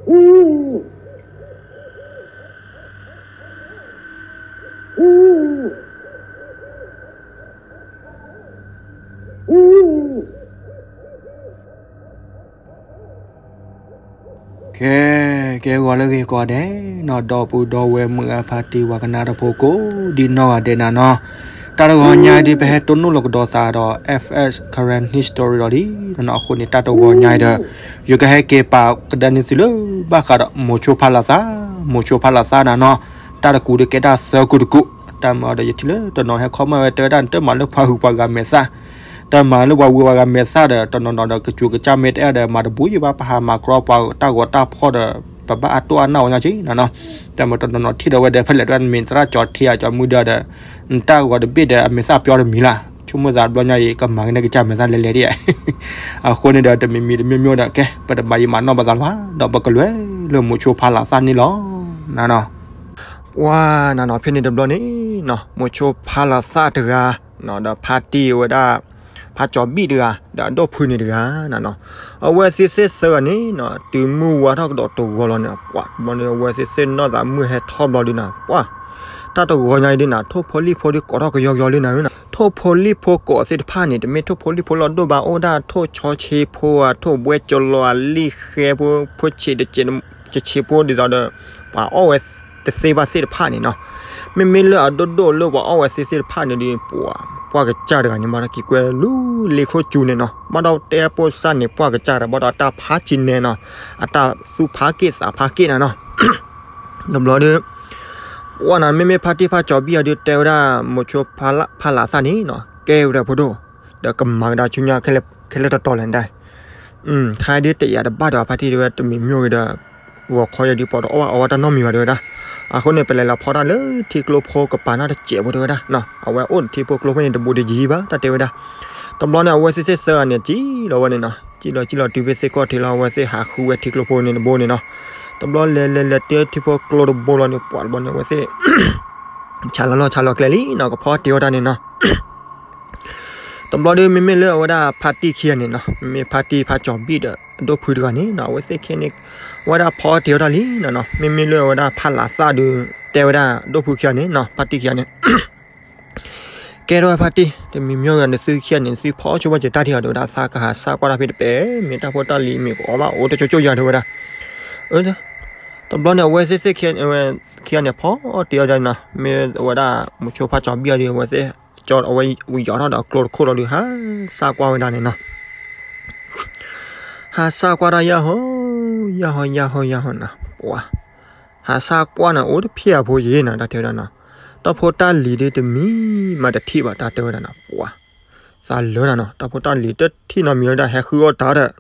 ကဲ ကဲဂီၤလၢဂ့ၤကိးဂၤဒဲးနီၤ, ဒီပုၢ်ဒီဝဲၢ်မုၢ်အဖါတံၢ် ပှၤကနၣ်တၢ်ဖိကိးဒံနီၢ်ဂၤဒဲးနၤနီၤ, တၢ်တဂီၤညါအံၤဒ် ပဟဲတိၢ်နီၣ်လီၤကဒီးသးဒီး F S Karen History လီၤလံနီၤ. အဃိန့ၣ် တၢ်တဂီၤညါအံၤဒီး ယကဟဲက့ၤပာ်ကဒါန့ၢ်သုလၢဘၣ်ဃးဒီး မိၤဆိဖါလၤသၣ်, မိၤဆိဖါလၤသၣ်နၤနီၤ, တၢ်တကူးဒီးကဲတၢ်သၢကူးတကူး, တၢ်မၤဒီးယထံၣ်လၢတနီၤဟဲ comment ဝဲ တဲဝဲဒၣ် နတမၤလၢပှၤဟုးပှၤဂၤမဲာ်သၣ်, တမၤလၢပှၤဟုးပှၤဂၤမဲာ်သၣ်ဒီး တနီၤနီၤဒီး ကစူးကစၢ်မ့ၢ်တအဲၣ်ဒီး မၤတဘူးယဘၣ် ပဟးမၤကြီပှၤတၢ်ဂီၤတၢ်ဖီၣ်ဒီး ပဘၣ်အတိၢ်အနၢ်ဝဲညါက့နီၤနီၤ. တၢ်မၤတနီၤနီၤထံၣ်ဒီးဝဲဒီး ဖဲလဲၣ်ဒၣ် မ့ၢ်သရၣ်ကၠီထံဧါ ကၠီမုၢ်ဒၢဒီး နတၢ်ဂီၤတဘ့ၣ်ဒီး အမဲာ်သၣ်ပျီတမံၤလၢ်, ဆိကမိၣ်သးတဘျီညါအံၤ ကမၤကန့ၢ်ကစၢ်မဲာ်သၣ်လဲၤလဲၤဒ်ဧါ. အဃိန့ၣ်ဒီး တမံၤမံၤတမံၤမံၤဒီး ကဲ ပတမၤယံာ်မၤနီၢ်ပသးလၢၤဘၣ်, ဒီးပကလဲၤလၢမိၤဆိဖါလၤသၣ်န့ၣ်လီၤနၤနီၤ. ပှၤနၤနီၤ ဖဲန့ၣ်တဘျီန့ၣ်နီၤ မိၤဆိဖါလၤသၣ်တဂၤနီၤ ဒီးဖါတံၢ်ဝဲဒၣ် ဖါကၠီဘံၣ်တဂၤ ဒီးအဒိၣ်ဖုန့ၣ်တဂၤနၤနီၤ, အဝဲသ့ၣ်စ့ၢ်ဆၢဂၤန့ၣ်နီၤ တုၤမုၢ်ဝါထီၣ်ကဒီးတဂီၤလီၤန့ၣ် ပှၤတဘျီန့ၣ် အဝဲသ့ၣ်စ့ၢ်နီၢ်သးမုၢ်ဟဲထီၣ်ဘျီဒုနီၤ ပှၤ တၢ်တဂီၤညါအံၤဒ်နၤ ထိၣ်ဖိလံၣ်ဖိဒ်ကိးထီၣ်ကယီကယီလံနၤ, ထိၣ်ဖိလံၣ်ဖိကိးသ့ၣ်တဖၣ်န့ၣ် တမ့ၢ်ထိၣ်ဖိလံၣ်ဖိလီၢ်ဒိၣ်ဘၣ် အိၣ်ဒၣ်ထိၣ်ဆီဆ့ဖိဧါ ထိၣ်ဘှဲကလီဧါ လံၣ်ဃဲဖိ ဖိဆံးတဆံးဖိဒ်သိးဒီး ပှၤအီၣ်ဝဲတသ့ဘၣ်သ့ၣ်တဖၣ်န့ၣ်နီၤ, မ့မ့ၢ်လၢအဒိၣ်ဒိၣ်လၢပှၤအီၣ်ဝဲသ့ၣ်သ့ၣ်တဖၣ်န့ၣ်ဒီး ပှၤ ပှၢ်ကစၢ်တဂၤန့ၣ် ဘၣ်ဒီးက့ၤကွဲလၢလ့ၣ်ခိၣ်စူန့ၣ်နီၤ, ဘၣ်ဒီးတဲပိၢ်စၢ်န့ၣ် ပှၢ်ကစၢ်တဂၤ ဘၣ်ဒီးတၢ်ဖးကံနဲနီၤ, အတၢ်သူၣ်ဖးက့ၣ်သးဖးက့ၣ်နၤနီၤ တဘျီဒီး ပှၤနၤ မ့မ့ၢ်ဖါတံၢ်ဖါကၠီဘံၣ်အီၤဒုးတဲဝဲဒၣ် မိၤဆိဖါလၤသၣ်န့ၣ်နီၤ ကဲဝဲဒၣ်ဖိဒိၣ်, ဒီးကမၤကဒါဆူညါခဲလၢာ်တတီၤလဲၣ်ဒၣ်, ခါဒုးတယာ်တဘၣ်ဒီး ဖါတံၢ်တဲဝဲတမံၤမ့ၢ်ဂ့ၤဒီး ဂီၤခီယၤဒုးပှၤတအီၣ်ဘၣ်အီၣ်ဘၣ်တၢ်နီတမံၤဘၣ်တဲဝဲဒၣ်, အဃိန့ၣ် ပလဲၤလီၤဖီတၢ်လၢထံကျိဖိကပၤနီၢ်တစဲးဖိတဲဝဲဒၣ်, အဝဲအိၣ်ထံဖိကျိဖိန့ၣ်တဘူးတယံၤဘၣ် တၢ်တဲဝဲဒၣ်, တဘျီန့ၣ် အဝဲသ့ၣ်စ့ၢ်ဆၢဂၤန့ၣ် စံၣ်လီၤဝဲန့ၣ်နီၤ, စံၣ်လီၤစံၣ်လီၤတုၤဖဲသ့ၣ်ကီၢ်ထံးလီၤ အဝဲသ့ၣ်ဟးဃုဝဲထံကျိဖိန့ၣ်တဘိန့ၣ်နီၤ, တဘျီလဲၤလဲၤလဲၤတုၤထံဖိကျိတဘိလီၤန့ၣ် ပှၤတဘျီန့ၣ် အဝဲသ့ၣ် ဆးလီၤလီၢ်ဆးလီၤကျဲလံနီၤ ကဖီတ့ၢ်အီၣ်တၢ်န့ၣ်နီၤ တဘျီဒီး မ့မ့ၢ်လၢအဝဲဒၣ်ဖါတံၢ်ခံဂၤန့ၣ်နီၤ, မ့မ့ၢ်ဖါတံၢ်ဖါကၠီဘံၣ်ဒီး အဒိၣ်ဖုတဂၤန့ၣ်နီၤ, အဝဲသ့ၣ်ခံဂၤန့ၣ် အဝဲဒၣ်ဖီတ့ၢ်အီၣ်တၢ်လံနီၤနီၤ, မ့မ့ၢ်လၢအဝဲဒၣ်ဖါလၤသၣ်ဒီး တဲဝဲဒၣ်အဒိၣ်ဖုခံဂၤန့ၣ်နီၤ, ဖါတံၢ်ခံဂၤန့ၣ် ကဲထီၣ်ဝဲဖါတံၢ် တမံၤမ့ၢ်ဂ့ၤ နသုခံဂၤန့ၣ် နသုဖီအီၣ်ဆိဘၣ်စၢၤတၢ်ထံၣ်အီၤ တဲဝဲဒၣ် သးကဟးစၢ်ကွၢ်တၢ်ဖဲတပဲာ် မ့ၢ်တၢ်ဖိတၢ်လံၤမ့ၢ်ကအိၣ်ဘၣ်အိၣ်တကၠိကၠိယၤတဲဝဲဒၣ်, တဘျီန့ၣ် အဝဲသ့ၣ်သ့ၣ်ခံဂၤန့ၣ် ဖီအီၣ်တ့ၢ်အီၣ်တၢ်နီၤ, မ့ၢ်ဝဲဒၣ် မိၤဆိဖါကၠီဘံၣ်အီၤဒီး အဝဲသ့ၣ် ကၠီအဝဲယီၤထီၣ်ဒီးကျိတခိၣ်လီၤဒီး ဟးစၢ်ကွၢ်ဝဲဒၣ်န့ၣ်နီၤ, ဟးစၢ်ကွၢ်တၢ်ယၢ်ဟီ ယၢ်ဟီ ယၢ်ဟီ ယၢ်ဟီနီၤ, ပှၤ ဟးစၢ်ကွၢ်န့ၣ် အိၣ်တဖျၢၣ်အဖိယံၤနီၤ တၢ်တဲဝဲဒၣ်နီၤ, တၢ်ဖိတၢ်လံၤဒ်တမံၤမးတထံၣ်ဘၣ် တၢ်တဲဝဲဒၣ်နီၤ, ပှၤ သးလၢနၤနီၤ တၢ်ဖိတၢ်လံၤတထံၣ်နီတမံၤလၢၤဒၣ် ဟဲဃုအီၣ်တၢ်ဒီး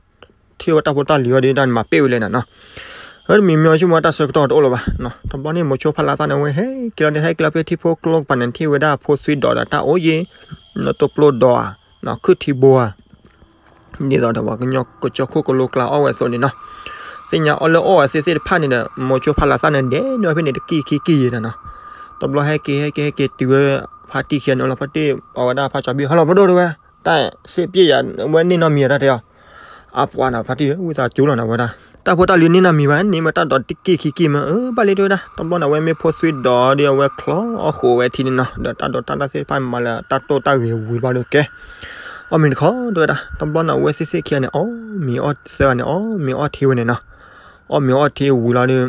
ထံၣ်ဝဲတၢ်ဖိတၢ်လံၤအီၤဒ်တၢ်န့ၣ် မၤပ့ၢ်ဝဲလဲၣ်နၤနီၤ, ဟဲတမံၤမ့ၢ်ဆိကမိၣ်တၢ်ဆၢကတီၢ်တအိၣ်လၢၤဘၣ်နီၤ, တဘျီန့ၣ် မိၤဆိဖါလၤသၣ်န့ၣ် အဝဲဟဲက့ၤလီၤန့ၣ် ဟဲက့ၤလီၤဖဲထံဖိကျိကပၤန့ၣ် ထံၣ်ဝဲဒၣ်ဖိသွံဒီးတၢ်အိၣ်ယံၤ, နတိပျိဒီးဧါ, ခုၣ်ထံဘိဧါ ဒ်သိးဒီးပှၤကညီကစၢၢ်ခိၣ်ကလိကျါအီၣ်ဝဲအသိးန့ၣ်နီၤ, သ့ၣ်ညါအီၤလၢအီၣ်ဝဲသ့ၣ်သ့ၣ်တဖၣ်န့ၣ်ဒီး မိၤဆိဖါလၤသၣ်န့ၣ် ဒဲးန့ၢ်ဝဲဖဲန့ၣ်တကံၢ်ခံကံၢ်ယံၤနၤနီၤ, တဘျီဟဲက့ၤဟဲက့ၤဟဲက့ၤတုၤဝဲ ဖါတံၢ်ခံဂၤန့ၣ်လီၤ ဖါတံၢ်အဝဲဒၣ်ဖါကၠီဘံၣ် ဟဲလီၤပဒိၣ်တဲဝဲ, တၢ်စ့ပျ့ၣ်ယၤဝဲန့ၢ်နီတမံၤတၢ်တဲအီၤ, အပှၤနီၤ ဖါတံၢ်ဧၢ ဝံသးစူၤလီၤနၤဝဲဒၣ်, တၢ်ဖိတၢ်လံၤန့ၢ်နီတမံၤဘၣ် န့ၢ်မ့ၢ်တၢ်ဒီးတကံၢ်ခံကံၢ်မ့ၢ် အၢ ဘၣ်လံတဲဝဲဒၣ်, တဘျီန့ၣ် အဝဲမ့ၢ်ဖိသွံဒီးဒီးအဝဲချီအီၣ်ဃိးဝဲထံန့ၣ်နီၤ ဒီးတၢ်ဒိးတၢ်လၢသ့ၣ်တဖၣ်မၤလၢတၢ်တိၢ်တၢ်ဂ့ၤဝံၤဘျီဒီးကဲ အီၣ်မ့ၤတခီတဲဝဲဒၣ်, တဘျီန့ၣ် အဝဲသ့ၣ်သ့ၣ်ခံဂၤန့ၣ် အီၣ်မ့ၤအီၣ်သၢဂၤန့ၣ် အီၣ်မ့ၤအီၣ်ထံဝဲန့ၣ်နီၤ, အီၣ်မ့ၤအီၣ်ထံဝံၤလီၤဒီး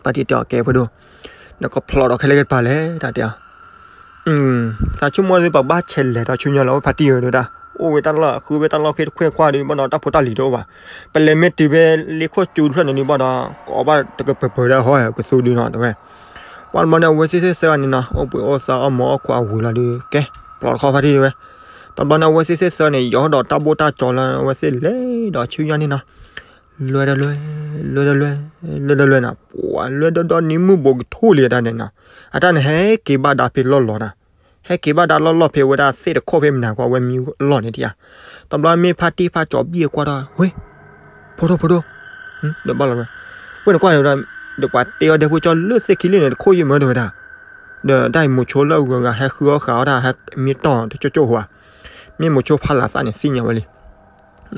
ဖါတံၢ်တဲအီၤ ကဲဖိဒိၣ်, နကဖျိးဒီးခဲလၢာ်ကပၤလဲၣ် တၢ်တဲအီၤ, သးဆိကမိၣ်ဒီး ပဘၣ်ဆဲးလဲၤဒီးဆူညါလီၤ ဖါတံၢ်ဧၢ တဲဝဲဒၣ်, အိၣ်ဝဲတၢ်လီၢ် ဃုဝဲတၢ်လီၢ်ခ့တခွဲၣ်ခွါဒီး ဘၣ်ဒီးတၢ်ဖိတၢ်လံၤတအိၣ်ဘၣ်, ပလဲၤမ့ၢ်တုၤဖဲလ့ၣ်ခိၣ်စူတဖျၢၣ်န့ၣ်ဒီး ဘၣ်ဒီး ကအီၣ်ဘၣ်တကပၤပၤဒၣ်ဟီ ကသူဒုနီၤ တဲဝဲ, ပှၤတဘျီန့ၣ် အဝဲသ့ၣ်သ့ၣ်သၢဂၤန့ၣ်နီၤ အိၣ်ဘှံးအိၣ်သါအီၣ်မ့ၤအီၣ်ခွါဝံၤလီၤဒီး ကဲ ဖျိးတခီဖါတံၢ်တဲဝဲ, တဘျီန့ၣ် အဝဲသ့ၣ်သ့ၣ်သၢဂၤန့ၣ် ယီၤဒီးတၢ်ဘိၣ်တၢ်ကၠီလၢအဝဲသ့ၣ်လဲၤဒီးဆူညါန့ၣ်နီၤ လွဲဒီးလွဲ, လွဲဒီးလွဲ, လွဲဒီးလွဲနီၤ, ပှၤလွဲဒီးဒီးနံၤမုၢ်ဘိးကထူၣ်လံအတၢ်န့ၣ်နီၤ, အတၢ်န့ၣ်ဟဲက့ၤဘၣ်ဒါဖဲလီၢ်လီၤနီၤ, ဟဲက့ၤဘၣ်ဒါလီၢ်လီၢ်ဖဲဝဲဒၣ်သ့ၣ်တခိၣ်ဖဲမနၤကွၢ် အဝဲမံလီၢ်န့ၣ်တယၤ, တဘျီမ့ၢ်ဖါတံၢ်ဖါကၠီဘံၣ်အကွၢ်ဒီး ဝ့ၢ်, ဖိဒိၣ်ဖိဒိၣ်, ဒီးဘၣ်လီၤဝဲ, ဝ့ၢ်နကွၢ်န့ၣ်ဝဲဒၣ်, ဒီးပှၤတ့အီၣ်ဒဲဖိကၠီလၢသ့ၣ်ခံလံန့ၣ် တခိၣ်ယံာ်မးတဲဝဲဒၣ် ဒီးတၢ်အံၤမိၤဆိလၢအဂုၤအဂၤဟဲဃုအီၣ်ဃာ်အီၣ်တၢ်ဟဲမံတီၢ်တကၠိၣ်ကၠိၣ်ဟိဧါ, မ့ၢ်မိၤဆိဖါလၤသၣ်န့ၣ် သ့ၣ်ညါဝဲလံ,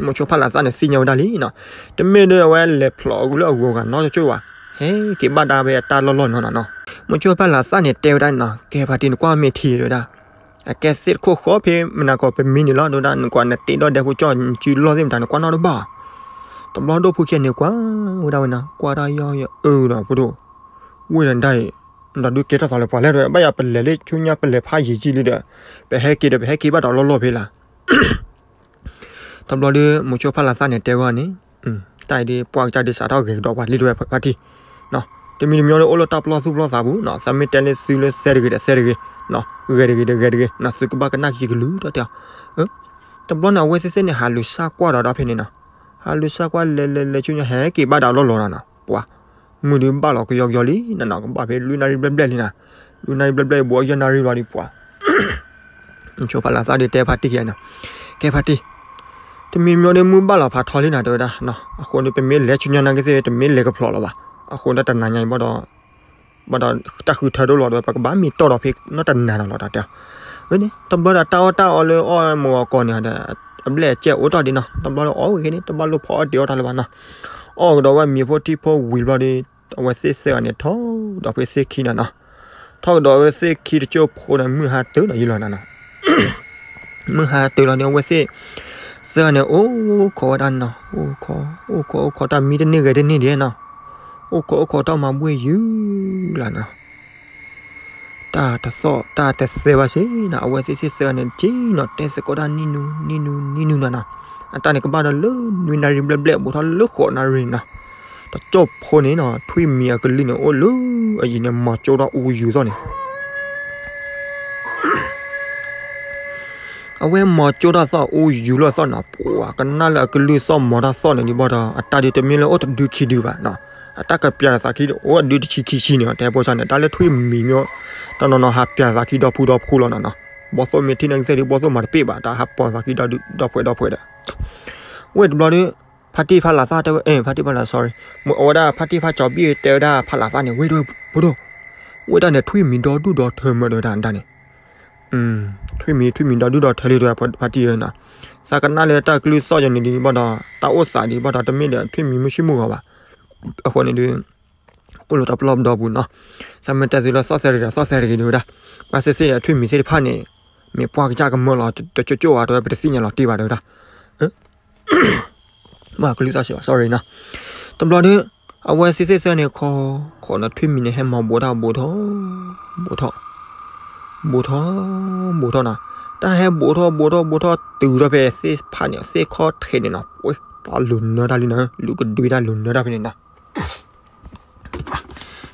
မိၤဆိဖးလးသၣ်န့ၣ်သ့ၣ်ညါဝဲဒၣ်လံနီၤ, တမ့ၢ်ဒီးအဝဲလဲၤဖျိးအဂုၤလၢအဂီၤဂၤနီတကၠိၢ်ဘၣ်, ဟဲက့ၤဘၣ်ဒါဝဲအတၢ်လီၢ်လီၢ်နီၤနီၤနီၤ. မိၤဆိဖးလးသၣ်န့ၣ်တဲဝဲဒၣ်နီၤ, ကဲဖါတံၢ်နကွၢ်မ့ၢ်ထံတဲဝဲဒၣ်, အကဲသ့ၣ်တခိၣ်ဃီဖဲမနၤကီးပမံန့ၣ်လီၤ တဲဝဲဒၣ် နကွၢ်နတ့ဒီၣ်ဒဲဖိကၠီၣ်နစုလီၢ်သ့ၣ်မတၤနကွၢ်နီတဘၣ်. တဘျီဒိၣ်ဖိခံဂၤန့ၣ်ကွၢ်ဝဲဒၣ်ဝဲနီၤ, ကွၢ်တၢ်ယီၢ်ယီၢ်အၢဒီးဖိဒိၣ်, ဝ့ၢ်ဒီးဒၣ်အံၤ ဒီးဒုးကဲထီၣ်သးလၢပှၤလဲၣ်ဒီး ဘၣ်ယၤပလဲၤလၢဆူညါပလဲၤဖးယံာ်ကံလံဒီး, ပဟဲက့ၤဒီးပဟဲက့ၤဘၣ်ဒီးလီၢ်လီၢ်ဖဲလၢ တဘျီဒီး မိၤဆိဖးလးသၣ်န့ၣ်တဲဝဲန့ၣ်, တၢ်အံၤဒ်ပှၢ်ကစၢ်ဒ်စးထီၣ်ဂဲၤကဒီးပှၤလံတဝဲဖါတံၢ်, တမံၤတမံၤဒီးအိၣ်လၢတၢ်ပလီၢ်သူၣ်ပလီၢ်သးပူၤနီၤ, သးမ့ၢ်တဲလၢသုလၢသဲတဂ့ၤဒီးသဲတဂ့ၤ, ဂဲၤတဂ့ၤဒီးဂဲၤတဂ့ၤနီၤ, သုကဘၣ်ကနၣ်ကံကလုာ်တၢ်တဲအီၤ. တဘျီန့ၣ် အဝဲသ့ၣ်သ့ၣ်န့ၣ် ဟးလူၤစၢ်ကွၢ်ဒီးဒီးဖဲန့ၣ်နီၤ, ဟးလူၤစၢ်ကွၢ်လဲၤလဲၤလဲၤဆူညါဟဲက့ၤဘၣ်ဒီးလီၢ်လီၢ်နီၤနီၤ, ပှၤ မုၢ်ဒုးဘၣ်လီၤကယီကယီလံနီၤနီၤ, ကဘၣ်ဖဲလွံၢ်နၣ်ရံၣ်ဘျဲၣ်ဘျဲၣ်လံနီၤ, လွံၢ်နၣ်ရံၣ်ဘျဲၣ်ဘျဲၣ်ဘှီယဲၢ်နၣ်ရံၣ်လီၤဒီးပှၤ မိၤဆိဖးလးသၣ်ဒီးတဲဖါတံၢ်ခံဂၤန့ၣ်, ကဲဖါတံၢ်, တမံၤတမံၤဒီးမုၢ်ဘၣ်လီၤဖးထီလံနီၤ တဲဝဲဒၣ်, အဃိန့ၣ် ပမ့ၢ်လဲၤဆူညါနာ်က့သ့ၣ် တမ့ၢ်လဲၤကဖျိးလၢၤဘၣ်, အဃိန့ၣ်တနၤညါအံၤဘၣ်ဒီး, ဘၣ်ဒီးတၢ်ဃုထၢဒိၣ်လီၤဒီး ပကဘၣ်မ့ၢ်တီၢ်ဒီးဖဲနီတနၤဒီးလီၤတၢ်တဲအီၤ, တဘျီဒီးတၢ်အီၣ်တၢ်အီလၢအီၣ်မုာ်အီၣ်ကီးန့ၣ်ဒီး, အဘျဲၣ်အစဲအိၣ်ထီၣ်ဒံးနီၤ, တဘျီဒီးအီၣ်ဝဲက့ၤန့ၣ် တဘၣ်လိၣ်ဖီအီၣ်တ့ၢ်အီၣ်တၢ်လၢၤဘၣ်နီၤ, အီၣ်ကဒီးဝဲမံၤဖိထံဖိဝံၤတဘျီဒီး, အဝဲသ့ၣ်သၢဂၤန့ၣ်ထီၣ်ဒီးဖဲသ့ၣ်ခံနီၤနီၤ, ထီၣ်ကဒီးဝဲသ့ၣ်ခံတကၠိၢ်ဖိန့ၣ် မုၢ်ဟါတုၤလီၤယံၤလီၤနီၤနီၤ, မုၢ်ဟါတုၤလီၤန့ၣ် အဝဲသ့ၣ်သၢဂၤန့ၣ် အိၣ်ခိးဝဲဒၣ်နီၤ, အိၣ်ခိး အိၣ်ခိး အိၣ်ခိးတၢ်မံတန့ၢ်ဂဲၤတန့ၢ်ဒံးနီၤ, အိၣ်ခိး အိၣ်ခိးတၢ်မၤဘှ့ၣ်ယုၤလီၤနီၤ တၢ်တသီၣ်တၢ်တသဲဘၣ်စ့ၢ်နီၤ, အဝဲသ့ၣ်သ့ၣ်သၢဂၤန့ၣ် က့ၤနီၤ တဲသကိးတၢ်နံၣ်နူနံၣ်နူနံၣ်နူနီၤနီၤ, အတၢ်န့ၣ်ကဘၣ်ဒီးလၢနွံနၣ်ရံၣ်ဘျဲၣ်ဘျဲၣ် ဘူးထီၣ်လၢဃိးနၣ်ရံၣ်နီၤ, တကၠိၢ်ဖိန့ၣ်နီၤ ထွံၣ်မံၤအကလုၢ်န့ၣ် အိၣ်လၢအယံၤန့ၣ် မီၤကၠိထီၣ်အူယူၤသီၣ်န့ၣ် အဝဲမီၤကၠိထီၣ်သီၣ်အူယူၤလိာ်သီၣ်နီၤ, ပှၤကနၣ်လၢအကလုၢ်သီၣ်မီၤတၢ်သီၣ်န့ၣ်ဒ်ဘၣ်ဒီး အတၢ်ဒုးတမ့ၢ်လၢအိၣ်တဒုခံဒုဘၣ်နီၤ, အတၢ်ကပျးတသးခံအိၣ်အဒုတဆံခံဆံန့ၣ် တဲဖိစၢ်န့ၣ် တၢ်လၢထွံၣ်မံၤမ့ၢ် တနီၤနီၤဟးပျးတသးခံဒီဖုဒီဖုလီၤနီၤနီၤ, ဘီၣ်သိၣ်မ့ၢ်ထံၣ်န့ၣ်ကသ့ၣ်ဒ် ဘီၣ်သိၣ်မၤတပ့ၢ်ဘၣ် တၢ်ဟးပျးသးခံဒီဖုဒီဖုဒီး ဝဲတဘျီဒီး ဖါတံၢ်ဖါလၤသၣ်တဲဝဲ ဖါတံၢ်ဖါလၤ sorry, အဝဲဒၣ်ဖါတံၢ်ဖါ ကၠီၤဘံၣ်တဲဝဲဒၣ်ဖါလၤသၣ်န့ၣ် ဝ့ၢ်ဒိၣ်ဖိဒိၣ်, ဝ့ၢ်ဒၣ်န့ၣ် ထွံၣ်မံၤဒီဒူၣ်ဒီထၢမၢဒီးဒၣ်န့ၣ်, ထွံၣ်မံၤ ထွံၣ်မံၤဒီဒူၣ်ဒီထၢလံဒီးဖါတံၢ်ဧၢနီၤ, သးကနၣ်လၢတၢ်ကလုၢ်သီၣ်ယၤန့ၣ်ဒ်ဘၣ်ဒီး တၢ်အိၣ်သးဒ်ဘၣ်ဒီး တမ့ၢ်ဒီးထွံၣ်မံၤမုၢ်ဆ့ၣ်မုၢ်ဂီၤဘၣ်, အဃိန့ၣ်ဒုး အိၣ်လၢတၢ်ပလီၢ်ပဒီပူၤနီၤ, သးမ့ၢ်တဲသုလၢသီၣ်သဲတဂ့ၤဒီးသီၣ်သဲတဂ့ၤဒ်ဝဲဒၣ်, ဘၣ်သ့ၣ်သ့ၣ်ဒီးထွံၣ်မံၤသ့ၣ်တဖၣ်န့ၣ် မ့ၢ်ပှၢ်ကစၢ်ကမၢလီၤ တကၠိၣ်ကၠိၣ်ဧါ တဲဝဲ ပတသ့ၣ်ညါလီၤတံၢ်ဘၣ်တဲဝဲဒၣ် မ့ၢ်ကလုၢ်သီၣ်စ့ၢ်ကီး sorry နီၤ, တဘျီဒီး အဝဲသ့ၣ်သ့ၣ်သၢန့ၣ် ခီ ခီနီၤ ထွံၣ်မံၤန့ၣ် ဟဲမၤဘူးထီၣ်ဘူးထီၣ် ဘူးထီၣ် ဘူးထီၣ် ဘူးထီၣ်နီၤ, တၢ်ဟဲဘူးထီၣ်ဘူးထီၣ်ဘူးထီၣ်တုၤထီၣ်ဖဲသ့ၣ်ဖးန့ၣ် သ့ၣ်ခီၣ်ထံးန့ၣ်နီၤ, ပှ့ၤ တၢ်လူၤနၢတၢ်လံနီၤ, လူၤကဒွံတၢ်လူၤနၢတၢ်ဖဲန့ၣ်နီၤ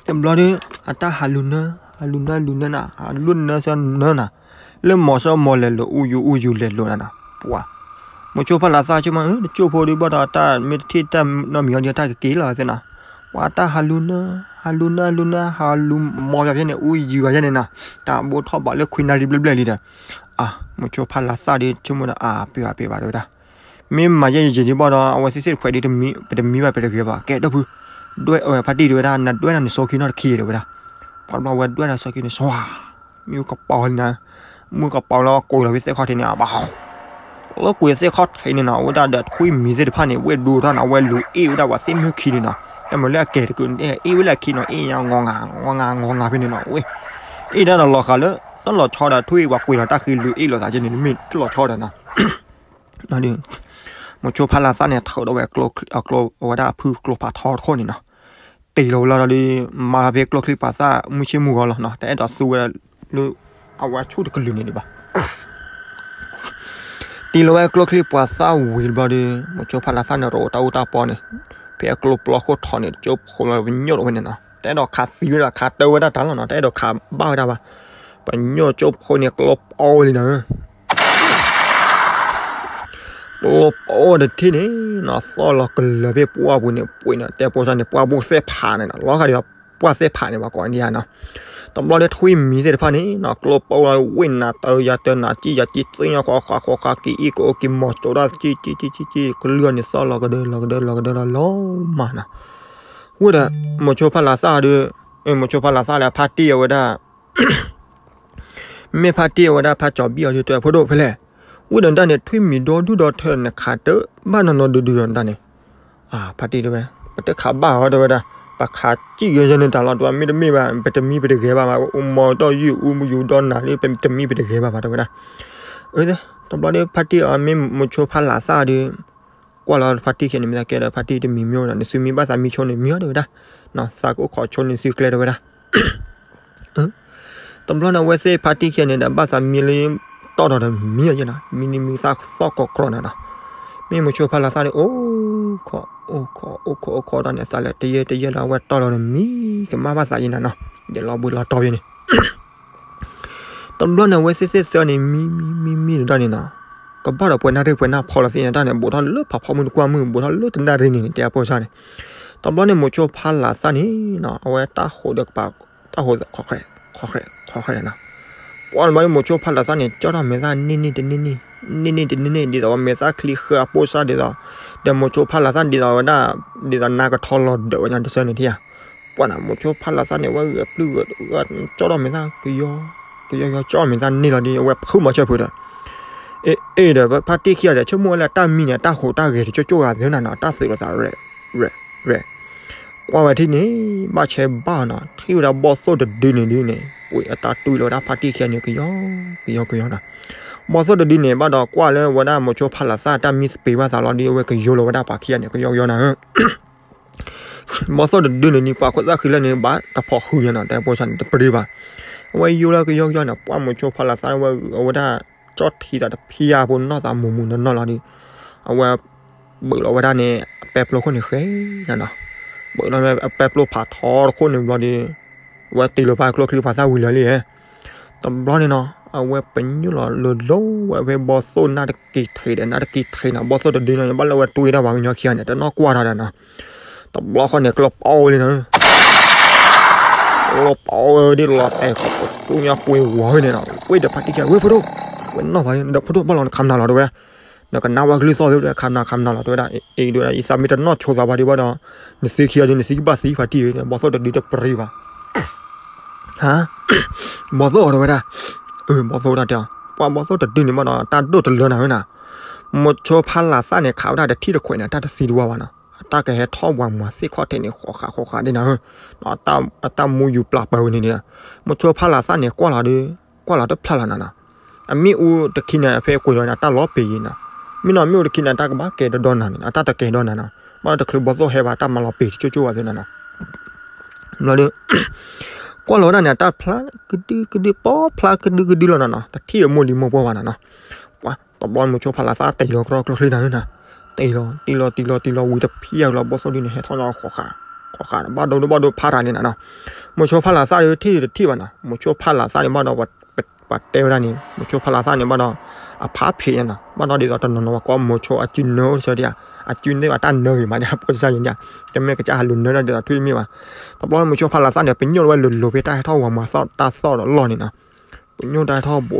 တဘျီဒီး အတၢ်ဟးလူၤနၢ ဟးလူၤနၢလူၤနၢနၤ ဟးလူၤနၢသၢနၢနၤ, လၢမီၤစီမီၤလဲၤလိာ် အူယူၤအူယူၤလဲၤလိာ်နၤနီၤ, ပှၤ မိၤဆိဖးလၤသၣ်ဆိကမိၣ် တကၠိၢ်ဖိဒုးဘၣ်ဒီး တၢ်မ့ၢ်တထံၣ်တၢ်နီတမံၤအီၤဒီး တၢ်ကက့ၤလီၤသ့နီၤ, ပှၤတၢ်ဟးလူၤနၢ ဟးလူၤနၢလူၤနၢ ဟးလူၤမီၤယၤဖဲန့ၣ် အူယူၤယၤဖဲန့ၣ်နီၤ, တၢ်ဘူးထီၣ်ဘးလၢခွံနၣ်ရံၣ်ဘျဲၣ်ဘျဲၣ်လံဒီး အါ မိၤဆိဖးလၤသၣ်ဒီး ဆိကမိၣ်ဒီး အါ ပ့ၤဘၣ်ပ့ၤဘၣ်တဲဝဲဒၣ် မ့ၢ်မၤယဲၢ်ယံာ်ယံာ်ဒံးဘၣ်ဒီး အဝဲသ့ၣ်သ့ၣ်တခွဲးဒံး ပတမံဘၣ်ပတဂ့ၤဘၣ် ကဲဒိၣ်ဖု ဒွဲၣ်ဖါတံၢ်တဲဝဲဒၣ် နဒွဲၣ်နၤနစီခံနီတခံတဲဝဲဒၣ်, ပှၤတဘျီဝဲဒွဲၣ်နၤစီခံန့ၣ် စီ မ့ၢ်ကပီၤလံနၤ, မ့ၢ်ကပီၤလီၤကွံာ်လီၤဖဲသ့ၣ်ခီၣ်ထံးန့ၣ် အဘၣ် လၢကွံာ်သ့ၣ်ခီၣ်ထံးန့ၣ်နီၤ အဝဲဒၣ်ဒီးထွံၣ်မံၤသ့ၣ်တဖၣ်န့ၣ် ဝဲၢ်ဒိထီၣ်နီၤ အဝဲလူၤအ့ၣ်ဝဲဒၣ်ပှၤသ့ၣ်မုၢ်ခံန့ၣ်နီၤ, တၢ်မၤလၢအကဲတကုးန့ၣ် အ့ၣ်ဝဲလၢအခံနီၤ အ့ၣ်ညါ ငီၤငါ ငီၤငါ ငီၤငါဖဲန့ၣ်နီၤ ဝဲ အ့ၣ်ဒၣ်ဒီးလီၤဃာ်လၢ တၢ်လီၤဆီဒီးထွံၣ်ပှၤကွံာ်လီၤတၢ်ဃံလူၤအ့ၣ်လိာ်သးကဲန့ၣ် မ့ၢ်တၢ်လီၤဆီဒီးနီၤ မိၤဆိဖးလၤသၣ်န့ၣ် ထုးဒီးဝဲအကျိ အကျိ အဝဲဒၣ်အဖုကျိဖးထီတခိၣ်န့ၣ်နီၤ, တ့ၢ်လီၤဝဲလီၤဒီး မၤဖဲကျိချံပှၤသၣ်မုၢ်ဆ့ၣ်မုၢ်ဂီၤလီၤနီၤ တအဲၣ်ဒိးသူဝဲလၢ အဝဲဆူၣ်တကလုာ်န့ၣ်ဒံးဘၣ် တ့ၢ်လီၤဝဲကျိချံပှၤသၣ်ဝံၤတဘျီဒီး မိၤဆိဖးလၤသၣ်န့ၣ် ရိးတၢ်အူတၢ်ပီန့ၣ် ဖဲအကျိပျီခိၣ်ထီၣ်န့ၣ် ကၠိဖိလီၤပညိၣ်လီၤဝဲန့ၣ်နီၤ တအဲၣ်ဒိးခးသံဝဲဒၣ် ခးတၢဝဲဒၣ်တၢ်လီၤနီၤ တအဲၣ်ဒိးခးဘၣ်ဝဲဒၣ်ဘၣ်, ပညိၣ်ကၠိဖိန့ၣ် ကျိပီဝဲလံနီၤ ကျိပီတထံၣ်န့ၣ်နီၤ သီၣ်လီၤကလၢၤဖဲပှၢ်ပူၤန့ၣ် ပှ့ၤနီၤ တဲဖိစၢ်န့ၣ် ပှၢ်ဘိၣ်သဲၣ်ဖးန့ၣ်နီၤ လီၤဂာ်ဒ်လီၤ ပှၢ်သဲၣ်ဖးန့ၣ် ပှၤကိးန့ၣ်ယါနီၤ, တဘျီလၢထွံၣ်မံၤသ့ၣ်တဖၣ်န့ၣ်နီၤ ကျိပီလီၤဝ့ၢ်နၤတၢယၤတၢနၤကံယၤကံသ့ၣ်ညါဃီဃီဃီဃီက့ၤအ့ၣ်ကအိၣ်က့ၤမီၤကၠိဒၣ်ကံကံကံကံကံ ကလုၢ်န့ၣ်သီၣ်လီၤကဒၢလီၤကဒၢလီၤကဒၢလီၤလီၤမးနီၤ, ဝဲဒီး မိၤဆိဖးလၤသၣ်ဒီး မိၤဆိဖးလၤသၣ်လၢဖါတံၢ်အဝဲဒၣ် မ့ၢ်ဖါတံၢ်အဝဲဒၣ်ဖါကၠီၤဘံၣ်အီၤဒုးတဲ ဖိဒိၣ်ဖဲလဲၣ်, ဝံၤဒီးတၢ်န့ၣ် ထွံၣ်မံၤဒီဒူၣ်ဒီထၢန့ၣ် ခးတဘၣ်နီၢ်နီၢ်ဒုဒုအီၤတၢ်န့ၣ်, ဖါတံၢ်တဲဝဲ, ပတခးဘၣ်အီၤတဲဝဲဒၣ်, ပခးစံၣ်ဂ့ၤယဲန့ၣ်တၢ်လီၤ တဲဝဲ မ့တမ့ၢ်ဘၣ် ပတမံပတဂဲၤဘၣ်ဘၣ်, အိၣ်မီၤဒီးယုၢ်အူမယူၤဒီးနၤဒ် ပတမံပတဂဲၤဘၣ်ဘၣ်တဲဝဲဒၣ်. တဘျီဒီးဖါတံၢ်အီၤမ့ၢ်မိၤဆိဖါလၢ်သၣ်ဒီး ကွၢ်လီၤဖါတံၢ်ခံဂၤန့ၣ် မ့ၢ်သးကဲဒီးဖါတံၢ်တမံၤမ့ၢ်ဒီး နသုမံဘၣ်သးမံဆိန့ၣ်မံအီၤတဲဝဲဒၣ်, သးကအိၣ်ခိးဆိန့ၣ်သုကျဲတဲဝဲဒၣ်. တဘျီန့ၣ် အဝဲသ့ၣ်ဖါတံၢ်ခံဂၤန့ၣ်ဒီး ဘၣ်သးမံလၢ တီၢ်ဒီးတမံယဲနီၤ, မံနံၤမံသၣ်သီၣ်ကီးကြီၤနီၤနီၤ. မ့ၢ်မိၤဆိဖါလၢ်သၣ်န့ၣ် အိၣ်ခိး အိၣ်ခိး အိၣ်ခိး အိၣ်ခိးတၢ်န့ၣ် သးလဲၤတယဲၢ်တယဲၢ်ဒီး အဝဲတီၢ်လီၤတမံ ကမၣ်ဘၣ်သးယဲနီၤနီၤ, ယလီၤဘှံးလီၤတီၤယဲန့ၣ် တဘျီန့ၣ် အဝဲသ့ၣ်သ့ၣ်သၢန့ၣ် မံ မံ မံ မံတၢ်န့ၣ်နီၤ, ကဘၣ်ဒီးပှဲၤနၣ်ရံၣ်ပှဲၤနၣ်ဖီလီၤသ့ၣ်န့ၣ် တၢ်န့ၣ် ဘူးထီၣ်လၢဖးဖီမုၢ်တကွၢ်မုၢ် ဘူးထီၣ်လၢတနၣ်ရံၣ်န့ၣ် တဲအဖိဆၣ်န့ၣ်. တဘျီန့ၣ် မိၤဆိဖါလၢ်သၣ်န့ၣ်နီၤ အဝဲတၢ်ဟိးဒီးကပၤ တၢ်ဟိးခီၣ်ခရဲး ခီၣ်ခရဲး ခီၣ်ခရဲးနီၤ. ပှၤန့ၣ်ဘၣ်ဒီး မိၤဆိဖါလၢ်သၣ်န့ၣ် ကၠီထီၣ်မဲာ်သၣ်န့ၢ်န့ၢ်တန့ၢ်န့ၢ် န့ၢ်န့ၢ်တန့ၢ်န့ၢ် ဒ်သိးဝဲမဲာ်သၣ်ချံဃၢအပိၢ်စၢ်ဒ်သိး, ဒီးမိၤဆိဖါလၢ်သၣ်ဒ်သိးဝဲဒၣ် ဒ်သိးနါကထီလီၤဒၢးဝဲညါတဆၢန့ၣ်ထံၣ်ဧါ. ပှၤန့ၣ် မိၤဆိဖါလၢ်သၣ်န့ၣ် ဝဲဂဲၤပျုၢ်ဂဲၤ ကၠီထီၣ်မဲာ်သၣ် ကယီ ကယီကယီ ကၠီထီၣ်မဲာ်သၣ်န့ၢ်လီၤဒီး အဝဲဖုးမၤဆၢဖုးဒီး အ့ၣ်ဒီး ဖါတံၢ်ခံဂၤဒီး ဆိကမိၣ်ဝဲလၢတၢ်မံန့ၣ် တၢ်ဟိးတၢ်ဂဲၤတကၠိၢ်ကၠိၢ်ဂၤသ့နီၤနီၤ တၢ်သုးလိာ်သး ရဲၣ် ရဲၣ် ကွၢ်ဝဲထံၣ်န့ၣ် ဘၣ်ဆဲးဘၣ်နီၤ ထံၣ်ဝဲဒၣ်ဘီၣ်သိၣ်တဒုန့ၣ်ဒ်န့ၣ် ဝံၤအတၢ်တွံၢ်လီၤဝဲဒၣ်ဖါတံၢ်ခံဂၤန့ၣ် ကယီ ကယီ ကယီနီၤ. ဘီၣ်သိၣ်တဒုန့ၣ် ဘၣ်ဒီးကွၢ်လၢဝဲဒၣ်မိၤဆိဖါလၢ်သၣ်တၢ်မံသပ့ၤဘၣ်သးလီၤဒီး အဝဲကယိလီၤဝဲဒၣ်ပှၤခံဂၤန့ၣ် ကယီကယီနီၤဧၢ ဘီၣ်သိၣ်တဒုန့ၣ် နံၤပှၤခိၣ်သၣ်ဃံလၢန့ၣ် ဘၣ်တဖိးဃုာ်ညါနီၤ တဲဖိဆၣ်န့ၣ် တပရ့ဘၣ်. အဝဲယိလၢကယီကယီန့ၣ် ပှၢ်မိၤဆိဖါလၢ်သၣ်ဝဲအဝဲဒၣ် ကၠီထံသးတဖံယါဖိနီၢ်သးမူးမူးနီၢ်နီၢ်လီၤဒီး အဝဲ ဘုးလီၤဝဲဒၣ်န့ၣ် အပဲပျိခိၣ်န့ၣ်ဃဲနီၤနီၤ ဘုးလီၤဝဲအပဲပျိဖးထီတခိၣ်န့ၣ်ဘျီဒီး အဝဲတ့ၢ်လီၤပှၤကျိချံပှၤသၣ်ဝံၤလၢာ်လံ တဘျီန့ၣ်နီၤ အဝဲပညိၣ်လီၤလၢလီၤဝဲဖဲဘီၣ်သိၣ်နၢ်တက့ၤထံးဒီး နၢ်တက့ၤထံးနီၤ ဘီၣ်သိၣ်တဒုန့ၣ် ဘၣ်လၢအဝဲတွံၢ်ဒၣ်ပှၤကညီခံဂၤန့ၣ် တနီၣ်ကွၢ်တၢ်ဒီးနီၤ တဘျီဃီန့ၣ် ကျီပီဝဲလံနီၤ ကျီပီဝဲဒ်လီၤတဲာ်ခီၣ်ပသူညါဃွ့ဝီၤဝဲန့ၣ်နီၤ ဝဲဒီးဖါတံၢ်ခံဂၤ ဝဲဖိဒိၣ် ဝဲနီၢ်သးန့ၣ် ဒီးဖိဒိၣ်ဘၣ်လီၤနခးမနုၤလီၤတဲဝဲ နကနၣ်ဝဲကလုၢ်သီၣ်သ့ၣ် ခးမနုၤခးမနုၤလီၤတဲဝဲဒၣ် အ့ၣ် တဲဝဲဒၣ် ယသးမ့ၢ်တနီၣ်ဆိသးဘၣ်ဒံးဘၣ်ဒီး နသ့ခံဂၤဒီး နသ့ကဘၣ်သံဖါတံၢ်ဝဲ ဘီၣ်သိၣ်တဒုတပရ့ဘၣ် ဟါ ဘီၣ်သိၣ်အီၤတဲဝဲဒၣ် အၢ ဘီၣ်သိၣ်ဝဲဒၣ်တဲအီၤ ပှၤဘီၣ်သိၣ်တဒုန့ၣ်ဘၣ်ဒီး တၢ်ဒိၣ်တလၢနၤဝဲနၤ မိၤဆိဖါလၢ်သၣ်န့ၣ် ခးဝဲဒၣ်တထံၣ်တခွဲးန့ၣ် တၢ်တသံတဝါဘၣ်နီၤ အတၢ်ကဟဲထီၣ်ဝၤမၤသ့ၣ်ခီၣ်ထံးန့ၣ် ဃီၤဃးဃီၤဃးဒ်နၤဧၢ အတၢ်မူယူၤပျၢ်ပၢၤဝဲန့ၣ်ဒီး မိၤဆိဖါလၢ်သၣ်န့ၣ် ကွၢ်လီၤဒီး ကွၢ်လီၤတဖျါလီၤနၤနီၤ အမ့ၣ်အူတခံန့ၣ် ဖဲကွံာ်လီၤန့ၣ် အတၢ်လီၤပ့ၤယံၤနီၤ မ့ၢ်နီၤ မ့ၣ်အူတခံန့ၣ် အတၢ်ကဘၣ်ကဲဒီးဒီနၤန့ၣ် အတၢ်တကဲဒီးနၤနီၤ ဘၣ်ဒီးတချုးဘီၣ်သိၣ်ဟဲဘၣ် တၢ်မၤလီၤပ့ၤတကၠိၢ်ကၠိၢ်ဝဲသ့ၣ်နၤနီၤ ဘျီဒီး ကွၢ်လီၤဝဲဒၣ်န့ၣ် အတၢ်ဖျါကဒုကဒု ပီဖျါကဒုကဒုလီၤနၤနီၤ တထံၣ်အမိၢ်လံၤမိၢ်ပှၢ်ဘၣ်နၤနီၤ ပှၤတဘျီမိၤဆိဖါလၢ်သၣ်တ့ၢ်လီၤကရီကျိချံနၤဧၢနၤ တ့ၢ်လီၤ တ့ၢ်လီၤ တ့ၢ်လီၤ တ့ၢ်လီၤ ဝံၤတဖံးအကလီၤ ဘီၣ်သိၣ်ဒုန့ၣ် ဟဲထီၣ်နီၤဃီၤဃး ဃီၤဃး ဘၣ်ဒိဒိဘၣ်ဒိဖးတၢ်န့ၣ်နၤနီၤ မိၤဆိဖါလၢ်သၣ်ဒီးထံၣ်တထံၣ်ဘၣ်နီၤ မိၤဆိဖါလၢ်သၣ်န့ၣ်ဘၣ်ဒီး ပှၤတဲဝဲဒၣ်န့ၣ် မိၤဆိဖါလၢ်သၣ်န့ၣ်ဘၣ်ဒီး အဖးဖံးညါနီၤ ဘၣ်ဒီးဒ်သိးတနီၤနီၤ ပှၤကိးမိၤဆိအစုနၢအိၣ်တဆၢဒံးဧါ အစုန့ၢ်ဘၣ်တၢ်နၢဂ့ၤမးဒံး ဖိစၢ်ယံၤဒံးဧါ တမ့ၢ်ကစၢ်ဟးလူၤနၢတၢ်ဒ်သိးထွံၣ်တမ့ၢ်ဘၣ် တဘျီမိၤဆိဖါလၢ်သၣ်န့ၣ် ပညိၣ်လီၤဝဲလိၤလိၤဖဲတၢ်ဟဲထီၣ်ဝၤမၤသီၣ်တၢ်သီၣ်ဒီးလီၢ်န့ၣ်နီၤ ပညိၣ်တၢ်ဟဲထီၣ်ဘူးထီၣ် ဘူ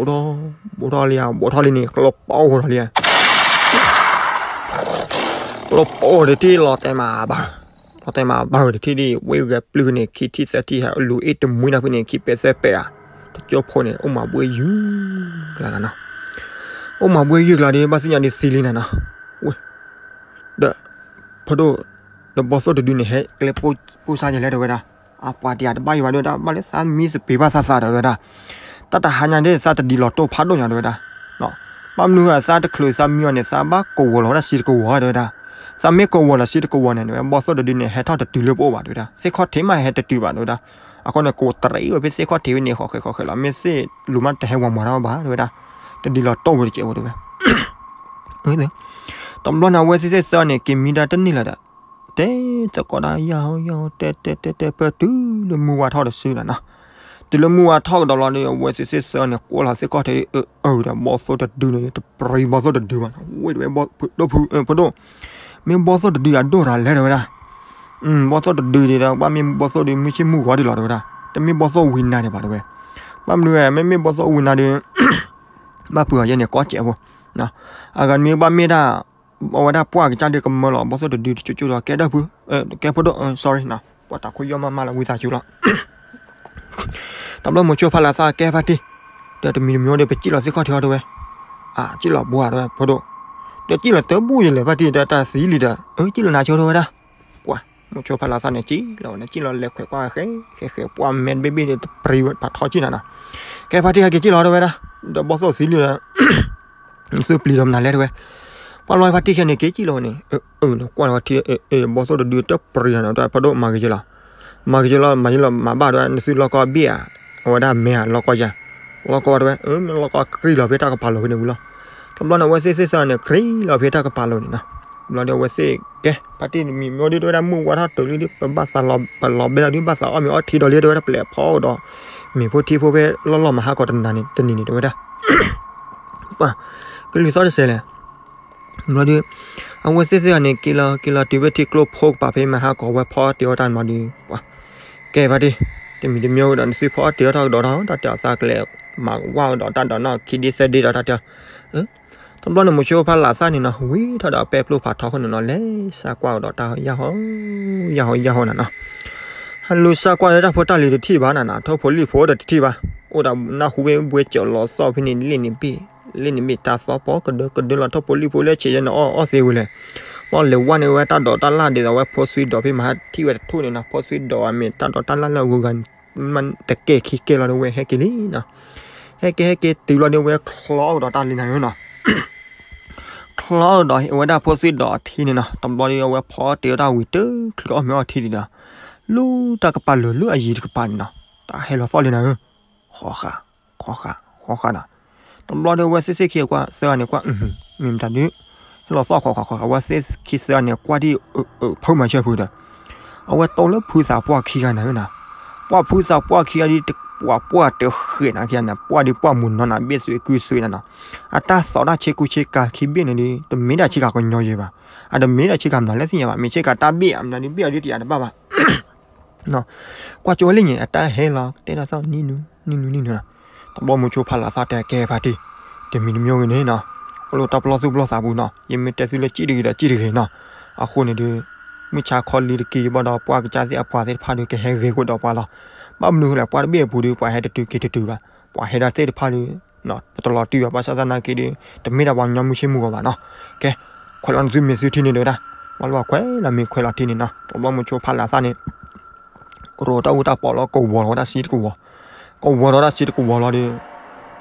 းထီၣ်လံဧါ ဘူးထီၣ်လံန့ၣ် ကျီပီဝဲဒီးလံဧါ ကျီပီဝဲတထံၣ်လီၤတဲာ်မးဘၣ် လီၤတဲာ်မးဘၣ်ဝဲတထံၣ်ဒံး ဝ့ၢ်ဂဲၤပျုၢ်န့ၣ် ခံထံၣ်သၢထံၣ်ဟဲ လူၤအ့ၣ်တမှံတၢ်ဖဲန့ၣ် ခံပဲသၢပဲဧါ တကၠိဖိန့ၣ် အိၣ်မးဘှ့ယုၢ်ကျါနၤနီၤ အိၣ်မးဘှ့ယုၢ်ကျါဒီး ဘၣ်သ့ၣ်ညါဒ်သံလံနၤနီၤ ဝ့ၢ် ဒီး ဖိဒိၣ် ဒီးဘီၣ်သိၣ်တဒုန့ၣ် ဟဲကျဲပိၢ်စါယဲလဲၣ်တဲဝဲဒၣ် အပှၤတယၤတဘၣ်ယံၤဘၣ်တဲဝဲဒၣ် ဘၣ်လၢသးမံသပ့ၤဘၣ်သးသးဒီးတဲဝဲဒၣ် တၢ်တဟါညါဒ်သးတဒုလီၤတိၢ်ဖးဒိၣ်ညါတဲဝဲဒၣ် ဘၣ်မနုၤသးတချုးသးမံအီၤန့ၣ် သးဘၣ်ကဝီၤလီၤဝဲဒၣ်စံတကဝီၤတဲဝဲဒၣ် သးမ့ၢ်ကဝီၤလီၤစံတကဝီၤန့ၣ် ဘီၣ်သိၣ်တဒုန့ၣ် ဟဲထီၣ်တတုၤလၢပအိၣ်ဘၣ်တဲဝဲဒၣ် သ့ၣ်ခီၣ်ထံးမးဟဲတတုၤဘၣ်တဲဝဲဒၣ် အဃိန့ၣ် ကဝီၤတရံးဝဲဖဲသ့ၣ်ခီၣ်ထံးဝဲန့ၣ် ဃီၤဃဲးဃီၤဃဲးလီၤ မ့ၢ်သ့ၣ်လူၤမးတဟဲဝၤမၤတၢ်ဘၣ်တဲဝဲဒၣ် တဒုလီၤတိၢ်ဝဲတကဲးဝဲတဲဝဲ တဘျီန့ၣ် အဝဲသ့ၣ်သ့ၣ်သၢန့ၣ် က့ၤမံဒၣ်တန့ၢ်လၢၤဒီး တဲသကိးဒၣ်ယၤဟီယၤဟီ တဲတဲတဲတဲ ပၢၢ်တုၤလၢမုၢ်ဝါထီၣ်တစုလီၤနီၤ. တုၤလၢမုၢ်ဝါထီၣ်ကဒီးလီၤဒီး အဝဲသ့ၣ်သ့ၣ်သၢန့ၣ် ကွၢ်လီၤသ့ၣ်ခီၣ်ထံး အၢ အၢ ဒီးဘီၣ်သိၣ်တဒုန့ၣ် တပြံဘီၣ်သိၣ်တဒုဘၣ်နီၤ. ဝဲတဲဝဲ ဒိၣ်ဖု ဖိဒိၣ် မ့ၢ်ဘီၣ်သိၣ်တဒုအဒိၣ်တၢ်လဲၣ်တဲဝဲဒၣ်. ဘီၣ်သိၣ်တဒုဒံးဒီး ဘၣ်မ့ၢ်ဘီၣ်သိၣ်ဒုး မုၢ်ဆ့ၣ်မုၢ်ဂီၤဒံးလီၤတဲဝဲဒၣ်. တမ့ၢ်ဘီၣ်သိၣ်ဝံနၤဒံးဘၣ်တဲဝဲ. ဘၣ်မနုၤ မ့မ့ၢ်ဘီၣ်သိၣ်ဝံနၤဒီး ဘၣ်ပှ့ၤအီၤယဲန့ၣ် ကီစဲးဖိ. အဂၤမ့ၢ်ဘၣ်မ့ၢ်ဒၣ် အဝဲဒၣ်ပှၢ်ကစၢ်ဒုးကမၢလီၤ ဘီၣ်သိၣ်တဒုတကၠိကၠိဒီး ကဲဒၢၣ်ဖု ကဲဖိဒိၣ် sorry နီၤ ပှၤတၢ်ခိၣ်ယီၢ်မးမးလၢဝံသးစူၤလီၤ. တဘျီမိၤဆိဖါလၢသၣ်ကဲဖါတံၢ် ဒီးတမံၤတမံၤဒီး ပစံၣ်လီၤသ့ၣ်ခီၣ်ထံးအီၤတဲဝဲ. အကံၣ်လီၤဘှါတဲဝဲ ဖိဒိၣ်, ဒီးကံၣ်လီၤတဘူၣ်ယလဲၣ် ဖါတံၢ် ဒီးတၢ်သံလံဒီး အကံၣ်လီၤနၤဆိ တဲဝဲဒၣ်. ပှၤ မိၤဆိဖးလးသၣ်န့ၣ် ကံၣ်လီၤဝဲန့ၣ် ကံၣ်လီၤလဲၤခွဲးကွၢ်ဃဲဃဲဃဲ ပှၤမဲာ်တဘ့ၣ်ဘ့ၣ်ဒီးတပြံဖးထီကံၣ်နၤနီၤ. ကဲ ဖါတံၢ် ဟဲက့ၤကံၣ်လီၤ တဲဝဲဒၣ်. ဒီးဘီၣ်သိၣ်သံလံဒီး သုပျံၤဒီးမနုၤလဲၣ် တဲဝဲ. ပှၤလီၤဖါတံၢ် ခဲန့ၣ် က့ၤကံၣ်လီၤဝဲန့ၣ် အၢၣ်လီၤကွၢ်လီၤထံ အၢၣ် ဘီၣ်သိၣ်တဒုတပြံနီၤ တဲဝဲ ဖိဒိၣ် မၤကယဲလီၤ, မၤကယဲလီၤ မၤယဲလီၤ မၤဘၣ်တဲဝဲ နသုလီၢ်ကီဘ့ၣ်ဧါ, အဝဲဒၣ်မဲာ်ဧါ လီၢ်ကီယၤ, လီၢ်ကီတဲဝဲ မ့ၢ်လီၢ်ကီကြံၢ်လီၤဖဲတၢ်ကပၤလိၤဖဲန့ၣ်ဝံၤလီၤ. တဘျီန့ၣ် အဝဲသ့ၣ်သ့ၣ်သၢန့ၣ် ကြံၢ်လီၤဖဲတၢ်ကပၤလိၤန့ၣ်နီၤ. တဘျီဒီးအဝဲသ့ၣ် ကဲ ဖါတံၢ် မံၤမ့ၢ်ဒ်တဲဝဲဒၣ် မုၢ်ဝါထီၣ်တုၤလံဒီး ပဘၣ်သးလီၤ ပလီၤဘဲလီၤဒုး ဘၣ်သးအီၣ်မ့ၤအီထံဒီးလံ တဲဝဲဒၣ် ပလဲၤဖီကဒီး မ့ၤဖိထံဖိဖဲလီၢ်လီၢ်မၤဟါကီးတနၤန့ၣ် တနံၤန့ၣ် တဲဝဲဒၣ် ပှၤ ကလုၢ်သီၣ်တစဲးလဲၣ်. ဘျီဒီး အဝဲသ့ၣ်သ့ၣ်န့ၣ် က့ၤလီၤ က့ၤလီၤတုၤဖဲထံကျိဖိကပၤဖဲမၤဟါကီးဝဲဖီအီၣ်တ့ၤအီၣ်တၢ်မၤဒီး ပှၤ ကဲဖါတံၢ် တမံၤတမံၤဒီး နသုဖီအီၣ်တ့ၤအီၣ်ထီၣ်ကဒီးထီၣ် တၢ်တဲအီၤသးကလဲၤ မၤဝၣ်ကဒီးတၢ်ဒီးနီၢ်ခံဒ့သၢဒ့ဒီး တၢ်တဲအီၤ တဘျီန့ၣ် မိၤဆိဖးလးသၣ်န့ၣ်နီၤ ဝံၤထီၣ်ဒီးပဲပျိၢ်ဖးထီခိၣ်န့ၣ်နီၤ လဲၤစးကွၢ်ကဒီးတၢ်ယၢ်ဟီ ယၢ်ဟီ ယၢ်ဟီနၤနီၤ. ဟဲလူၤစးကွၢ်လၢတၢ်ဖိတၢ်လံၤတထံၣ်ဘၣ်နၤနီၤ ထိၣ်ဖိလံၣ်ဖိဒီးတထံၣ်ဘၣ်. အိၣ်ဒီးနၢ်ဟူဝဲဘှဲကၠီၤလီၤသီၣ်ဖဲန့ၣ် လ့ၣ်န့ၣ်ဘ့ၣ် လ့ၣ်န့ၣ်ဘ့ၣ်တၢ်သီၣ်ပီကဒၢကဒၢလီၤ ထိၣ်ဖိလံၣ်ဖိလၢဆံးယဲန့ၣ် အီၣ်အီၣ်သ့ဝံၤလဲၣ်. ဘၣ်လဲၤဝဲန့ၣ်ဝဲတၢ်ဒိးတၢ်လၣ်ဒ်သိးဝဲဖိသွံဒီးဖဲမဟါထံၣ်ဝဲတထူၣ်န့ၣ်နီၤ ဖိသွံဒီးအမ့ၢ်တၢ်ဒိးတၢ်လၣ်လၢအဂုၤအဂၤ တကဲခံကဲလီၤဒီးဝဲဟဲက့ၤလံနီၤ. ဟဲက့ၤဟဲက့ၤတုၤလီၤဒီးဝဲ ချီအီၣ်ကဒီးတၢ်လံနၤနီၤ. ချီအီၣ်ကဒီးဝဲဒၣ်ဖိသွံဒီးအထံန့ၣ်နီၤ တဘျီဒီးအဝဲဖီအီၣ်တ့ၤအီၣ်တၢ်ဝံၤတုၤချုးအီၣ်မ့ၤအီထံဒံးဒီး လူၤတၢ်ကပၤလၢာ်လၢအယံၤတကပၤန့ၣ်နီၤ တၢ်ဟဲလီၤသီၣ်လံနၤဧၢ ဃီဃာ် ဃီဃာ် ဃီဃာ်နီၤ. တဘျီဒီးအဝဲသ့ၣ်သ့ၣ်ခံအကွၢ်သၢဂၤန့ၣ်ကွၢ် မ့ၢ်မတၤဒုး ဟဲလီၤသီၣ်ဃီဃာ်ဃီဃာ် အဝဲသ့ၣ်ခံသၢဂၤန့ၣ် ကွၢ်ဒ်အဖုမၤဆၢဖုဒီး အဝဲတိလၢဖုသးပှၢ်ခံဂၤန့ၣ်ဧၢနီၤ. ပှၢ်ဖုသးပှၢ်ခံဂၤဒ် ပှၢ်ပှၢ်တဃဲးနၤခံဂၤန့ၣ် ပှၢ်ဒ်ပှၢ်မုၢ်နီၤနၤ ဘ့ၣ်သွံးကုသွံးနၤနီၤ. အတၢ်သီၣ်တၢ်ဆ့ကူဆ့ကၤခံဘ့ၣ်န့ၣ်ဒ် တမ့ၢ်ဒၣ်ဆ့ကၤကညီယဲဘၣ်. အတမ့ၢ်ဒၣ်ဆ့ကၤမနုၤလဲၣ်သ့ၣ်ညါဘၣ်. မ့ၢ်ဆ့ကၤတၢ်ဘ့ၣ်ဧါ မနုၤဒ်ဘ့ၣ်အီၤဒ်တယာ်တဘၣ်ဘၣ် ကွၢ်ကၠိဝဲလံန့ၣ် အတၢ်ဟဲလီၤတဲဒၣ်သီၣ်နံၣ်နုၤ နံၣ်နုၤ နံၣ်နုၤနီၤ. တဘျီမိၤဆိဖးလးသၣ်တဲကဲဖါတံၢ် တမံၤတမံၤဂ့ၤန့ၣ်နီၤ အိၣ်လၢတၢ်ပလီၢ်သူၣ်ပလီၢ်သးပူၤနီၤ ယမ့ၢ်တဲသုလၢကံၣ်တဂ့ၤဒီးကံၣ်တဂ့ၤနီၤ. အဃိန့ၣ်ဒီး မုၢ်ဆါခီလံတက့ၢ်ဘၣ်ဒီး ပှၤကစၢ်သ့ၣ်အပှၤသ့ၣ်တဖၣ်ဒီး ကဟဲဂ့ၤကဒီးပှၤလီၤ. ဘၣ်မနုၤလဲၣ် ပှၤတဘ့ၣ်အပူၤဒီး ပှၤဟဲတတုၤက့ၤတတုၤဘၣ်. ပှၤဟဲဒၣ်သ့ၣ်တဖၣ်ဒီး ပတလီၤတံၢ်ဘၣ် ဘၣ်ဆၣ်သနာ်က့ဒီး တမ့ၢ်ဒၣ်ပှၤကညီမုၢ်ဆ့ၣ်မုၢ်ဂီၤဘၣ်နီၤ. ကဲ ခွဲးလီၤနသုမ့ၢ်သုထံန့ၣ်တဲဝဲဒၣ် ပှၤလၢပှၤခွဲးလီၤမ့ၢ်ခွဲးလီၤထံန့ၣ်နီၤ တဘျီမိၤဆိဖးလးသၣ်န့ၣ် ရိးတၢ်အူတၢ်ပီးလီၤကဝီၤလီၤဝဲဒၣ်စ့တကဝီၤ, ကဝီၤလီၤဝဲဒၣ်စ့တကဝီၤလီၤဒီး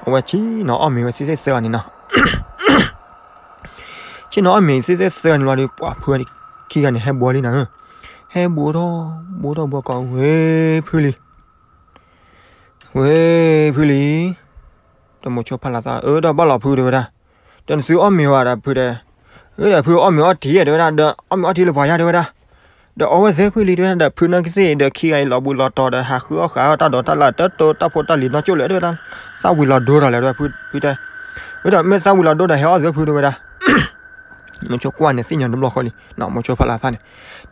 အဝဲဆ့ၣ်နီၤအီၣ်မ့ၤဝဲသ့ၣ်သၢဂၤန့ၣ်နီၤ, ဆ့ၣ်နီၤအီၣ်မ့ၤသ့ၣ်သၢဂၤန့ၣ်လီၤဒီး ပှၤဖုခံဂၤန့ၣ် ဟဲဘူးလံနၤ, ဟဲဘူးထီၣ် ဘူးထီၣ်ဘူးကီး ဝဲဖုလံ, ဝဲဖုလံ, ဒီးမိၤဆိဖးလးသၣ် အၢ ဒီးဘၣ်လီၤဖုတဲဝဲဒၣ်, ဒီးနသုအီၣ်မ့ၤဝဲဒီးဖုတဲ, အၢ ဒီးဖုအီၣ်မ့ၤအီထံတဲဝဲဒၣ်, ဒီးအီၣ်မ့ၤအီထံလၢပှၤယါတဲဝဲဒၣ်, ဒီးအီဝဲသ့ၣ်ဖုလံတဲဝဲဒၣ်, ဒီးဖုနာ်က့သ့ၣ် ဒီးခံဂၤအံၤလီၤဘူးလီၤတီၤဒီး ဟးဃုအီၣ်ဃာ်အီၣ်တၢ်ဒိးတၢ်လၣ် တၢ်တိၢ်တၢ်ဖိတၢ်လံၤနီၢ်ကၠိၣ်လၢၤတဲဝဲဒၣ်, သၣ်ဝံၤလီၤဒိဒီးလဲၣ်တဲဝဲဖုတဲ, အၢ ဒီးမ့ၢ်သၣ်ဝံၤလီၤဒိဒီးဟဲအီၣ်သ့ၣ်ဖုတဲဝဲဒၣ် မိၤဆိကွၢ်န့ၣ်သ့ၣ်ညါတဘျီဃီလံ, မိၤဆိဖးလးသၣ်န့ၣ်,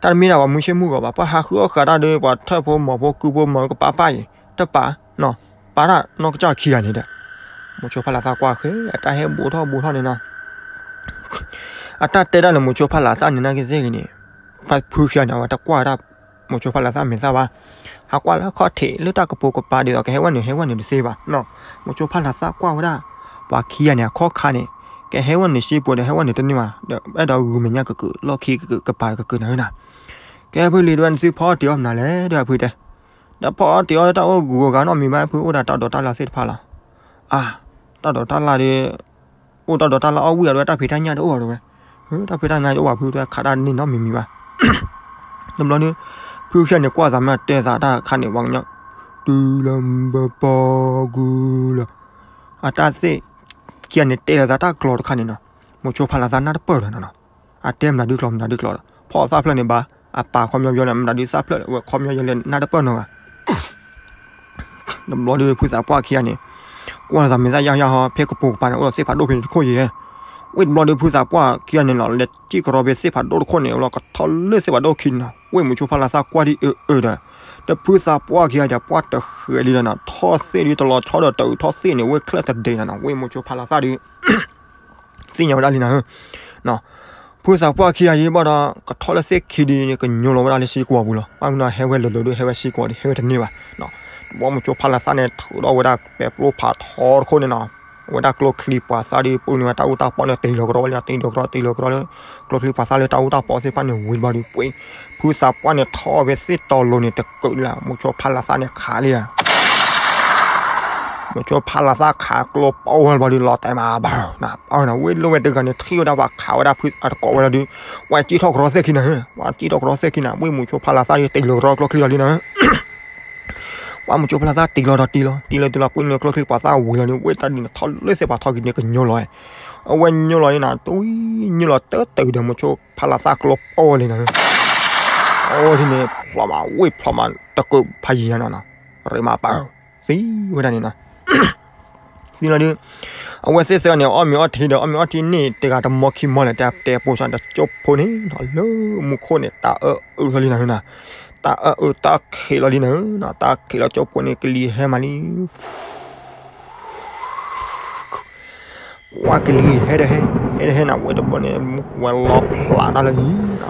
တၢ်တမ့ၢ်ဒၣ်ပှၤမုၢ်ဆ့ၣ်မုၢ်ဂီၤဘၣ်, ပှၤဟးဃုအီၣ်ဃာ်တၢ်ဒီး ပှၤထၢၣ်ဖိမီၤဖိကုဖိမီၤကပၤပၢ်အံၤ, တပာ်, ပာ်တၢ်နီၢ်ကစၢ်ခံဂၤန့ၣ်ဒီး, မိၤဆိဖးလးသၣ်ကွၢ်ဃဲ အတၢ်ဟဲဘူးထီၣ်ဘူးထီၣ်န့ၣ်နီၤ, အတၢ်တဲဒၣ်လၢမိၤဆိဖးလးသၣ်န့ၣ်နာ်က့သ့ၣ်ဂ့ၤန့ၣ်, ဖုခံဂၤန့ၣ် အဝဲတကွၢ်ဝဲဒၣ် မိၤဆိဖးလးသၣ်မဲာ်သၣ်ဘၣ်, ဟးကွၢ်လၢအခီၣ်ထံးလၢတၢ်ကပိာ်ကပၤဒ်သိး ကဟဲဝဲနုာ်ဟဲဝဲနုာ်တသ့ဘၣ်, မိၤဆိဖးလးသၣ်ကွၢ်ဝဲဒၣ်, ပှၤခံဂၤန့ၣ် အခီၣ်ခါန့ၣ်, ကဟဲဝဲနုာ်စ့ပူၤဒီးဟဲဝဲနုာ်တန့ၢ်ဘၣ်, ဒီးအဲၣ်ဒိးဂုာ်မဲာ်ညါကကုာ် လီၢ်ခံကကုာ်ကပၤကကုာ်နၤဧၢနၤ, ကဲဖုလံတဲဝဲ နသုဖီအီၣ်တ့ၤအီၣ်မနုၤလဲၣ် တဲဖုတဲ ဒီးဖီအီၣ်တ့ၤအီၣ်တၢ်အိၣ်ဂုၤဂၤနီတမံၤဘၣ် ဖုအိၣ်ဒီးတၢ်ဒိးတၢ်လၣ်သ့ၣ်တဖၣ်လီၤ, အါ, တၢ်ဒိးတၢ်လၣ်ဒီး, အိၣ်တၢ်ဒိးတၢ်လၣ်အီၣ်ဝံၣ်အီၤဒီးတၢ်ဖံးတၢ်ညၣ်တအိၣ်အီၤတဲဝဲ, တၢ်ဖံးတၢ်ညၣ်တအိၣ်ဘၣ်ဖုတဲခးတၢ်န့ၢ်နီတမံၤမံၤဘၣ်, တဘျီဒီး, ဖုခံဂၤန့ၣ်ကွၢ်သးမ့ၢ်တဲသးတၢ်ခါန့ၣ် ပှၤကညီ, တုၤလၢဘၢပီၢ်ဂုၤလၢ, အတၢ်သ့ၣ်, ခံဂၤန့ၣ်တဲလီၤသးတၢ်ကျိာ်တခါန့ၣ်နီၤ, မိၤဆိဖးလးသၣ်နၢ်တပၢၢ်ဒီးနီၤ အတဲမနုၤဒုးကျိာ်မနုၤဒုးကျိာ်ဒီး ဖီအီၣ်သၣ်ဖျၢၣ်န့ၣ်ဘၣ်, အပာ်ခီပညီလၢမနုၤဒုးသၣ်ဖျၢၣ်ဝဲခီပညီယဲလၢနၢ်တပၢၢ်နီတဂၤ, တဘျီဒီးဖုသးပှၢ်ခံဂၤန့ၣ်, ကွၢ်လီၤသးမဲာ်သၣ်ယၢ်ယၢ်ဟီ ဖဲကပိာ်ကပၤန့ၣ်အိၣ်ဒီးသ့ၣ်ဖးဒိၣ်ဖဲန့ၣ်တခိၣ်ယဲၢ်, ဝ့ၢ်တဘျီဒီးဖုသးပှၢ်ခံဂၤန့ၣ်လီၤ လဲၤစံၣ်ကရီဖဲသ့ၣ်ဖးဒိၣ်တခိၣ်န့ၣ် လီၤကထီၣ်လၢသ့ၣ်ဖးဒိၣ်ခံန့ၣ်နီၤ ဝ့ၢ်မိၤဆိဖးလးသၣ်ကွၢ်ဒ်အၢအၢဒီး, ဒီးဖုသးပှၢ်ခံဂၤဒီးပှၢ်တဃဲးလံဒီးနီၤ ထီၣ်သ့ၣ်ဒုးတလီၤဆီဒီးတအုးထီၣ်သ့ၣ်န့ၣ် ဝ့ၢ်ချၢၣ်တဒ့နီၤနီၤ ဝ့ၢ်မိၤဆိဖးလးသၣ်ဒုး သ့ၣ်ညါဝဲဒၣ်လံနၤဧၢ, ဖုသးပှၢ်ခံဂၤယံၤဘၣ်ဒီး ကထီၣ်လၢသ့ၣ်ခံဒုးန့ၣ် ကညိလီၤဝဲဒၣ်လၢစ့ကွီၤပူၤလီၤ ဘၣ်မနုၤဟဲဝဲလၢာ်လၢာ်ဒီးဟဲဝဲစ့ကွီၤဒီးဟဲဝဲတန့ၢ်ဘၣ်, တဘျီမိၤဆိဖးလးသၣ်န့ၣ် ထုးထီၣ်ဝဲဒၣ်ပဲပျိဖးထီတခိၣ်န့ၣ်နီၤ, ဝဲဒၣ်ကျိချံပှၤသၣ်ဒီး ပူန့ၢ်ဝဲတၢ်အူတၢ်ပီန့ၣ် တ့ၢ်လီၤကရီဝဲလံ တ့ၢ်လီၤကရီ တ့ၢ်လီၤကရီလၢ ကျိချံပှၤသၣ်လၢတၢ်အူတၢ်ပီသ့ၣ်တဖၣ်န့ၣ် ဝံၤဘျီဒီး ပှ့ၤ ဖုသးပှၢ်န့ၣ်ထီၣ်ဝဲသ့ၣ်တီလိၤန့ၣ် တကုးလၢ မိၤဆိဖးလးသၣ်န့ၣ်ခးလံဧါ မိၤဆိဖးလးသၣ်ခးကျိပီဝဲဘျီဒီး လီၤတဲာ်မးဘၣ်နၤ ပၢ်နၤ ဝ့ၢ်လိၣ်ဝဲတဂၤန့ၣ် ထံၣ်ဝဲဒၣ်ပှၤခးဝဲဒၣ်ဖု အတကိးဝဲလီၤဒီး ပှၤစံၣ်ထီၣ်ကရီသ့ၣ်ခံနၤ ပှၤစံၣ်ထီၣ်ကရီသ့ၣ်ခံနၤ ဝ့ၢ်မိၤဆိဖးလးသၣ်ဒီး တ့ၢ်လီၤကရီကျိချံလီၤလံနၤ ပှၤမိၤဆိဖးလးသၣ်တ့ၢ်လီၤဒီးတ့ၢ်လီၤ တ့ၢ်လီၤတ့ၢ်လီၤ ပှ့ၤန့ၣ်ကျိချံပှၤသၣ်ဝံၤလီၤဒီး ဝ့ၢ်တၢ်ဒ်န့ၣ်ထီၣ်လၢသ့ၣ်ပှၤထီၣ်က့ၤန့ၣ်ကညိလီၤ အဝဲညိလီၤန့ၣ်နၤ တဝံၤညိလီၤတၢ်တၢ်ဒီးမိၤဆိဖးလးသၣ်ကျိပီဝဲလံနၤ အဝဲန့ၣ် ဖျီမး ဝ့ၢ်ဖျီမး တကုးဖးယံၤညါနီၤနီၤ ရ့မးပၢ် သံဝဲဒၣ်န့ၣ်နီၤ သံလီၤဒုး အဝဲသ့ၣ်သၢဂၤန့ၣ် အီၣ်မ့ၤအီထံဒီး အီၣ်မ့ၤအီထံန့ၣ် တဂၤတမီခံမီလဲၣ် တဲတဲပိစၢ် တကၠိဖိန့ၣ်နီၤ လၢမူခိၣ်န့ၣ် တၢ်အၢအုးလီၤလံနၤနၤ တၢ်အၢအုးတၢ်ခံးလီၤလံနၤ တၢ်ခံးလီၤကၠိဖိန့ၣ် ကလံၤဟဲမးလံ ဝဲကလံၤဟဲဒီးဟဲ ဟဲဒီးဟဲနၤ ဝဲတဘျီန့ၣ် ဝဲလီဖျးတၢ်လၢလံ လီဖျ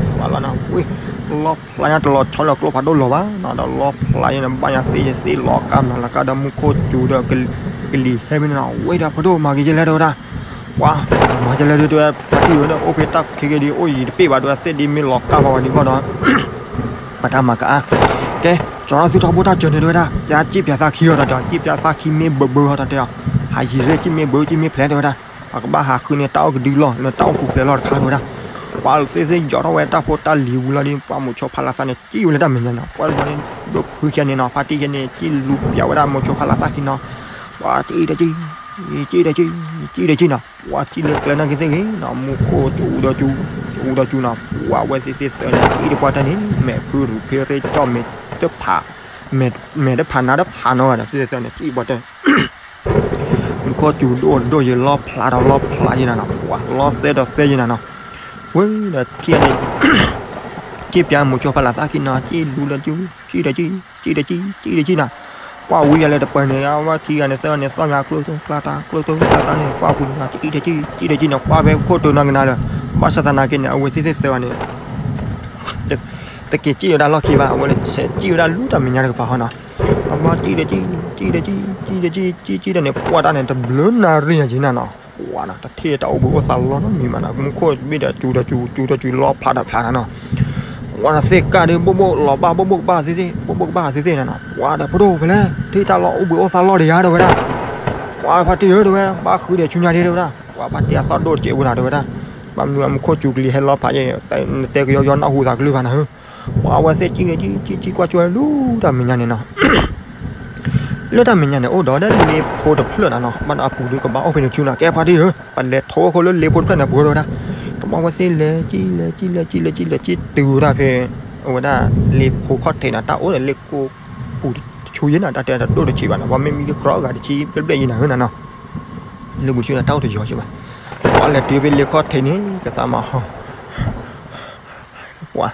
းလီၤနၤ ဝ့ၢ် လီဖျးညါတလီၤဆီလၢကျိဖးဒိၣ်လီၤဘၣ် ဒီးလီဖျးယဲန့ၣ် ဘၣ်ညါသ့ၣ်ယသ့ၣ်လီၤကါမးလီၤကါဒီးမူခိၣ်စူၤဒီး ကလံၤဟဲမ့ၢ်နၤ ဝဲဒီးဖဒိၣ်မၤက့ၤယဲလဲၣ်တဲဝဲဒၣ် ပှၤ မၤက့ၤလဲၣ်ဒုးတဲဝဲ ဖါတံၢ်ဝဲဒီး အိၣ်ဖဲတၢ်ခံက့ၤဒီး အိၣ်ယံၤတပ့ၢ်ဘၣ်တဲဝဲ သ့ၣ်ဒ်မ့ၢ်လီၤကါဘၣ်ဝဲဒ်ဘၣ်ဒီး ပတၢ်မၤကအါ ကဲ ကၠီထီၣ်သုထီဘိၣ်တၢ်စၢၤန့ၣ်တဲဝဲဒၣ် ပျါစံၣ်ပျါသၣ်ခံဂီၤဒီး စံၣ်ပျါသၣ်ခံမ့ၢ်ဘၢဘၢဟီဒီးတဲအီၤ ဟးယံၤရဲၣ်စံၣ်မ့ၢ်ဘၢစံၣ်မ့ၢ်ဖျဲးတဲဝဲဒၣ် ပှၤကဘၣ်ဟးဃုန့ၢ်တၢ်အိၣ်ကဒုလီၢ် လၢတၢ်အိၣ်ပူၤဖျဲးလီၢ်တခါတဲဝဲဒၣ် ပှၤသ့ၣ်သ့ၣ်ယီၤထီၣ်ဝဲတၢ်ဖိတၢ်လံၤဝံၤလီၤဒီး ပှၤမိၤဆိဖးလးသၣ်န့ၣ် စံၣ်ဝဲလၢတၢ်မဲာ်ညါန့ၣ် ပှၤလီၤန့ၣ် ဒိၣ်ဖုခံဂၤန့ၣ်နီၤ ဖါတံၢ်ခံဂၤန့ၣ် စံၣ်လူၤပျးဝဲဒၣ်မိၤဆိဖးလးသၣ်ခံနီၤ ပှၤစံၣ်ဒီးစံၣ် စံၣ်ဒီးစံၣ် စံၣ်ဒီးစံၣ်နီၤ ပှၤစံၣ်လၢကျဲနာ်က့ၤသ့ၣ်ဂ့ၤနီၤ မူခိၣ်စူၤဒီးစူၤ စူၤဒီးစူၤနီၤ ပှၤဝဲသ့ၣ်သ့ၣ်သၢန့ၣ် စံၣ်တပှၢ်တၢၢ်န့ၣ် မဲာ်ဖုရူၤဖ့ရ့ၣ်ကၠီၣ်မဲာ်တဖး မဲာ်တဖးနါတဖးနီၤဒီး သ့ၣ်သၢန့ၣ် စံၣ်ပှၢ်တၢၢ် မူခိၣ်စူၤဒိၣ်ဒိၣ်ယဲ လီဖျးဒီးလီဖျးယဲနၤနီၤ ပှၤလီသဲဒီးသဲယဲနၤနီၤ ဝဲဒီးခံဂၤန့ၣ် စံၣ်ပျးမိၤဆိဖးလးသၣ်ခံနီၤ စံၣ်လူၤဒီးစူၤ စံၣ်ဒီးစံၣ် စံၣ်ဒီးစံၣ် စံၣ်ဒီးစံၣ်နီၤ ပှၤဝံၤယၤလၢတပၢၢ်န့ၣ် အဝဲခံဂၤန့ၣ် သၢဂၤန့ၣ် သီၣ်ညါကျိတိကျါတၢ် ကျိတိကျါတၢ်န့ၣ် ပှၤပူၤန့ၣ် စံၣ်ဒီးစံၣ် စံၣ်ဒီးစံၣ်နီၤ ပှၤဖဲခိၣ်တိၤနီၢ်ကနၤလၢ ဘၣ်ဆၣ်သနာ်က့န့ၣ် အဝဲသ့ၣ်သ့ၣ်သၢဂၤန့ၣ် တက့ၤစံၣ်ဝဲဒၣ်လီၢ်ခံဘၣ် အဝဲန့ၣ်စံၣ်ဝဲဒၣ်လူတၢ်မဲာ်ညါတကပၤဃီနီၤ အဘျီစံၣ်ဒီးစံၣ် စံၣ်ဒီးစံၣ် စံၣ်ဒီးစံၣ် စံၣ်စံၣ်ဒီးန့ၣ် ပှၤတၢ်န့ၣ် တဘျုးနၣ်ရံၣ်ညါက့ၤနၤနီၤ ပှၤနီၤ တထံၣ်တၢ်အိၣ်ဘှံးအိၣ်သါလီၤနီတမံၤဘၣ်နီၤ မူခိၣ်ဘ့ၣ်ဒီးစူၤဒီးစူၤ စူၤဒီးစူၤလီဖျးဒီးဖျးနၤနီၤ ပှၤသ့ၣ်ကၢ်ဒီး ဘိၣ်ဘိၣ်လီၤဘၣ် ဘိၣ်ဘိၣ်ကဘၣ်သ့ၣ်သ့ၣ် ဘိၣ်ဘိၣ်ကဘၣ်သ့ၣ်သ့ၣ်နၤနီၤ ပှၤဒီးဖဒိၣ်ဖဲလဲၣ် ထံၣ်တၢ်လီၤအိၣ်ဘှံးအိၣ်သါလီၤဒီးယၤတဲဝဲဒၣ် ပှၤဖါတံၢ်ဧၢတဲဝဲ ဘၣ်ဃုဒီးဆူညါဒ့တဲဝဲဒၣ် ပှၤဖါတံၢ်အသီၣ်ဒိၣ်တစဲးဝဲနၤတဲဝဲဒၣ် ဘၣ်မနုၤအမူခိၣ်စူၤကလံၤဟဲလီဖျးယဲ နတဲကယီယီနၢ်ဟူသးကလုၢ်ဘၣ်နၤဧၢ ပှၤဝဲသ့ၣ်စံၣ်န့ၣ် စံၣ်စံၣ်ကွၢ်ကွၢ်လၢတၢ်မဲာ်ညါန့ၣ်နီၤ လၢတၢ်မဲာ်ညါန့ၣ် အိၣ်ဒီးလ့ဖိတဖျၢၣ်နၤနီၤ ဘၣ်ဒီးအပူၤဒုးကဘၣ်အိၣ်ဖဲန့ၣ်ဆူနီၤ ကဲဖါတံၢ်ဧၢ ပလဲၤထိၣ်အခိၣ်လၢလ့ဖိတဖျၢၣ်န့ၣ်ပှဲၤတဲဝဲဒၣ် ကဘၣ်ဝဲသ့ၣ်လဲၤစံၣ်လဲၤစံၣ်လဲၤစံၣ်လဲၤစံၣ်လဲၤစံၣ်တုၤဝဲဒၣ်ဖဲ အဝဲဒၣ်လ့ဖိခီၣ်ထံးနီၤ တၢ်အိၣ်ဒီးလ့ကိးပူၤတဆူယဲနၤ တၢ်တဲတဒိၣ်တဆံးဘၣ်နီၤ ပှၤမ့ၢ်မံလၢကြီအဂၤတဆံဘျဲၣ်ဘျဲၣ်ယဲနၤဧၢနၤနီၤ လၢပူၤဆူန့ၣ် တၢ်အိၣ်တယီၤက့ဘၣ် ပှၤလဲၤတုၤဖဲလ့ခီၣ်ထံးန့ၣ် ကသးမၤဟီ ပှၤ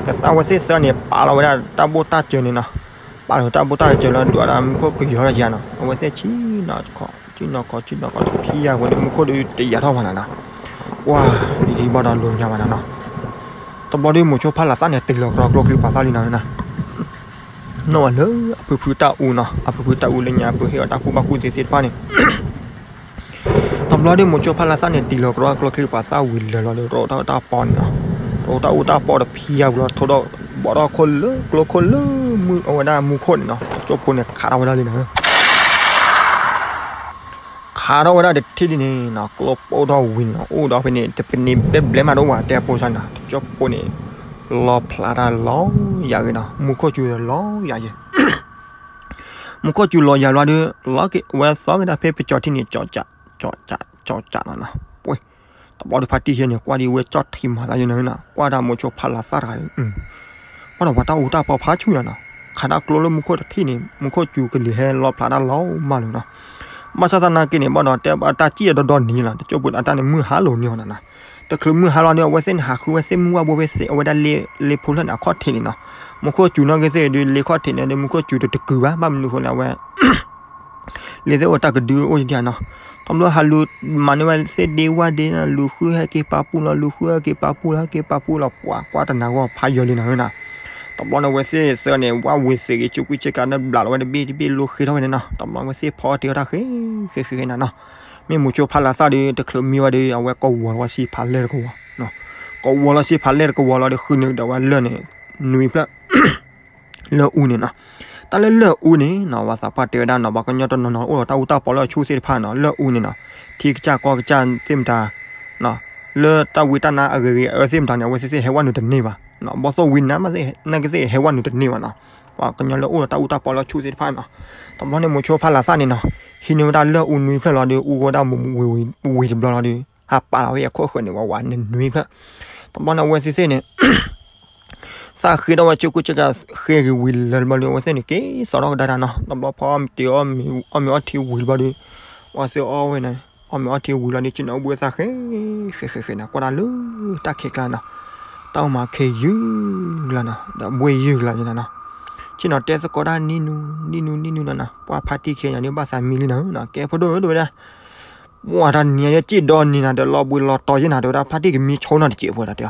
ကသးဝဲသ့ၣ်သၢန့ၣ် ပာ်လီၤဝဲဒၣ်တၢ်ဘိၣ်တၢ်စၢၤန့ၣ်နီၤ ပာ်လီၤတၢ်ဘိၣ်တၢ်စၢၤလီၤ ဒွးဒီးမူခိၣ်ကယီၤလီၤယၤနီၤ အဝဲသ့ၣ်ဆံနီၤခီ ဆံနီၤခီ ဆံနီၤခီ တဖံးယၤဝဲန့ၣ် မူခိၣ်ဒုးတယာ်ထီၣ်ဘၣ်နၤနီၤ ပှၤ ဒ်ဒ်ဘၣ်ဒီးလိာ်ညါဘၣ်နၤနီၤ တဘျီဒုးမိၤဆိဖးလးသၣ်န့ၣ် တ့ၢ်လီၤကရီကျိချံပှၤသၣ်လံနၤနီၤ နီၣ်ဝဲလၢအဖုဖုတၢ်အူနီၤ အဖုဖုတၢ်အူလၢညါ အဖုဟ့ၣ်အီၤတၢ်ကူၣ်ဘၣ်ကူၣ်သ့သ့ၣ်တဖၣ်န့ၣ် တဘျီဒုးမိၤဆိဖးလးသၣ်န့ၣ် တ့ၢ်လီၤကရီကျိချံပှၤသၣ်ဝံၤလၢာ်လီၤဒီး ရိးတၢ်အူတၢ်ပီန့ၣ်နီၤ ရိးတၢ်အူတၢ်ပီတဖံးယၤဝံၤလီၤ ထိးဒီး ဘီးထီၣ်ခိၣ်လၢကျိခိၣ်လၢမုၢ်အဝဲဒၣ်မူခိၣ်န့ၣ်နီၤ ကၠိဖိန့ၣ်ခးထီၣ်ဝဲဒၣ်လံနၤ ခးထီၣ်ဝဲဒၣ်တထံၣ်ဒ်န့ၣ်နီၤ ကျိပိၢ်ထီၣ်ဝံၤန့ၣ်နီၤ အိၣ်ဒီးဖဲန့ၣ် တပန့ၢ်ဘဲဘျဲမးတအိၣ်ဘၣ် တဲပိစၢ်နီၤ တကၠိဖိန့ၣ် လီဖျးတၢ်လီၤယၤဂ့ၤနီၤ မူခိၣ်စူၤလီၤယၤဂ့ၤ မူခိၣ်စူၤလီၤယၤလီၤဒီး လီၤက့ၤဝဲသီက့ၤဒၣ်ဖဲပကၠီၤထံန့ၣ် ကၠီၤကၠး ကၠီၤကၠး ကၠီၤကၠးနီၤနီၤ ပှ့ၤ တဘျီဒုးဖါတံၢ်ဟဲန့ၣ် ကွၢ်ဒ်ဝဲကၠီၣ်ထံမၤသးယဲနၤနီၤ ကွၢ်တၢ်မိၤဆိဖးလးသၣ်တဂၤဒီး ဘၣ်ဒီးပှၤတၢ်အူတၢ်ပီဖးဆူၣ်ယၤနီၤ ခးတၢ်ကျိလၢမူခိၣ်တထံၣ်န့ၣ် မူခိၣ်စူၤကလံၤဟဲလီဖျးတၢ်လီၤမးလီၤနီၤ ဘၣ်ဆၣ်သနာ်က့န့ၣ် ဘၣ်ဒီးတဲအတၢ်စံၣ်အဒီဒီနံၤလီၤ တကၠိဖိအတၢ်န့ၣ်မုၢ်ဟါလိၤန့ၣ်အီၤနၤနီၤ တချုးမုၢ်ဟါလီၤဒီး အဝဲသ့ၣ်န့ၣ်ဟးဃုဝဲသ့ၣ်မုၢ်ဝၣ်ဘိဖဲသ့ၣ် အဝဲဒၣ်လ့ဖိဖျၢၣ်န့ၣ်အခီၣ်ထံးန့ၣ်နီၤ မူခိၣ်စူၤနီၢ်က့ၤသ့ၣ်ဒီး လ့ခီၣ်ထံးန့ၣ်ဒီး မူခိၣ်စူၤတတကုၤဘၣ် ဘၣ်မနုၤအဃိန့ၣ် အဝဲ လ့သ့ၣ်အိၣ်တၢ်ကဒုအိၣ်ယံၤဒံးနီၤ တဘျီဟးလူၤမၤန့ၢ်ဝဲသ့ၣ်ဒ့ဝၣ်ဒ့နီၤ လူၤဃုဟဲက့ၤပာ်ပူၤလီၤ လူၤဃုဟဲက့ၤပာ်ပူၤလီၤ ဟဲက့ၤပာ်ပူၤလီၤ ပှၤကွၢ်တနၤဂီၢ်ဖးယီၤလံနၤနီၤ တဘျီန့ၣ် အဝဲသ့ၣ်သၢဂၤန့ၣ် ဝၣ်ဝံၤသ့ၣ်ဂ့ၤ ကၠိကွံာ်ဆ့ကၤ နဘျးလီၤဝဲတဘ့ၣ်တဘ့ၣ် လိဃ့ထီၣ်ဝဲန့ၣ်နီၤ. တဘျီအဝဲသ့ၣ်ဖီအီၣ်တ့ၢ်အီၣ်တၢ်ဃ့ ဃ့ဃ့ဃ့နၤနီၤ. မ့ၢ်မိၤဆိဖးလးသၣ်ဒီး တချုးမံဝဲဒီး အဝဲကဝီၤလီၤဝဲစ့ဖးလဲၢ်တကဝီၤ, ကဝီၤလီၤစ့ဖးလဲၢ်တကဝီၤလီၤဒီး ဃုနုာ်ဒီးဝဲလၢၢ်န့ၣ် နွံဖျၢၣ် လၢၢ်အူန့ၣ်နီၤ. တၢ်လၢလၢၢ်အူန့ၣ်နီၤ ပှၤသးပှၢ်တဲဝဲဒၣ်နီၤ ပှၤကညီတနီၤနီၤ အိၣ်ဒီးတၢ်အူတၢ်ပီလၢအဆူၣ်သ့ၣ်တဖၣ်နီၤ လၢၢ်အူန့ၣ်နီၤ ထံကစၢ်ကီၢ်ကစၢ်သ့ၣ်မတၤ လၢတၢ်ဝံတၢ်နါအဂ့ၤဂ့ၤအၢသ့ၣ်မတၤန့ၣ် အဝဲသ့ၣ်သ့ၣ်ဟဲဝဲနုာ်တန့ၢ်ဘၣ်. ဘီၣ်သိၣ်ဝံနါမးသ့ၣ် နာ်က့သ့ၣ်ဟဲဝဲနုာ်တန့ၢ်ဘၣ်နီၤ. ပှၤကညီလၢအိၣ်ဒီးတၢ်အူတၢ်ပီလၢအဆူၣ်သ့ၣ်တဖၣ်နီၤ. တဘျီန့ၣ် မိၤဆိဖးလးသၣ်န့ၣ်နီၤ ဟံးန့ၢ်ဝဲဒၣ်လၢၢ်အူနွံဖျၢၣ်လီၤဒီး အူဝဲဒၣ်ဝံၤတဘျီလီၤဒီး ဟးပာ်လီၤဝဲအခိၣ်ဃၢၤန့ၣ် ဝးဝးနွံဖျၢၣ်. တဘျီန့ၣ် အဝဲသ့ၣ်သ့ၣ်န့ၣ် သၣ်ဃ့ထီၣ်ဝဲကၠိကူၣ်ကၠိကၤ ဃ့ဂ့ၤဝံၤလၢတဘျီဒီး အဝဲသ့ၣ်န့ၣ် က့ၤစိာ်ထီၣ်ကဒါတၢ်နီၤ. တဘျီဖီအီၣ်မ့ၤတ့ၤ အီၣ်မ့ၤအီထံဝံၤတဘျီဒီး ဝဲသ့ၣ်အီၣ်ဝဲန့ၣ် အီၣ်မ့ၤအီထံဝံၤလီၤဒီး ဆ့ၣ်နီၤဘှံးသၣ်ဃ့ ဃ့ဃ့ဃ့န့ၣ် ကွၢ်တၢ်လၢတၢ်ခံးကျါနီၤ. တၢ်အိၣ်မးခ့ယုၢ်ကျါနီၤ ဒီးဘှ့ၣ်ယုၢ်ကျါန့ၣ်နီၤ. ဆ့ၣ်နီၤတဲသကိးတၢ်နံၣ်နူနံၣ်နူနံၣ်နူနီၤနီၤ ပှၤဖါတံၢ်ခံဂၤန့ၣ် ဘၣ်သးမံလံနီၤ ကဲဖိဒိၣ်ဒိၣ်ဝဲဒၣ် ပှၤတနံၤညါဒီး စ့ၣ်ဒီနံၤနၤဒီး လီၤဘှံးလီၤတီၤယဲၢ်နၤ တဲဝဲဒၣ် ဖါတံၢ်ကမံဆိနီတစဲးဖိဒၣ်တဲအီၤ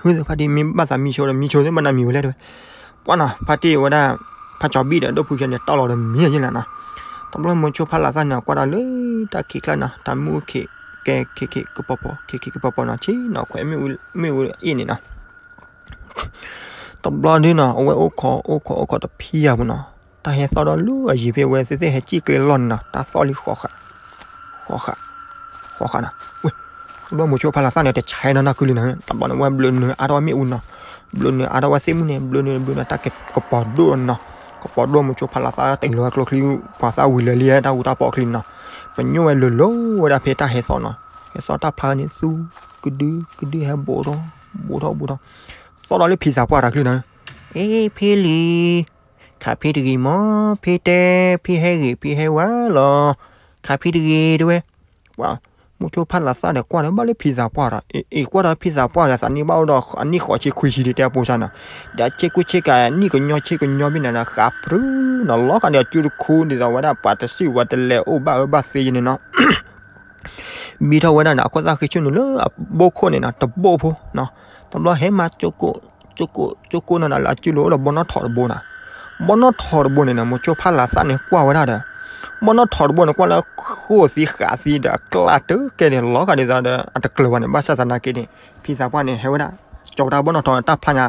ဟုသ့ၣ်ဖါတံၢ်မ့ၢ်ဘၣ်သးမံဆိဒီး မံဆိသ့ၣ်ဘၣ်နၤမံၤဝဲလဲၣ်တဲဝဲ. ပှၤနီၤ ဖါတံၢ်ဝဲဒၣ် ဖါကၠီဘံၣ်ဒီး ဒိၣ်ဖုကၠီန့ၣ် တီၢ်လီၤဒီးမံၤယဲၢ်နၤနီၤ. တဘျီမိၤဆိဖးလးသၣ်န့ၣ် ကွၢ်တၢ်လၢတၢ်ခံးကျါနီၤ တၢ်မုၣ်အိၣ်ခံး ကဲခံးခံးကပီၤပီၤ ခံးခံးကပီၤပီၤနီၤ ဆ့ၣ်နီၤခွဲးမ့ၣ်အူအ့ၣ်န့ၣ်နီၤ. တဘျီဒုနီၤ အဝဲအိၣ်ခိးအိၣ်ခိးအိၣ်ခိးတဖံယၤပူၤနီၤ တၢ်ဟဲသီၣ်ဒီးလၢအယံၤဖဲအဝဲသ့ၣ်သ့ၣ်ဟဲစံၣ်ကျဲလီၢ်န့ၣ်နီၤ တၢ်သီၣ်လံဃီဃာ် ဃီဃာ် ဃီဃာ်နီၤ. ဝဲ တဘျီမိၤဆိဖးလးသၣ်န့ၣ် တဆဲးနီၢ်နီၢ်ခုလံနီၤ တဘျီန့ၣ် ဝဲဘျုးနုာ်အါထီၣ်ဝဲမ့ၣ်အူနီၤ ဘျုးနုာ်အါထီၣ်ဝဲသ့ၣ်မုၣ်န့ၣ် ဘျုးနုာ်ဘျုးနုာ်တၢ်ကပီၤဒိၣ်နီၤ ကပီၤဒိၣ်မိၤဆိဖးလးသၣ်တ့ၢ်လီၤဝဲကျိချံ ပှၤသၣ်ဝံၤလၢာ်လံတၢ်အူတၢ်ပီချံနီၤ ပညိၣ်ဝဲလိၤလိၤဝဲဒၣ်ဖဲတၢ်ဟဲသီၣ်နီၤ ဟဲသီၣ်တၢ်ဖျါန့ၣ် သူကဒုကဒုဟဲဘူးထီၣ် ဘူးထီၣ်ဘူးထီၣ် သီၣ်ဒီးလၢဖံသးပှၢ်တၢ်ချုးနီၤ အ့ ဖံလံၤ ခးဖံတဂ့ၤမး ဖံတဲ ဖံဟဲဂ့ၤ ဖံဟဲဝါလီၤ ခးဖံတဂ့ၤတဲဝဲ ပှၤ မိၤဆိဖးလးသၣ်ဒီးကွၢ်ဒီးဘၣ်လၢဖံသးပှၢ်ဒီး အ့ ကွၢ်ဒီးဖံသးပှၢ်ဒီး သးနံၣ်ဘၣ်အိၣ်ဒီးအနံၣ်ဃိးဆံခွံဆံဒီးတဲအပိစါနီၤ ဒီးဆ့ကူဆ့ကၤနံၣ်ကညီဆ့ကညီဘ့ၣ်နၤဒီး ဃးပြူနီၤ လီၤဃာ်ဒီးအစုတခူ ဒ်သိးဝဲဒၣ်ပှၤတစံၣ်ဝဲတလဲၤအိၣ်ဘၣ်အၢဘၣ်သီယဲၢ်န့ၣ်နီၤ ဘံထီၣ်ဝဲဒၣ်န့ၣ် အခိၣ်သၣ်ဃ့ဆူၣ်နုာ်လၢအဘိခိၣ်န့ၣ်နီၤ တဘိဖိနီၤ တဘျီဟဲမၤကၠိကိၣ် ကၠိကိၣ် ကၠိကိၣ်နီၤ လၢအစုလိၤအိၣ်ဒီးဘီနီၣ်ထိးတဘိနီၤ ဘီနီၣ်ထိးတဘိန့ၣ်နီၤ မိၤဆိဖးလးသၣ်န့ၣ်ကွၢ်ဝဲဒၣ်ဒီး ဘီနီၣ်ထိးတဘိန့ၣ် ကွၢ်လၢဃိၣ်သံဃးသံဒီးအကျၢ်တကဲန့ၣ် လီၤဃာ်ဒ်သိးဒီး အတကျၢၤဘၣ်န့ၣ် ဘၣ်ဆၣ်သနာ်က့န့ၣ် ဖံသးပှၢ်န့ၣ် ဟဲဝဲဒၣ် ကၠီၤဝဲဒၣ်ဘီနီၣ်ထိးန့ၣ် တၢ်ဖျါညါ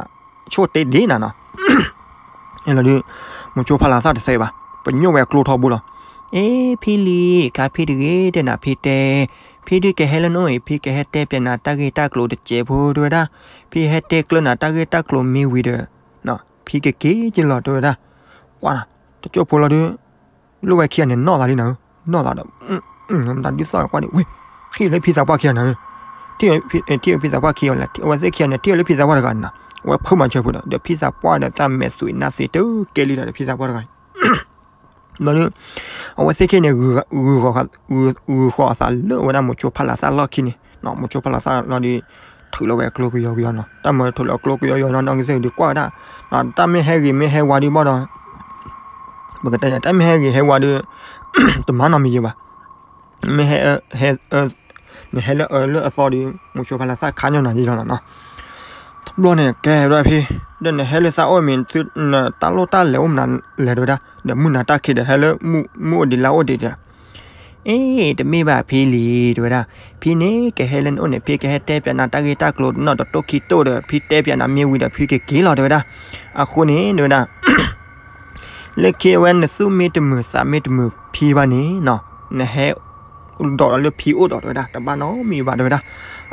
ဆိၣ်တ့ဒ့နၤနီၤ လီၤဒုး မိၤဆိဖးလးသၣ်တသဲဘၣ် ပညိၣ်ဝဲကျိထီဘိလီၤ အ့ ဖံလံၤ ခးဖံတဂ့ၤ တဲနၤဖံတဲ ဖံဒုးကဟဲလၢနအိၣ်အံၤ ဖံကဟဲတဲပၠးနၤတၢ်ဂ့ၢ်တၢ်ကျိၤတစဲးဖိတဲဝဲဒၣ် ဖံဟဲတဲကျၢၤနၤတၢ်ဂ့ၢ်တၢ်ကျိၤမ့ၢ်ဝံၤဒီး ဖံကက့ၤက့ၤလီၤတဲဝဲဒၣ် ကွၢ် တကၠိၢ်ဖိလီၤဒုး လိၣ်ဝဲခံဂၤန့ၣ်နီၣ်သးလံနၤဧၢ နီၣ်သးဒီး မတၤဒုးသီၣ်ကွၢ်ဒံး ဝဲ ထံၣ်လၢဖံသးပှၢ်ခံဂၤနၤဧၢ ထံၣ်လၢဖံသးပှၢ်ခံဂၤဝဲလဲၣ် အဝဲသ့ၣ်ခံဂၤန့ၣ် ထံၣ်လၢဖံသးပှၢ်တဂၤနၤ အဝဲဖုးမၤဆၢဖိဒီး ဒီးဖံသးပှၢ်ဒီးတၢ်မဲာ်သွံးနါသ့တကဲလံဒီး ဖံသးပှၢ်တဂၤ ဘျီဒုး အဝဲသ့ၣ်ခံဂၤန့ၣ် ဂုၤဃီၤအသးလၢဝဲဒၣ်မိၤဆိဖးလးသၣ်လီၢ်ခံန့ၣ် မိၤဆိဖးလးသၣ်လီၤဒီး ထုးလီၤဝဲအကျိကယီကယီနီၤ တၢ်မၢထုးလီၤအကျိကယီကယီနီၤ နီၢ်ကစၢ်ဒုးကွၢ်ဝဲဒၣ် တၢ်မ့ၢ်ဟဲဂ့ၤမ့ၢ်ဟဲဝါဒုးဘၣ်ဒီး ပကတဲ တၢ်မ့ၢ်ဟဲဂ့ၤဟဲဝါဒုး တမၤနီတမံၤယဲၢ်ဘၣ် မ့ၢ်ဟဲ နဟဲလၢအၢလၢအသီဒီး မိၤဆိဖးလးသၣ်ခါညီနၤယဲၢ်လီၤနီၤ တဘျီန့ၣ် ကဲဝဲဒၣ်ဖံ ဒီးနဟဲလၢသးအိၣ်မ့ၢ် နတၢ်လိၣ်တၢ်လဲၤအိၣ်မနုၤလဲၣ်တဲဝဲဒၣ် ဒီးမုၢ်နၤတၢ်ခံးဒီး ဟဲလၢမုၢ်အိၣ်ဒံးလါအိၣ်ဒံးဒီး အ့ တမ့ၢ်ဘၣ်ဖံလံၤတဲဝဲဒၣ် ဖံန့ၣ်ကဟဲလၢနအိၣ်န့ၣ် ဖံကဟဲတဲပၠးနၤတၢ်ဂ့ၢ်တၢ်ကျိၤနီၢ်တတိၢ်ခံတိၢ်ဒီး ဖံတဲပၠးနၤမ့ၢ်ဝံၤဒီး ဖံကက့ၤလီၤတဲဝဲဒၣ် အဃိန့ၣ်တဲဝဲဒၣ် လၢခံဝဲနသူၣ်မ့ၢ်တမုာ်သးမ့ၢ်တမုာ်ဖံဘၣ်န့ၣ်နီၤ နဟဲ ဒိးဒီးလၢဖံအိၣ်ဒီးတဲဝဲဒၣ် တဘၣ်နီတမံၤဘၣ်တဲဝဲဒၣ်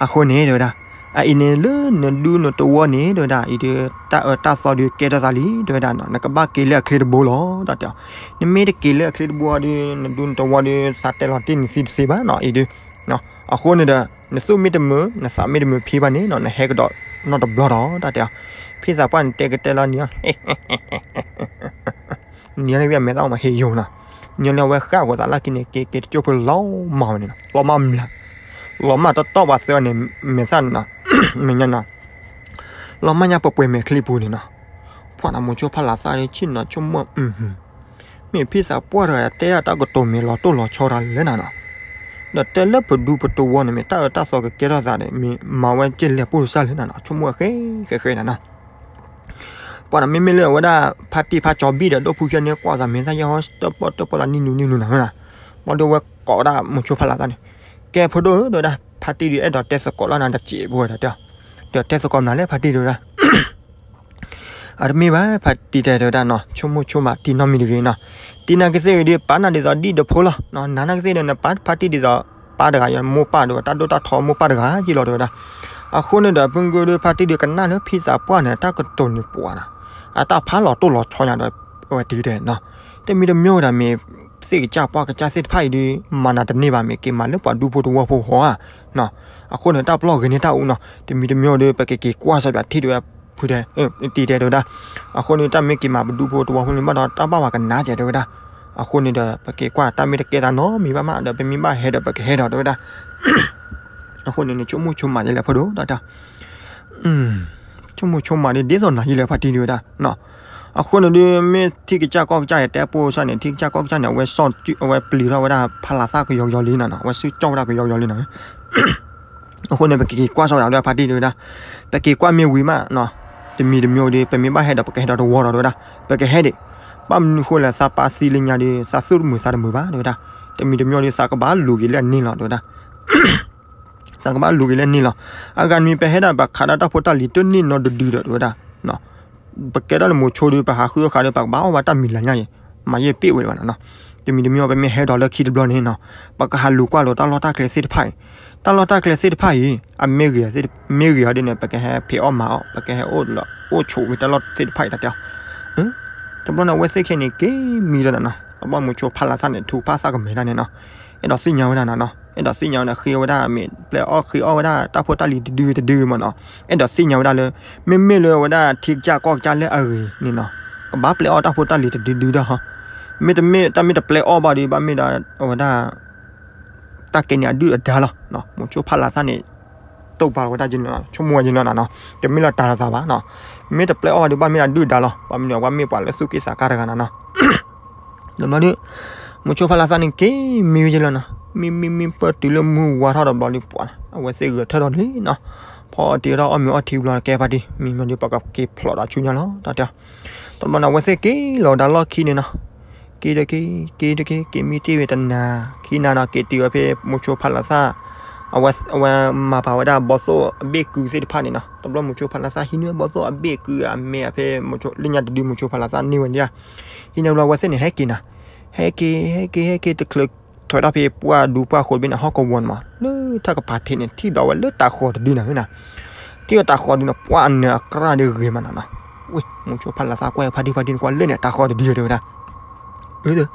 အဃိန့ၣ်တဲဝဲဒၣ် အအံၤန့ၣ်လၢနဒူနတဝီန့ၣ်တဲဝဲဒၣ် အံၤဒီးတၢ်အၢတၢ်သီဒုးကဲထီၣ်သးလံတဲဝဲဒၣ်နီၤ နကဘၣ်က့ၤလၢအချ့တဘိလီၤ တၢ်တဲအီၤ နမ့ၢ်တက့ၤလၢအချ့တဘိဒီး နဒူနတဝီဒီး သးတဲလီၤတ့ၢ်နသံတသ့ဘၣ်နီၤ အံၤဒုး အဃိန့ၣ်ဒီး နသူၣ်မ့ၢ်တမုာ် နသးမ့ၢ်တမုာ်ဖံဘၣ်န့ၣ်နီၤ နဟဲကဒီးနီတဘျီဒီး တၢ်တဲအီၤ ဖံသးပှၢ်န့ၣ်တဲကတဲလီၤနံၤ နံၤန့ၣ်မဲာ်သၣ်အီၤမးဟ့ၣ်ယိာ်နီၤ နံၤလၢအဝဲဃၣ်ဂီၤသးလၢခံန့ၣ် က့ၤက့ၤတကၠိၢ်ဖိလီၤမၢ်ဝဲန့ၣ်နီၤ လီၤမၢ်မျး လီၤမၢ်တီတီပှၤသၢအီၤန့ၣ် မဲာ်သၣ်န့ၣ်နီၤ မဲာ်ညါနီၤ လီၤမၢ်ညါပှဲၤပှဲၤမဲာ်ချံပူၤန့ၣ်နီၤ ပှၤနီၤမိၤဆိဖးလးသၣ်ဒီး ဆ့ၣ်နီၤဆိကမိၣ် မ့ၢ်ဖံသးပှၢ်တဂၤတဲဒၣ်တၢ်ကတိၤမ့ၢ်လီၤတိၢ်လီၤဆီတၢ်လဲၣ်နၤနီၤ ဒီးတဲလၢပဒူပတဝီန့ၣ် မ့ၢ်တၢ်အၢတၢ်သီကကဲထီၣ်သးဒီး မ့ၢ်မၤဝဲက့ၤလဲၤပိၢ်တစၢ်လဲၣ်နၤနီၤ ဆိကမိၣ်ဝဲဃဲဃဲဃဲနၤနီၤ ပှၤန့ၣ်မ့မ့ၢ်လၢအဝဲဒၣ် ဖါတံၢ်ဖါကၠီဘံၣ်ဒီး ဒိၣ်ဖုခံန့ၣ် ကွၢ်သးမ့ၢ်သၣ်ယဲၢ်ဟီ တၢၣ်ပီၣ်တၢၣ်ပီၣ်သးနံၣ်နူနံၣ်နူနၤဝဲဒၣ်, ဘျီဒီးဝဲကိးဝဲဒၣ်မိၤဆိဖါလၤသၣ်န့ၣ်, ကဲဖိဒိၣ်ဧၢ တဲဝဲဒၣ်, ဖါတံၢ်ဒုးအဲၣ်ဒိးတဲသကိးလီၤနၤတစဲးဖိဝဲဒၣ်တဲ, ဒီးတဲသကိးနၤလဲၣ်ဖါတံၢ်တဲဝဲဒၣ် အတမ့ၢ်ဘၣ် ဖါတံၢ်တဲတဲဝဲဒၣ်နီၤ, ဆိကမိၣ်ဆိကမးတံၢ်နီတမံၤတဂ့ၤနီၤ, တံၢ်နာ်က့သ့ၣ်ဂ့ၤဒီး ပာ်နၤဒ်သိးဒ်ဒီးဖိလီၤ, နၤနာ်က့သ့ၣ်ဒီး နပာ်ဖါတံၢ်ဒ်သိး ပၢ်တဂၤယဲ မိၢ်ပၢ်ဒီး တၢ်ဒိၣ်တၢ်ထီမိၢ်ပၢ်တဂၤယ့ၢ်လီၤတဲဝဲဒၣ်. အဃိန့ၣ်ဒီး ဖုကဒုးဖါတံၢ်ဒုးကနၣ်လၢဖံသးပှၢ်န့ၣ် တၢ်ကတိၤန့ၣ်ပှၤနီၤ, အတၢ်ဖးလီၤတိၢ်လီၤဆီညါဒီး အဝဲတံၢ်တဲနီၤ, တမံၤတမံၤဝဲဒၣ်မ့ၢ် သ့ၣ်ကစၢ်ပှၢ်ကစၢ်သ့ၣ်တဖၣ်အံၤဒီး မၤနၤတန့ၢ်ဘၣ် မ့ၢ်က့ၤမၤလၢပှၤဒူဖိတဝီဖိဃီဧါ, အဃိန့ၣ် တၢ်ပလီၢ်ဂ့ၤန့ၢ်တၢ်အူနီၤ, တမံၤတမံၤဒီး ပကက့ၤကွၢ်စီပၠးထံၣ်တဲဝဲ ဖုတဲ, တံၢ်တဲတဲဝဲဒၣ်, အဃိန့ၣ် တၢ်မ့ၢ်က့ၤမၤပဒူဖိတဝီဖိန့ၣ် ဘၣ်ဒီးတၢ်ဘၣ်ဝဲကနၣ်ကဲတဲဝဲဒၣ်, အဃိန့ၣ်ဒီး ပက့ၤကွၢ်တၢ်မ့ၢ်တကဲသးနီတမံၤဘၣ်မးဒီး ပမ့ၢ်ဘၣ်ဟဲဒီးပကဟဲဒီးတဲဝဲဒၣ်, အဃိန့ၣ် နဆိကမိၣ်ဆိကမးဒ်လဲၣ်ဖိဒိၣ်ဒီးတဲ ဆိကမိၣ်ဆိကမးဒ် ဒ်သိးနၤယံၤလဲၣ်ဖါတံၢ်ဒုးဝဲဒၣ်, အဃိန့ၣ်ဒုး မ့ၢ်ထံကစၢ်ကီၢ်ကစၢ်အံၤတဲပိၢ်စၢ်န့ၣ် ထံကစၢ်ကီၢ်ကစၢ်န့ၣ် အဝဲပျံၤထီၣ်ဝဲဒၣ်ဖါလၤသၣ်ကယီကယီလံနီၤ, အဝဲစုကၠီၣ်ဝဲဒၣ်ကယီကယီလံနီၤ, အဃိန့ၣ် ပကက့ၤကွၢ်စီဝဲဒၣ်ဖါတံၢ်တဲဝဲဒၣ်, ပက့ၤကွၢ်မ့ၢ်ဝံၤမး, တမံၤတမံၤဒီး ပမ့ၢ်ဘၣ်ဟဲဒီးပကဟဲဒီးတဝီဒီးတဲဝဲဒၣ်, ပကဟဲဒံး, ဘၣ်မနုၤဃိလဲၣ် သးပၢ်သံလၢညါဒီး သးသူၣ်တမုာ်သးတမုာ်ဘၣ်တဲဝဲဒၣ်, တမံၤတမံၤဒီး သးကဘၣ်လူၤက့ၤလၢအန့ၣ်လီၤတဲဝဲဒၣ် သးကဘၣ်လူၤက့ၤလၢန့ၣ်လီၤ, အဂၤတမံၤပဟဲဒၣ် ပခးဒၣ်တၢ်ဖိတၢ်လံၤတန့ၢ်နီတဒုဒီးတဲဝဲဒၣ်, ပကဲထီၣ်လၢမိၤဆိဒီး ပဟးဃုအီၣ်ဃာ်ဒီး ပကဘၣ်အီၣ်ဘၣ်တၢ်မံၤလၤညါအံၤ, မၤယဲၢ်ပ့ၣ်ဝဲဒၣ်နီၤ, တမံၤတမံၤပမ့ၢ်ဟဲဒီးလၢခံတဘျီန့ၣ်နီၤ, ပကဟးလူၤကွၢ်လိာ်တၢ်လီၢ်တၢ်ကျဲသ့ၣ်တဖၣ်အံၤ, တၢ်လီၢ်တၢ်ကျဲသ့ၣ်တဖၣ်အံၤ အမ့ၢ်ဂ့ၤ, မ့ၢ်ဂ့ၤအီၤဒ်န့ၣ် ပကဟဲဖံးအီၣ်မၤအီၣ် ပကဟဲအိၣ်လီၤ အိၣ်ဆိးဝံၤတၢ်လီၢ်သ့ၣ်တဖၣ်အံၤတၢ်တဲအီၤ, တဘျီန့ၣ် အဝဲသ့ၣ်ခဲန့ၣ် က့ၤမံဒီးနီၤ, တဘျီမိၤဆိဖါလၤသၣ်န့ၣ် ထူးဖးသးကမဲာ်ဒၣ်န့ၣ်နီၤ, အဲၣ်ဒိးသ့ၣ်ညါဝဲဒၣ်နီၤနီၤ, အဲၣ်ဒိးသ့ၣ်ညါဝဲဒၣ် ဃ့ဝဲဒၣ်မ့ၢ်ပျဲအီၣ်ဃ့အီၣ်ဝဲဒၣ်တၢ်ဖိတၢ်လံၤတဒုတဒုမ့ၢ်နီၤ, အဲၣ်ဒိးသ့ၣ်ညါဝဲဒၣ်လၢ မ့မ့ၢ်လၢအဝဲဒၣ်ထံကစၢ်ကီၢ်ကစၢ်လၢအဂ့ၤန့ၣ်နီၤ, ကဘၣ်ပျဲအီၣ်တၢ်ဖိတၢ်လံၤတဒုဒုဒီးဟီ, မ့တမ့ၢ်တၢ်မ့ၢ်တပျဲအီၣ်ဘၣ်ဒီး ဘၣ်မ့ၢ်ဒီးအဝဲဒၣ် တၢ်ကဲန့ၣ်အဒုၣ်အဒါလီၤ, မိၤဆိဖါလၤသၣ်န့ၣ် တိာ်ပာ်လီၤဝဲဒၣ်ယနီၤ, ဆိကမိၣ်ဝဲယနီၤနီၤ, တမ့ၢ်လၢတၢ်လီၤသးဘၣ်နီၤ, မ့ၢ်တပျဲအီၣ်ဘၣ်ဒီး ဘၣ်မ့ၢ်ဒီးအဒုၣ်အဒါလီၤ, ဘၣ်မနုၤ ပှၤမ့ၢ်ပှၤလၢသူၣ်က့သးကါတဂၤနီၤနီၤ ဒီးဘျီဒီး မိၤဆိဖါလၤသၣ်န့ၣ် က့ၤမံဝဲယလီၤနီၤ, မံမံမံပၢၢ်တုၤလၢမုၢ်ဝါထီၣ်ဒီးဘျီဒီးပှၤနီၤ, အဝဲသ့ၣ်ဂဲၤထၢၣ်ထီၣ်လံနီၤ, ဖီအီၣ်တ့ထီၣ်အီၣ်မ့ၤအီထံဘျီ ကဲဖါတံၢ် မံမံဒီး ပကက့ၤဖျိးဒီးဆူညါလီၤ တၢ်တဲအီၤ, တဘျီန့ၣ် အဝဲသ့ၣ်က့ၤလီၤဝဲဒၣ်လီၢ်ခံန့ၣ်နီၤ, က့ၤဒီးက့ၤ က့ၤဒီးက့ၤ က့ၤမံတ့ၢ်ဝဲတနၤ ခံနၤနီၤ က့ၤတုၤဝဲဖဲမိၤဆိဖါလၤသၣ် အဝဲ အဝဲမၤပာ်ဝဲဒၣ်ဘီသိၣ်အဘ့ၣ်ကုသ့ၣ်တဖၣ်န့ၣ်နီၤ, တဘျီမိၤဆိဖါလၤသၣ်ဟံးန့ၢ်ဘီသိၣ်အဘ့ၣ်ကုအမဲာ်အဖဲ လၢညါတဒုမိၤဆိဖါလၤသၣ်န့ၢ်ဝဲန့ၣ်ဧါ, ဟံးန့ၢ်ဘျီအဝဲသ့ၣ်န့ၣ် ဟဲက့ၤနၤ, ဟဲက့ၤ ဟဲက့ၤ ဟဲက့ၤတချုး ထွဲထီၣ်ဖဲပှၢ်ဒူပှၢ်ဃိးတဘ့ၣ်န့ၣ် ဟီၣ်ကဝီၤန့ၣ်မး လၢထၢၣ်ကပၤထံးန့ၣ် ထံၣ်ဒီးဝဲလၢတၤဃီၤတဒုန့ၣ်နီၤ, ထံၣ်ဝဲတၤဃီၤတဒုန့ၣ် ပှၢ်အနၢၤအကြၢးဒီးဂ့ၤမးနီၤနီၤ, ဝ့ၢ် မိၤဆိဖါလၤသၣ်ကွၢ်ဖါတံၢ် ဖါတံၢ်နကွၢ်လၢန့ၣ် တၤဃီၤတဒုတဲဝဲဒၣ် အၢ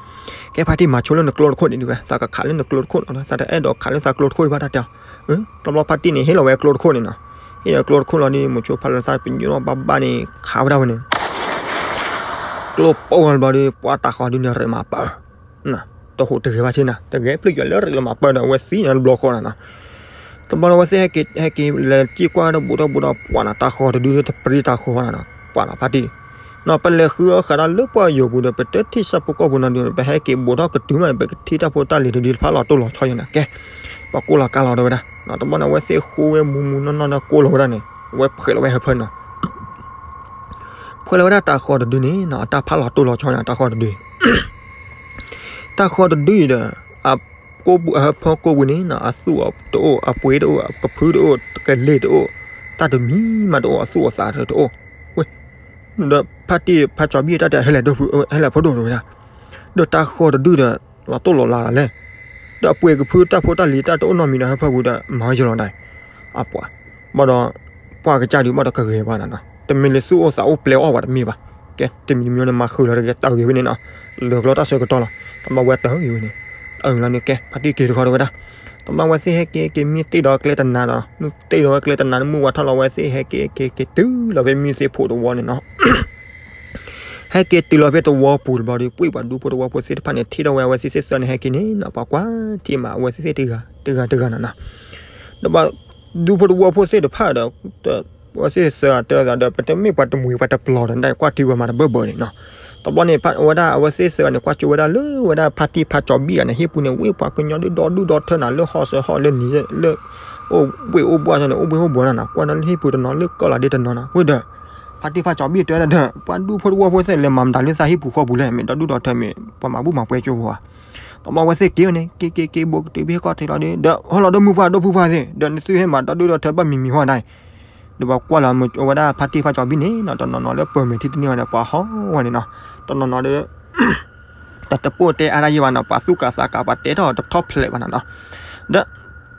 ကဲဖါတံၢ်မၤဆိလၢနကျိတခိၣ်န့ၣ်ဒုးဝဲ သးကခးလၢနကျိတခိၣ်နီၤ သးတအဲၣ်ဒိးခးလၢသးကျိတခိၣ်အံၤဘၣ်တၢ်တဲအီၤ, တဘျီဖါတံၢ်န့ၣ် ဟ့ၣ်လီၤဝဲကျိတခိၣ်န့ၣ်နီၤ, ဟ့ၣ်လီၤကျိတခိၣ်လီၤဒီး မိၤဆိဖါလၤသၣ်ပညိၣ်ထီၣ်ဘၣ်ဘၣ်န့ၣ် ခးဝဲဒၣ်ဝဲန့ၣ် ကျိပိၢ်ဝဲဘျီဒီး ပှၢ်တၤဃီၤဒုးန့ၣ် ရ့းမၤပၢၢ် တဟူးတဂဲၤဘၣ်ဆ့နၤ တဂဲၤပျုၢ်ယွၤလၢရ့းလီၤမၤပၢၢ်ဒီး အဝဲသံန့ၣ်တဘျီဃီနီၤနီၤ, တဘျီန့ၣ် အဝဲသ့ၣ်ဟဲက့ၤ ဟဲက့ၤလဲၤစံၣ်ကွၢ်ဒီးဘူးထီၣ်ဘူးဒီး ပှၢ်နီၤ တၤဃီၤတဒုန့ၣ် တပရံတၤဃီၤဘၣ်နီၤနီၤ ပှၢ်နီၤဖါတံၢ် နီၤ ပလဲၤဃုအီၣ်ဃာ်ဒီးလၢပှၢ်ယိာ်ပူၤဒီး ပတထံၣ်ဆၣ်ဖိကီၢ်ဖိနီၤဒုး ပဟဲက့ၤဘူးထီၣ်ကတုၤမး ပကထံၣ်တၢ်ဖိတၢ်လံၤတဒုတဖၣ်လီၤတိၢ်လီၤဆီယဲနီၤ ကဲ ပှၤကိၢ်လီၤကါလီၤတဲဝဲဒၣ်, တဘျီန့ၣ် အဝဲသ့ၣ်ဃိဝဲမူမူနီၢ်နီၢ်ဒီးကိၢ်လီၤဝဲဒၣ်န့ၣ် အဝဲဖှဲးလီၤဝဲဟၢဖၢနီၤ ဖှဲးလီၤဝဲဒၣ်တၤဃီၤတဒုန့ၣ်နီၤ အတၢ်ဖးလီၤတိၢ်လီၤဆီန့ၣ် တၤဃီၤတဒု တၤဃီၤတဒုအံၤဒီး အကိၢ်ပူၤအဟၢဖၢကိၢ်ပူၤန့ၣ်နီၤ အသူၣ်တအိၣ် အပှ့ၤတအိၣ် အကဖုတအိၣ် ကလ့ၢ်တအိၣ် တၢ်တမံၤမးတအိၣ် အသူၣ်အသးတအိၣ် ဝဲ ဒီးဖါတံၢ်ဖါကၠီဘံၣ်တၢ်တဲ ဟဲလဲၣ်ဒိၣ်ဖု ဟဲလဲၣ်ဖိဒိၣ်တဲဝဲဒၣ်, ဒီးတၤဃီၤတဒုဒီး လီၤတိၢ်လီၤလးလီၤလဲၣ်, ဒီးအပှ့ၤကဖုတၢ်ဖိတၢ်လံၤတၢ်တအိၣ်နီတမံၤဒီးဟၢဖၢပူၤဒီး မၤဝဲယလီၤဒၣ် အပှၤ ဘၣ်ဒီး ပှၢ်ကစၢ်ဒုးဘၣ်ဒီးကဂဲၤဘၣ်နီၤနီၤ တမ့ၢ်လၢသူၣ်အိၣ်သးအိၣ်ပျဲအီၣ်ပှၤတမ့ၢ်ဘၣ်, ကဲ တမံၤတမံၤန့ၣ် မၤဃုာ်လီၤတဂ့ၤ တၢ်ဂ့ၤဝဲန့ၣ်နီၤ, လၢကျီတၢ်ဆၢကတီၢ်လီၤ, တဘျီဝဲတၢ်ဂ့ၤဝဲန့ၣ်, အၢၣ်လီၤန့ၣ်ကဲ ဖါတံၢ်က့ၤတခီတဲဝဲဒၣ်, တဘျီဝဲသ့ၣ်ဟဲက့ၤက့ၤမံတ့ၢ်ဒီးကျဲတနၤဒီး မံတ့ၢ်ဒီးကျဲတနၤန့ၣ် မုၢ်ဝါထီၣ်လီၤဝဲသ့ၣ်ဟဲက့ၤက့ၤက့ၤတုၤလီၤဖဲမံသ့ၣ်ဖိတဝီန့ၣ်နီၤ ဟဲက့ၤတုၤလီၤဖဲတဝီပူၤတဘျီဒီး ပှ့ၤပှၤဒူဖိတဝီဖိသ့ၣ်တဖၣ်န့ၣ် ထံၣ်ထီၣ်ဝဲအဝဲသ့ၣ်သ့ၣ်သၢန့ၣ် ဟဲက့ၤန့ၣ်နီၤ ပှၤကွၢ်ထံၣ်မးအဝဲသ့ၣ်သ့ၣ်တဂၤတဂၤတဂၤနီၤနီၤ, ဒီးပှၤဒူဖိတဝီဖိသ့ၣ်တဖၣ်ဒီး အဝဲသ့ၣ်သၢဂၤတဲသးဒီး ပတမ့ၢ်ပှၤတမှံၤပှၤတပျီၤဒီး ကွၢ်ထံဝဲမးတဘၢဘၢန့ၣ်နီၤ, တဘျီန့ၣ် ဝဲဒၣ်အဝဲသ့ၣ်သၢဂၤန့ၣ် ကွၢ်ကၠိဝဲဒၣ်လၢဝဲဒၣ်ဖါတံၢ်ဖါကၠီဘံၣ်ဂၤန့ၣ် ဟံၣ်ပူၤန့ၣ် ဝ့ၢ်ပှၤကညီဒုးဒီဒူၣ်ဒီထၢနၤ လၢဟီၣ်စၢၤဟီၣ်လၢနံၤလၢ အိၣ်ဘှ့ၣ်အိၣ်ဘှီၣ်န့ၣ် အိၣ်ဘှ့ၣ်အိၣ်ဘှီၣ်နၤနီၤ ကွၢ်ဒီးလၢဟံၣ်ပူၤတနီၤလၢကီၢ်လီၤဒ့တနီၤနီၤ ဝံၤဒီး ဖါတံၢ်ဖါကၠီဘံၣ်တဲဒၣ်ဒီး ပှၤဒူဖိတဝီဖိသ့ၣ်လဲၤမၤမတၤလၢသးဟံၣ်ပူၤဃီပူၤလဲၣ်, မ့ၢ်ဒီဒူၣ်ဒီထၢမ့ၢ် ပှၤမၤဘူၣ်မၤပှဲၤကၠိဖိဧါ. တဘျီဝဲသ့ၣ်က့ၤန့ၣ် က့ၤက့ၤက့ၤ ဘိးကတုၤဖဲကီၢ်ထံးလီၤဒီး ဒီးဟီၣ်လီၤဒီးမုၢ်ပှၢ်ဒီဖိပှၢ်သ့ၣ် ဒီးနသုဟဲမၤဒီဒူၣ်ဒီထၢဘၣ်မံၤမံၤဟီဒၣ်အံၤ, ဒီးပှၤကွၢ်လီၤအဝဲဒၣ်ဖါတံၢ်ဖါကၠီဘံၣ်န့ၣ်နီၤ တနီၤနီၤလၢပၢၤမဲာ်ထံတန့ၢ်ဝဲဒီး ပှၤဟီဝဲန့ၣ်နီၤ, တနီၤနီၤဒီး တၢ်တပိၢ်တဲအါတၢ်ယဲၢ်ဘၣ်နီၤ, ပှၤသူၣ်ကၤသးကၤ ပှၤတဲထီၣ်တထီၣ်ဖျဲးဘၣ်နီၤနီၤ. ဒီး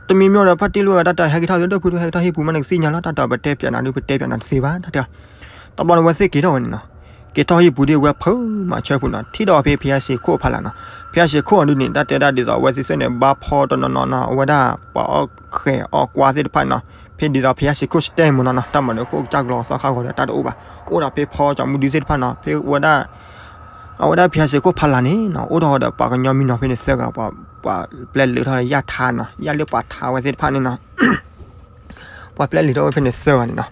တမံၤမံၤဒီး ဖါတံၢ်လိာ်ဝဲတၢ်တဲ ဟဲက့ၤထီၣ်သုဒီး ဖုဒိၣ် ဟဲက့ၤထီၣ်ဟံၣ်ပူၤမး နကသ့ၣ်ညါလီၤ တၢ်တဲပတဲပၠးနၤဒုး ပတဲပၠးနၤတသ့ဘၣ် တၢ်တဲအီၤ. တဘျီန့ၣ်ဝဲသ့ၣ်က့ၤထီၣ်ဝဲန့ၣ်နီၤ, က့ၤထီၣ်ဟံၣ်ပူၤဒီး ဝဲဖုမၤဆၢပူၤနီၤ, ထံၣ်ဒီးဖဲဖယါစ့ခိၣ်အဖီလာ်နီၤ, ဖယါစ့ခိၣ်အီၤဒုးန့ၣ် တၢ်တဲဒၣ်ဒ်သိးအဝဲသ့ၣ်သ့ၣ်န့ၣ် ဘါဖီတနီၤနီၤနီၤ အဝဲဒၣ်ပှၤအီၣ်ဃဲၤအီၣ်ကွါသ့ၣ်တဖၣ်နီၤ, ဖဲဒ်သိးဖယါစ့ခိၣ် stand မ့ၢ်နီၤနီၤ, တၢ်မၤနၢၤခိၣ်ကစၢ်ကလီၤသီခါဂီၤဒီးတၢ်တအိၣ်ဘၣ်, အိၣ်ဒီးဖဲဖီကၠီမူဒုသ့ၣ်တဖၣ်နီၤ, ဖဲဝဲဒၣ် အဝဲဒၣ်ဖယါစ့ခိၣ်ဖီလာ်န့ၣ်နီၤ အိၣ်ထီၣ်ဒီးပှၤကညီမံၤနီၤဖဲန့ၣ်သၢဂၤ, ပှၤပျဲလၢထီၣ်လၢယၣ်ထါနီၤ, ယၣ်လၢပှၤထါဝဲသ့ၣ်တဖၣ်န့ၣ်နီၤ ပှၤပျဲလံာ်ထီၣ်ဝဲဖဲန့ၣ်သၢဂၤန့ၣ်နီၤ.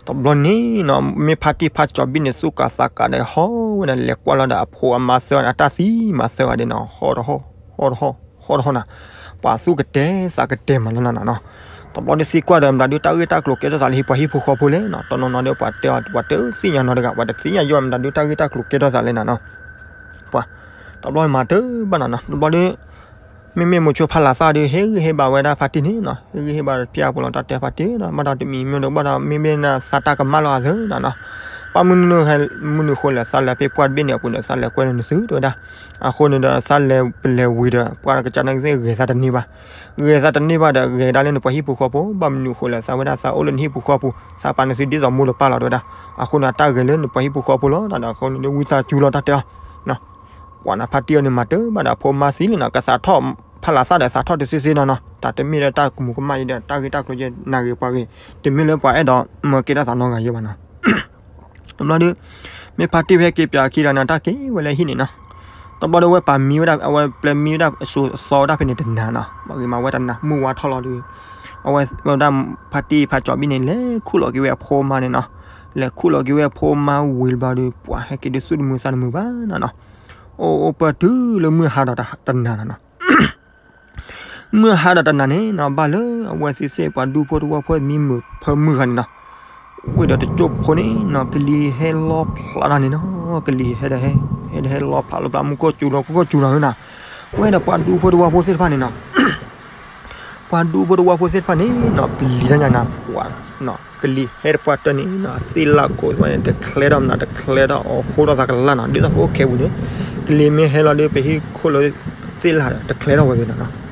တဘျီန့ၣ်နီၤ မ့ၢ်ဖါတံၢ်ဖါကၠီဘံၣ်န့ၣ် သူၣ်ကၤသးကၤဒီးဟီဝဲန့ၣ် လဲၤကွၢ်လီၤဒီးအဖိအမါသၢဂၤန့ၣ် အတၢ်သံမၤသၢဂၤဒ်နီၤ, ဟီၣ်တဟီၣ်, ဟီၣ်တဟီၣ်, ဟီၣ်တဟီၣ်နီၤ, ပှၤသူၣ်ကတဲသးကတဲမးနီၤနီၤနီၤ. တဘျီန့ၣ်သံကွၢ်ဒီး မတၤဒုးတၢ်ဂ့ၢ်တၢ်ကျိၤကဲထီၣ်သးလၢဟံၣ်ပှၤဟံၣ်ဖိဃီဖိလဲၣ်နီၤ, တနီၤနီၤဒီးပှၤတဲအီၤ ပှၤတသ့ၣ်ညါနီတဂၤ, ပှၤတသ့ၣ်ညါယိၣ် မတၤဒုးတၢ်ဂ့ၢ်တၢ်ကျိၤကဲထီၣ်သးလဲၣ်နီၤနီၤ. ပှၤ တဘျီမၤတၢ်ဘၣ်နီၤနီၤ, တဘျီဒီး မ့မ့ၢ်မိၤဆိဖးလၤသၣ်ဒီး ဟ့ၣ်ဂံၢ်ဟ့ၣ်ဘါဝဲဒၣ်ဖါတံၢ်န့ၣ်နီၤ, ဟ့ၣ်ဂံၢ်ဟ့ၣ်ဘါတပျၢ်ပူၤလီၤ တၢ်တဲဖါတံၢ်နီၤ, ဘၣ်ဒီးတမံၤမ့ၢ်ဒီး ဘၣ်ဒီးမ့မ့ၢ်နသးတၢ်ကမၣ်လီၤအသးနီၤ, ဘၣ်မနုၤ မနုၤဃိလဲၣ် သးလဲၤဖဲပှၢ်တဘ့ၣ်န့ၣ်အပူၤန့ၣ် သးလဲၤကွဲလၢနသုတဝဲဒၣ်, အဃိန့ၣ်ဒီး သးလဲၤပလဲၤဝံၤဒီး ပှၤကစၢ်နာ်က့သ့ၣ်ဂဲၤသးတန့ၢ်ဘၣ်, ဂဲၤသးတန့ၢ်ဘၣ်ဒီး ဂဲၤဒၣ်လၢနပှၤဟံၣ်ပူၤဃီဖိ, ဘၣ်မနုၤဃိလဲၣ် သးဝဲဒၣ်သးအိၣ်လၢနဟံၣ်ပူၤဃီပူၤ သးပာ်နသုဒ်သိးမိၢ်လၢပၢ်လီၤတဝဲဒၣ်, အဃိန့ၣ် တၢ်ဂဲၤလၢနပှၤဟံၣ်ပူၤဃီဖိလီၤ, တၢ်ဒီးအဃိန့ၣ် ဝံသးစူၤလီၤတၢ်တဲအီၤ ကွၢ်နၤဖါတံၢ်အီၤန့ၣ် မၤတၢ်ဘၣ်ဒီးအဖိမါသံလံနီၤ, ကသးထီၣ်ဖးလၤသၣ်ဒီးသးထီၣ်တသ့သ့နီၤနီၤ, တၢ်တမ့ၢ်လၢတၢ်ကမူးကမၣ်အံၤဒီး တၢ်ဂ့ၢ်တၢ်ကျိၤယဲၢ် နၢ်ဂ့ၤပှၤဂ့ၤ, တမ့ၢ်လၢပှၤအဲၣ်ဒိးမၢကဲထီၣ်သးနီတဂၤယဲၢ်ဘၣ်နီၤ. တဘျီဒီး မ့ၢ်ဖါတံၢ်ဝဲဟဲက့ၤပၠးခံဒီးနီၤ တၢ်က့ၤဝဲလၢဟံၣ်န့ၣ်နီၤ, တဘျီဒီးဝဲပာ်မံဝဲဒၣ် အဝဲပျဲမံဝဲဒၣ်အစိၤအသီဝဲဒၣ်ဖဲန့ၣ်တနၤနီၤ, ဘၣ်ဂ့ၤမးဝဲတနၤ မုၢ်ဝါထီၣ်လီၤဒီး အဝဲဝဲဒၣ်ဖါတံၢ်ဖါကၠီဘံၣ်န့ၣ် လဲၤခူၣ်လီၤက့ၤဝဲအဖိမါန့ၣ်နီၤ, လဲၤခူၣ်လီၤက့ၤဝဲအဖိမါဝံၤလၢၤဘျီဒီး ပှၤဟဲက့ၤဒုးသူၣ်တမုာ်သးတမုာ်ဘၣ်နီၤနီၤ, အိၣ်အိၣ်ပၢၢ်တုၤလၢမုၢ်ဟါဒီးတနၤနီၤနီၤ မုၢ်ဟါဒီးတနၤန့ၣ်နီၤ ဘၣ်လၢအဝဲသ့ၣ်သ့ၣ်ပှၤဒူဖိတဝီဖိမံမုာ်ဖၢမုၢ်ဂၤန့ၣ်နီၤ, ဝံၤဒီးတကၠိၢ်ဖိန့ၣ်နီၤ ကလံၤဟဲလီဖျးတၢ်န့ၣ်နီၤ, ကလံၤဟဲဒီးဟဲ ဟဲဒီးဟဲလီဖျးလီဖျး မူခိၣ်စူၤလီၤ ခိၣ်ခိၣ်စူၤလီၤနီၤ, ဝဲဒီးပှၤဒူဖိတဝီဖိသ့ၣ်တဖၣ်န့ၣ်နီၤ ပှၤဒူဖိတဝီဖိသ့ၣ်တဖၣ်န့ၣ်နီၤ ပျံၤတၢ်ညါနၤ ပှၤ ကလံၤဟဲတပှၢ်တၢၢ်န့ၣ်နီၤ သ့ၣ်လၢခိၣ်သ့ၣ်တဖၣ်န့ၣ် တချဲထီၣ်မနုၤ တချဲထီၣ်အီၤဃိထီၣ်သးကလၢ်နီၤ, ဒ်သိးပအိၣ်ခဲပူၤန့ၣ် ကလံၤမ့ၢ်ဟဲလီၤဒီး ပဟံၣ်ခိၣ်လၢသ့ၣ်လၢ်ဒီး တချဲထီၣ်ဝဲသ့ၣ်နီၤနီၤ,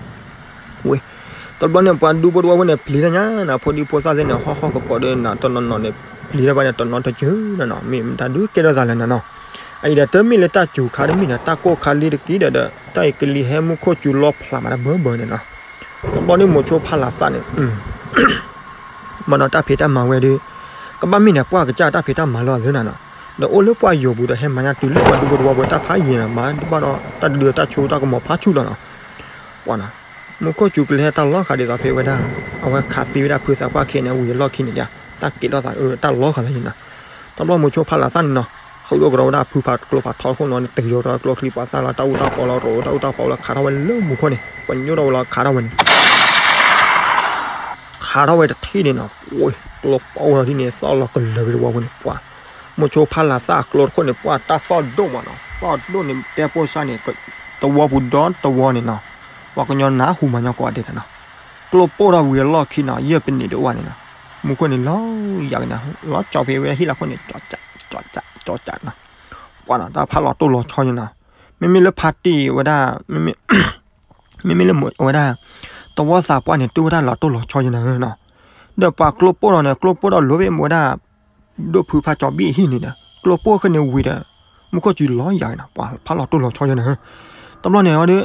ဝဲ တဘျီန့ၣ် ပှၤဒူဖိတဝီဖိန့ၣ် ပျံၤတၢ်ညါနၤ ဖိဒံဖိသၣ်သ့ၣ်န့ၣ် ဟီၣ်ဟီၣ်ကကိးဒီးနၤ တနီၤနီၤန့ၣ် ပျံၤတၢ်ဘၣ်န့ၣ် တနီၤတစၢၤနီၤနီၤ မ့ၢ်မတၤဒုးကဲထီၣ်သးလဲၣ်နီၤနီၤ, အအံၤဒီးတမ့ၢ်လၢတၢ်စူၤခါတမ့ၢ်နီၤ တၢ်ကိၢ်ခါလံတက့ၢ်ဒီး တၢ်အံၤကလံၤဟဲမူခိၣ်စူၤလီဖျးမးတဘၢဘၢန့ၣ်နီၤ တဘျီဒုးမိၤဆိဖးလၤသၣ်န့ၣ် မ့ၢ်ဒီးတၢ်ဖံးတၢ်မၤဝဲဒီး ကဘၣ်မ့ၢ်န့ၣ် ပှၤကစၢ်တၢ်ဖံးတၢ်မၤလီၤအသးနၤနီၤ, ဒီးအိၣ်လၢပှၢ်ယိာ်ပူၤဒီး ဟဲမၤညါတုၤလၢပှၤဒူဖိတဝီဖိတၢ်ဖးယံၤနီၤ မၤတဘၣ်ဒီးတၢ်တဒုတၢ်ဆိတၢ်ကမီၤဖးဆူၣ်လီၤနီၤ, ပှၤနီၤ မူခိၣ်စူၤကလံၤဟဲတၢ်လီၤဃာ်ဒ်သိးဖဲဝဲဒၣ် အဝဲခးသံဝဲဒၣ်ဖုသးပှၢ်ခံဂၤန့ၣ် ဝံၤအလီၢ်ခံန့ၣ် တၢ်ကဲထီၣ်သးအၢ တၢ်လီၤဃာ်သးယံၤနီၤ, တဘျီမိၤဆိဖးလၤသၣ်န့ၣ်နီၤ ဃုာ်ဒိၣ်ကဒီးဝဲဒၣ်ဖုဖးကျိဖးထီခိၣ်နီၤ တ့ၢ်ဒီးကျိချံပှၤသၣ်လီၤ တၢ်အူတၢ်ပီလီၤ ရိးတၢ်အူတၢ်ပီလီၤ ခးထီၣ်ဝဲလၢမူခိၣ်န့ၣ် ပညိၣ်ထီၣ်ဝဲလီၤ ခးထီၣ်ဝဲန့ၣ် ခးထီၣ်ဝဲတထံၣ်န့ၣ်နီၤ ကျိပီအိၣ်ထီၣ်ဒ်န့ၣ် သီၣ်လီၤကလၢၤက့ၤတဝီဖိန့ၣ် ပှၤ မိၤဆိဖးလၤသၣ်အကျိတခိၣ်န့ၣ် ပှၤတၢ်သီၣ်ဒိၣ်မးနီၤ သီၣ်ဒိၣ်န့ၣ် တဲပိၢ်စၢ်န့ၣ် တဝီပူၤဒီတဝီန့ၣ်နီၤ ပှၤကညီနၢ်ဟူမၤညီကိးဂၤဒဲးနီၤ ကျိပိၢ်ထီၣ်ဝံၤအလီၢ်ခံနီၤ ယဲၢ်ပနံးတအိၣ်ဘၣ်န့ၣ်နီၤ မူခိၣ်န့ၣ်လီၤယၤက့ၤနီၤ လီၤကၠီဖဲဝဲဟံၣ်လီၤခိၣ်န့ၣ် ကၠီကၠီကၠီကၠီနီၤ ပှၤနီၤ တၢ်ဖးလီၤတိၢ်လီၤဆီယဲနီၤ မ့မ့ၢ်လၢဖါတံၢ်ဝဲဒၣ် မ့မ့ၢ်လၢအဝဲဒၣ် သဝီသးပှၢ်န့ၣ် တူၢ်ဝဲဒၣ်လီၤတိၢ်လီၤဆီယဲနီၤနီၤ ဒီးပှၤကျိပိၢ်ထီၣ်န့ၣ် ကျိပိၢ်ထီၣ်လိၤဘၣ်မ့ၢ်ဝဲဒၣ် ဒိၣ်ဖုဖးကၠီဘံၣ်အဟံၣ်န့ၣ်ဒီး ကျိပိၢ်ဃ့န့ၣ်ဝံၤဒီး မူခိၣ်စူၤလီၤယၤက့ၤနီၤ ပှၤဖးလီၤတိၢ်လီၤဆီယဲနီၤ တဘျီန့ၣ်ဒီး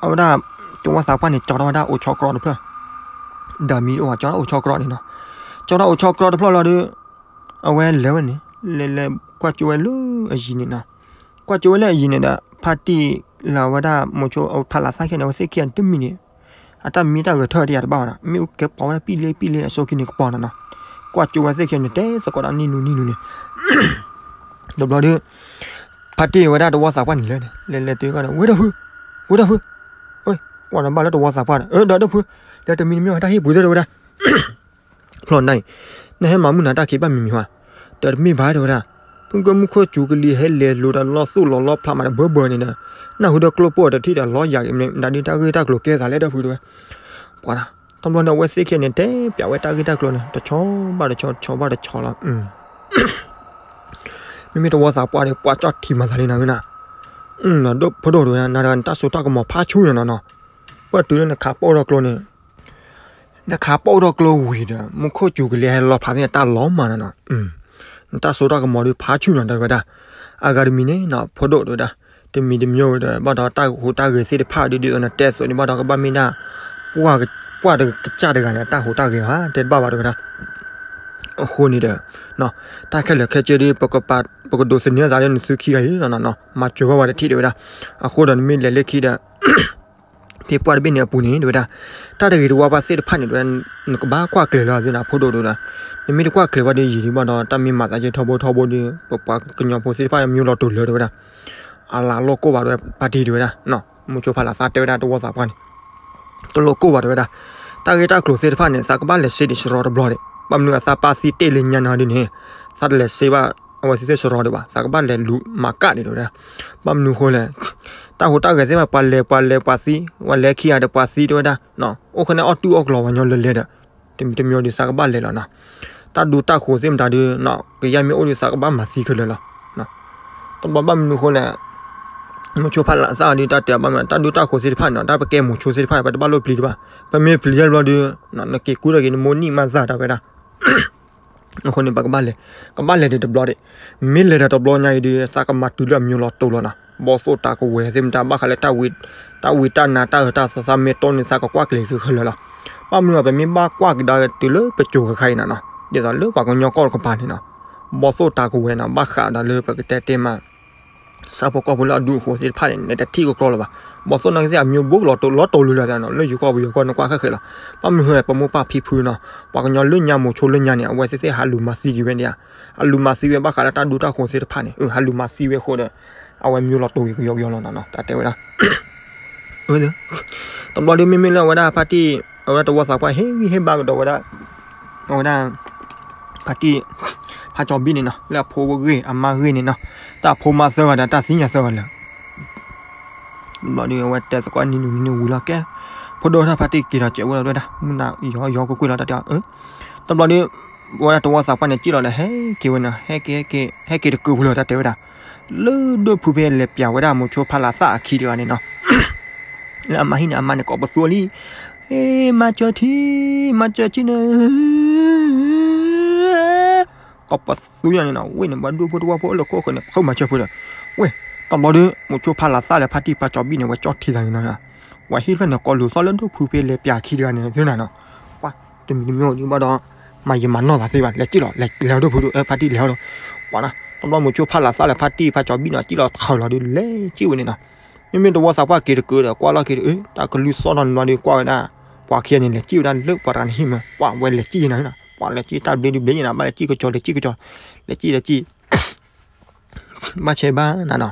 အဝဲဒၣ် သဝီသးပှၢ်န့ၣ် ကၠီထီၣ်ဝဲဒၣ်အိၣ်ဆီကြီတဖျၢၣ် ဒီးမံၤအိၣ်ဝဲကၠီထီၣ်အိၣ်ဆီကြီန့ၣ်နီၤ ကၠီထီၣ်အိၣ်ဆီကြီတဖျၢၣ်လီၤဒီး အဝဲလဲၤဝဲန့ၣ် လဲၤလဲၤကွၢ်ကၠိဝဲလၢအယံၤန့ၣ်နီၤ ကွၢ်ကၠိဝဲလၢအယံၤန့ၣ်ဒီး ဖါတံၢ်လၢအဝဲဒၣ်မိၤဆိဖးလၤသၣ်ခဲန့ၣ် အဝဲသ့ၣ်ခံဂၤတမံၤန့ၣ် အတၢ်မံတၢ်ဂဲၤထၢၣ်တယၤတဘၣ်ဝဲဒၣ် မ့ၣ်အူကဲပီဝဲဒၣ်ပံၣ်လ့ပံၣ်လ့အစိခံန့ၣ်ကပီၤနီၤနီၤ ကွၢ်ကၠိဝဲသ့ၣ်ခံဂၤန့ၣ် တဲသကိးဒီးနံၣ်နူနံၣ်နူန့ၣ် တဘျီဒီး ဖါတံၢ်ဝဲဒၣ်သဝီသးပှၢ်န့ၣ်လဲၤန့ၣ် လဲၤလဲၤတုၤဃီဒီး ဝဲၢ်ဒီးဖု ဝဲၢ်ဒီးဖု ကွၢ်နီၤဘၣ်လၢသဝီသးပှၢ်ဒီး အၢ ဒီးဒီးဖု ဒီးတမံၤတမံၤတၢ်ဟ့ၣ်ပူၤသ့ၣ်တဝဲဒၣ် ဖျီၣ်နၤအံၤ နဟဲမၤမုၢ်နၤတၢ်ခံးဘၣ်မံၤမံၤဟါ, တ ဒီးတမ့ၢ်ဘၣ်တဲဝဲဒၣ်, ဖုကမူခိၣ်စူၤကလံၤဟဲလဲၤလိၤဒီးလီၢ်သူၣ်လီၤလီၢ်ဖျးမးဒီးဘၢဘၢန့ၣ်ဒီး, နၢ်ဟူဒီးကျိပိၢ်တထံၣ်ဒီးလီၤယၤက့ၤမ့ၢ်ဒၣ်ဒ်တၢ်ဂ့ၢ်တၢ်ကျိၤကဲသးလဲၣ်ဒီပုၢ်တဲဝဲ, ပှၤဒၣ်, တဘျီန့ၣ်အဝဲသ့ၣ်ခံဂၤန့ၣ် တဲပျးဝဲတၢ်ဂ့ၢ်တၢ်ကျိၤန့ၣ် တဆီဘၣ်တဆီ တဆီဘၣ်တဆီလီၤ. မ့မ့ၢ်တဝီသးပှၢ်ဒီး ပှၤကၠီၣ်ထံမၤသးလံနၤဧၢနၤ, ဒီးဖိဒိၣ်တဲဝဲဒၣ် နၤတဂၤနတၢ်စိတၢ်ကမီၤဖးဆူၣ်နီၤနီၤနီၤ, ပှၤတုၤလၢနခးပိၢ်ဒီးကျိန့ၣ် နခးပိၢ်ဒီးကျိဝံၤဒီး မူခိၣ်စူၤကလံၤဟဲလီၤဖျးသ့ၣ်န့ၣ် တၢ်လီၤမၢ်နီၤနီၤ, နတၢ်စိတၢ်ကမီၤဒီးဖးဆူၣ်နီၤတဲဝဲဒၣ်, အဂၤတမံၤန့ၣ်နီၤ ဖိဒိၣ်တဲဝဲဒၣ်, တမံၤတမံၤဝဲဒီး ဘၣ်ဒီးတၢ်ဟူးတၢ်ဂဲၤသ့ၣ်တဖၣ်ဒ်ဒ်သိးနတဲအသိးန့ၣ် ဘၣ်ဒီးကဘၣ်မ့ၢ်ဒၣ် ပှၢ်တကစၢ်တဂၤန့ၣ် တၢ်ဟူးတၢ်ဂဲၤဧါ တဲတဘၣ်ဘၣ်တဲဝဲဒၣ်. အဃိန့ၣ်ဒီး တၢ်ခဲလၢာ်ခဲဆ့ဒီး ပကဒိးသန့ၤသးလၢနသုခံဂၤအံၤနီၤနီၤနီၤ, မၤစၢၤဘၣ်ဝဲတထံၣ်တဲဝဲဒၣ်. အဃိဒီးနမ့ၢ်လဲၤလၢခံဒီး ဖဲပှၢ်တဘ့ၣ်န့ၣ်အပူၤန့ၣ်တဲဝဲဒၣ်, တၢ်တဂ့ၤတဝါဘၣ်သ့ၣ်တဖၣ်န့ၣ်တဲဝဲဒၣ်, နကဘၣ်ကွၢ်ကျဲၤလီၤသ့နီၤ ဖိဒိၣ်တဲဝဲဒၣ်, နမ့ၢ်တကွၢ်ကျဲၤဘၣ်ဒီးယံာ်ဒံးဘၣ်ဒီး တၢ်မ့ၢ်မၤသးယဲထီဘိထီဘိဒီး ပပှၤကညီဖိသ့ၣ်တဖၣ်မံလိာ်တိၢ်လၢတဲဝဲဒၣ်, အလၤလိၣ်ကိၢ်ဘၣ်တဲဝဲ ဖါတံၢ်တဲဝဲဒၣ်, မုဆိဖါလၤသၣ်တဲဝဲဒၣ်တဝီသးပှၢ်န့ၣ် တလိၣ်ကိၢ်ဘၣ်တဲဝဲဒၣ်, တၢ်ဂ့ၢ်တၢ်ကျိၤသ့ၣ်တဖၣ်န့ၣ် သးကဘၣ်လဲၤစ့ဒံးစရီတဘျီဒံး, ဘၣ်မနုၤအသးပၢ်သံတ့ၢ်လၢညါန့ၣ်ဒ်န့ၣ်, သးတလဲၤစ့ဘၣ် အဝဲသ့ၣ်စရီဒံးဘၣ်, သးကဘၣ်လဲၤလူၤမၤကၣ်ဒံးတဲဝဲဒၣ်, ဘၣ်မနုၤအဃိလဲၣ်, တၢ်ဟူးတၢ်ဂဲၤသ့ၣ်တဖၣ် ပှၤလဲၤပှၤလဲၤပှၤသံ, ပှၤလဲၤခံဂၤဒီးပှၤသံတဲဝဲဒၣ်, အိၣ်ဃဲန့ၣ်အီၣ်တူၢ်အီၣ်ကလီၤပှၤညီလၢလဲၤဒီး, တမံၤတမံၤဒီးသးကဘၣ်လဲၤလီၤနီၤ, တၢ်ဒူတၢ်ဃိးသ့ၣ်မတၤဒီး ကယဲၢ်မ့ၢ်အိၣ်ဒီးသးကဘၣ်မၤသံခဲလၢာ်လီၤ. တဘျီဘၣ်မနုၤအဃိလဲၣ်, မုဆိဖးလၤသၣ်အီၤဒ်တၢ်တဲဘၣ်မနုၤ တၢ်ဒူတၢ်ဃိးသ့ၣ်တဖၣ်န့ၣ် တၢ်ပကဲမိၤဆိသ့ၣ်တဖၣ် ပတဘၣ်လိၣ်ပျံၤတဘၣ်, ပမ့ၢ်ပျံၤတဘျီဒီး နက့ၤကူထီၣ်က့ၤနမိၢ်နံၣ်မးသၣ်တဲဝဲဒၣ်, အဃိန့ၣ် ပကဘၣ်လဲၤ, ကဘၣ်လဲၤဒီးတဘျီဒံး, မ့ၢ်လဲၤဒီးတဘျီညါအံၤဒီး သးကမၤတုၤလၢအမံၤလီၤတိာ်လီၤနီၤ, ဘီၣ်သိၣ်တၢ်ကဝဲၤသ့ၣ်မတၤဘၣ်ဃးလၢ တၢ်ဝံတၢ်နါတၢ်အၢတၢ်သီသးမ့ၢ်တီန့ၣ် သးကကွၢ်ကျဲၤခဲလၢာ်လီၤ. ဘၣ်မနုၤအပမ့ၢ်ဘၣ်ကွၢ်ကဒါတုၤလၢပစိၤခဲခါအံၤနီၤနီၤ, ဒ်သိးလၢပှၤကညီကီၢ်တကပၤန့ၣ်နီၤ, ဘီၣ်သိၣ်တၢ်ကဝဲၤနီၤ ဘၣ်ဃးဒီးလၢပကတဲတဲမး ဆၣ်ဖိကီၢ်ဖိလၢအဒူအဃိသ့ၣ်တဖၣ်န့ၣ် နတထံၣ်ကကျီလၢၤဘၣ်. ဘီၣ်သိၣ်နာ်က့သ့ၣ်အမံၤဘိကလီၤတိာ်လီၤတိာ်လီၤလၢၤသးနီၤ, လၢယိၤကီၢ်ပယီၤကီၢ်နကွၢ်ဃဲဃဲလီၤ. ဘၣ်မနုၤဃိလဲၣ် ပမိၢ်ပၢ်ဖံဖုနီၤ, ပှၤကညီလၢညါမိၤဆိလၢညါန့ၣ် အဝဲသ့ၣ်သ့ၣ်ဟးလူၤမၤသံက့ၤဝဲန့ၣ်ဧါ, ဟးလူၤမၤသံဝဲဘၣ်ဃးလၢတၢ်ဒူတၢ်ဃိးသ့ၣ်တဖၣ်န့ၣ် ဟးလူၤမၤသံဝဲအဃိဒီး အဝဲမံၤလီၤတိာ်က့ၤကယီကယီလီၤနီၤနီၤ တၢ်တဲဝဲဒၣ် တဘျီဒီးမ့မ့ၢ်လၢအဝဲဒၣ်ဖါတံၢ် အဝဲဒၣ်တဝီသးပှၢ်ဟ့ၣ်ဂံၢ်ဟ့ၣ်ဘါကဒီးဝဲဒၣ် အဝဲဒၣ် ဖါတံၢ် ဖါကၠီၤဘံၣ်န့ၣ်နီၤ လၢအဖိဂ့ၢ်အမါဂ့ၢ်န့ၣ်နီၤ တၢ်ဖိမါသၢဂၤဒီးတၢ်သ့ၣ်ညါသၢဂၤလၢာ် တဘျီဒီးအဝဲတဲသကိးနံၤနံၤဝံၤလီၤကဲ ဖိဒိၣ်တၢ်ဖါတံၢ်က့ၤဒီးကဲးဝဲဒၣ်ဝဲဒၣ် မုၢ်နၤယီယီကွ့ၢ်ကွ့ၢ်လီၤတၢ်တဲအီၤ တဘျီဒီး ဝဲဒၣ်တဝီသးပှၢ်န့ၣ် စံၣ်လီၤဒီး ဟဲက့ၤဝဲန့ၣ် ဟဲက့ၤ ဟဲက့ၤတကုးဖိလၢတၢ်တဲဝဲဒၣ် လၢဒိၣ်ဖုဖဲလဲၤပျးဝဲဒၣ်မိၤဆိဖါလၤသၣ်အခံတဂၤန့ၣ်နီၤ လၢအမါဟံၣ်န့ၣ် အမါန့ၣ် ကိးပသူအီၤလံ ဟ့ မၤစၢၤထံ မၤစၢၤထံန့ၣ် ကိးပသူယၤန့ၣ်နီၤ ဝဲန့ၣ် ပှၤဒူဖိတဝီဖိအိၣ်လၢခိၣ်ဃၢၤန့ၣ် ပဃုမၤစၢၤဖိဒီး ဝဲ တဘျီဒီး မိၤဆိဖါလၤသၣ်လၢဖါတံၢ်ဖါကၠီၤဘံၣ်န့ၣ် ဝဲကၠီထံသးန့ၣ်နီၤ ဝဲဟံၣ်တဖျၢၣ်န့ၣ် ကိးလူၤသီလၢဒိၣ်ဖုဖဲလဲၤပျးခံတဂၤန့ၣ်သ့နီၤ ပှၤ တမံၤတမံၤဒ်ဘၣ်ဒီး မၤယံာ်မၤနီၢ်သးသ့ဘၣ် လဲၤစံၣ်လီၤ လဲၤဒီးဖုဒိၣ်ဖါတံၢ်လဲၤဟီဒီး ပှၤနီၤ တဘျီမိၤဆိဖါလၤသၣ်လၢဖါတံၢ်ဖါကၠီၤဘံၣ်န့ၣ် စံၣ်လီၤထၢလီၤဒီး လဲၤစံၣ်ဝဲန့ၣ်နီၤ မ့မ့ၢ်တဝီသးပှၢ်က့ၤတကုးဒီး ကွၢ်လီၢ်ခံဒီး တၢ်ကလုၢ်သီၣ်ထီၣ်န့ၣ်ဘျီဒီး ကွၢ်ဝဲဒၣ် ပှၤခံဂၤန့ၣ် လဲၤစံၣ်ဝဲဒၣ်လၢပှၤတဂၤန့ၣ်ဟံၣ်မး ပှၤဝဲလဲၤစံၣ်ယံၤနၤနီၤ ပှၤလဲၤစံၣ်တၢ်ဘျ့ဒုဘျ့ယံၤနၤ ဘၣ်လဲၤစံၣ်ကစီၤ လဲၤစံၣ်ကစီၤ လဲၤစံၣ်လဲၤစံၣ် ဘၣ်ဆဲးဘၣ်နၤနီၤ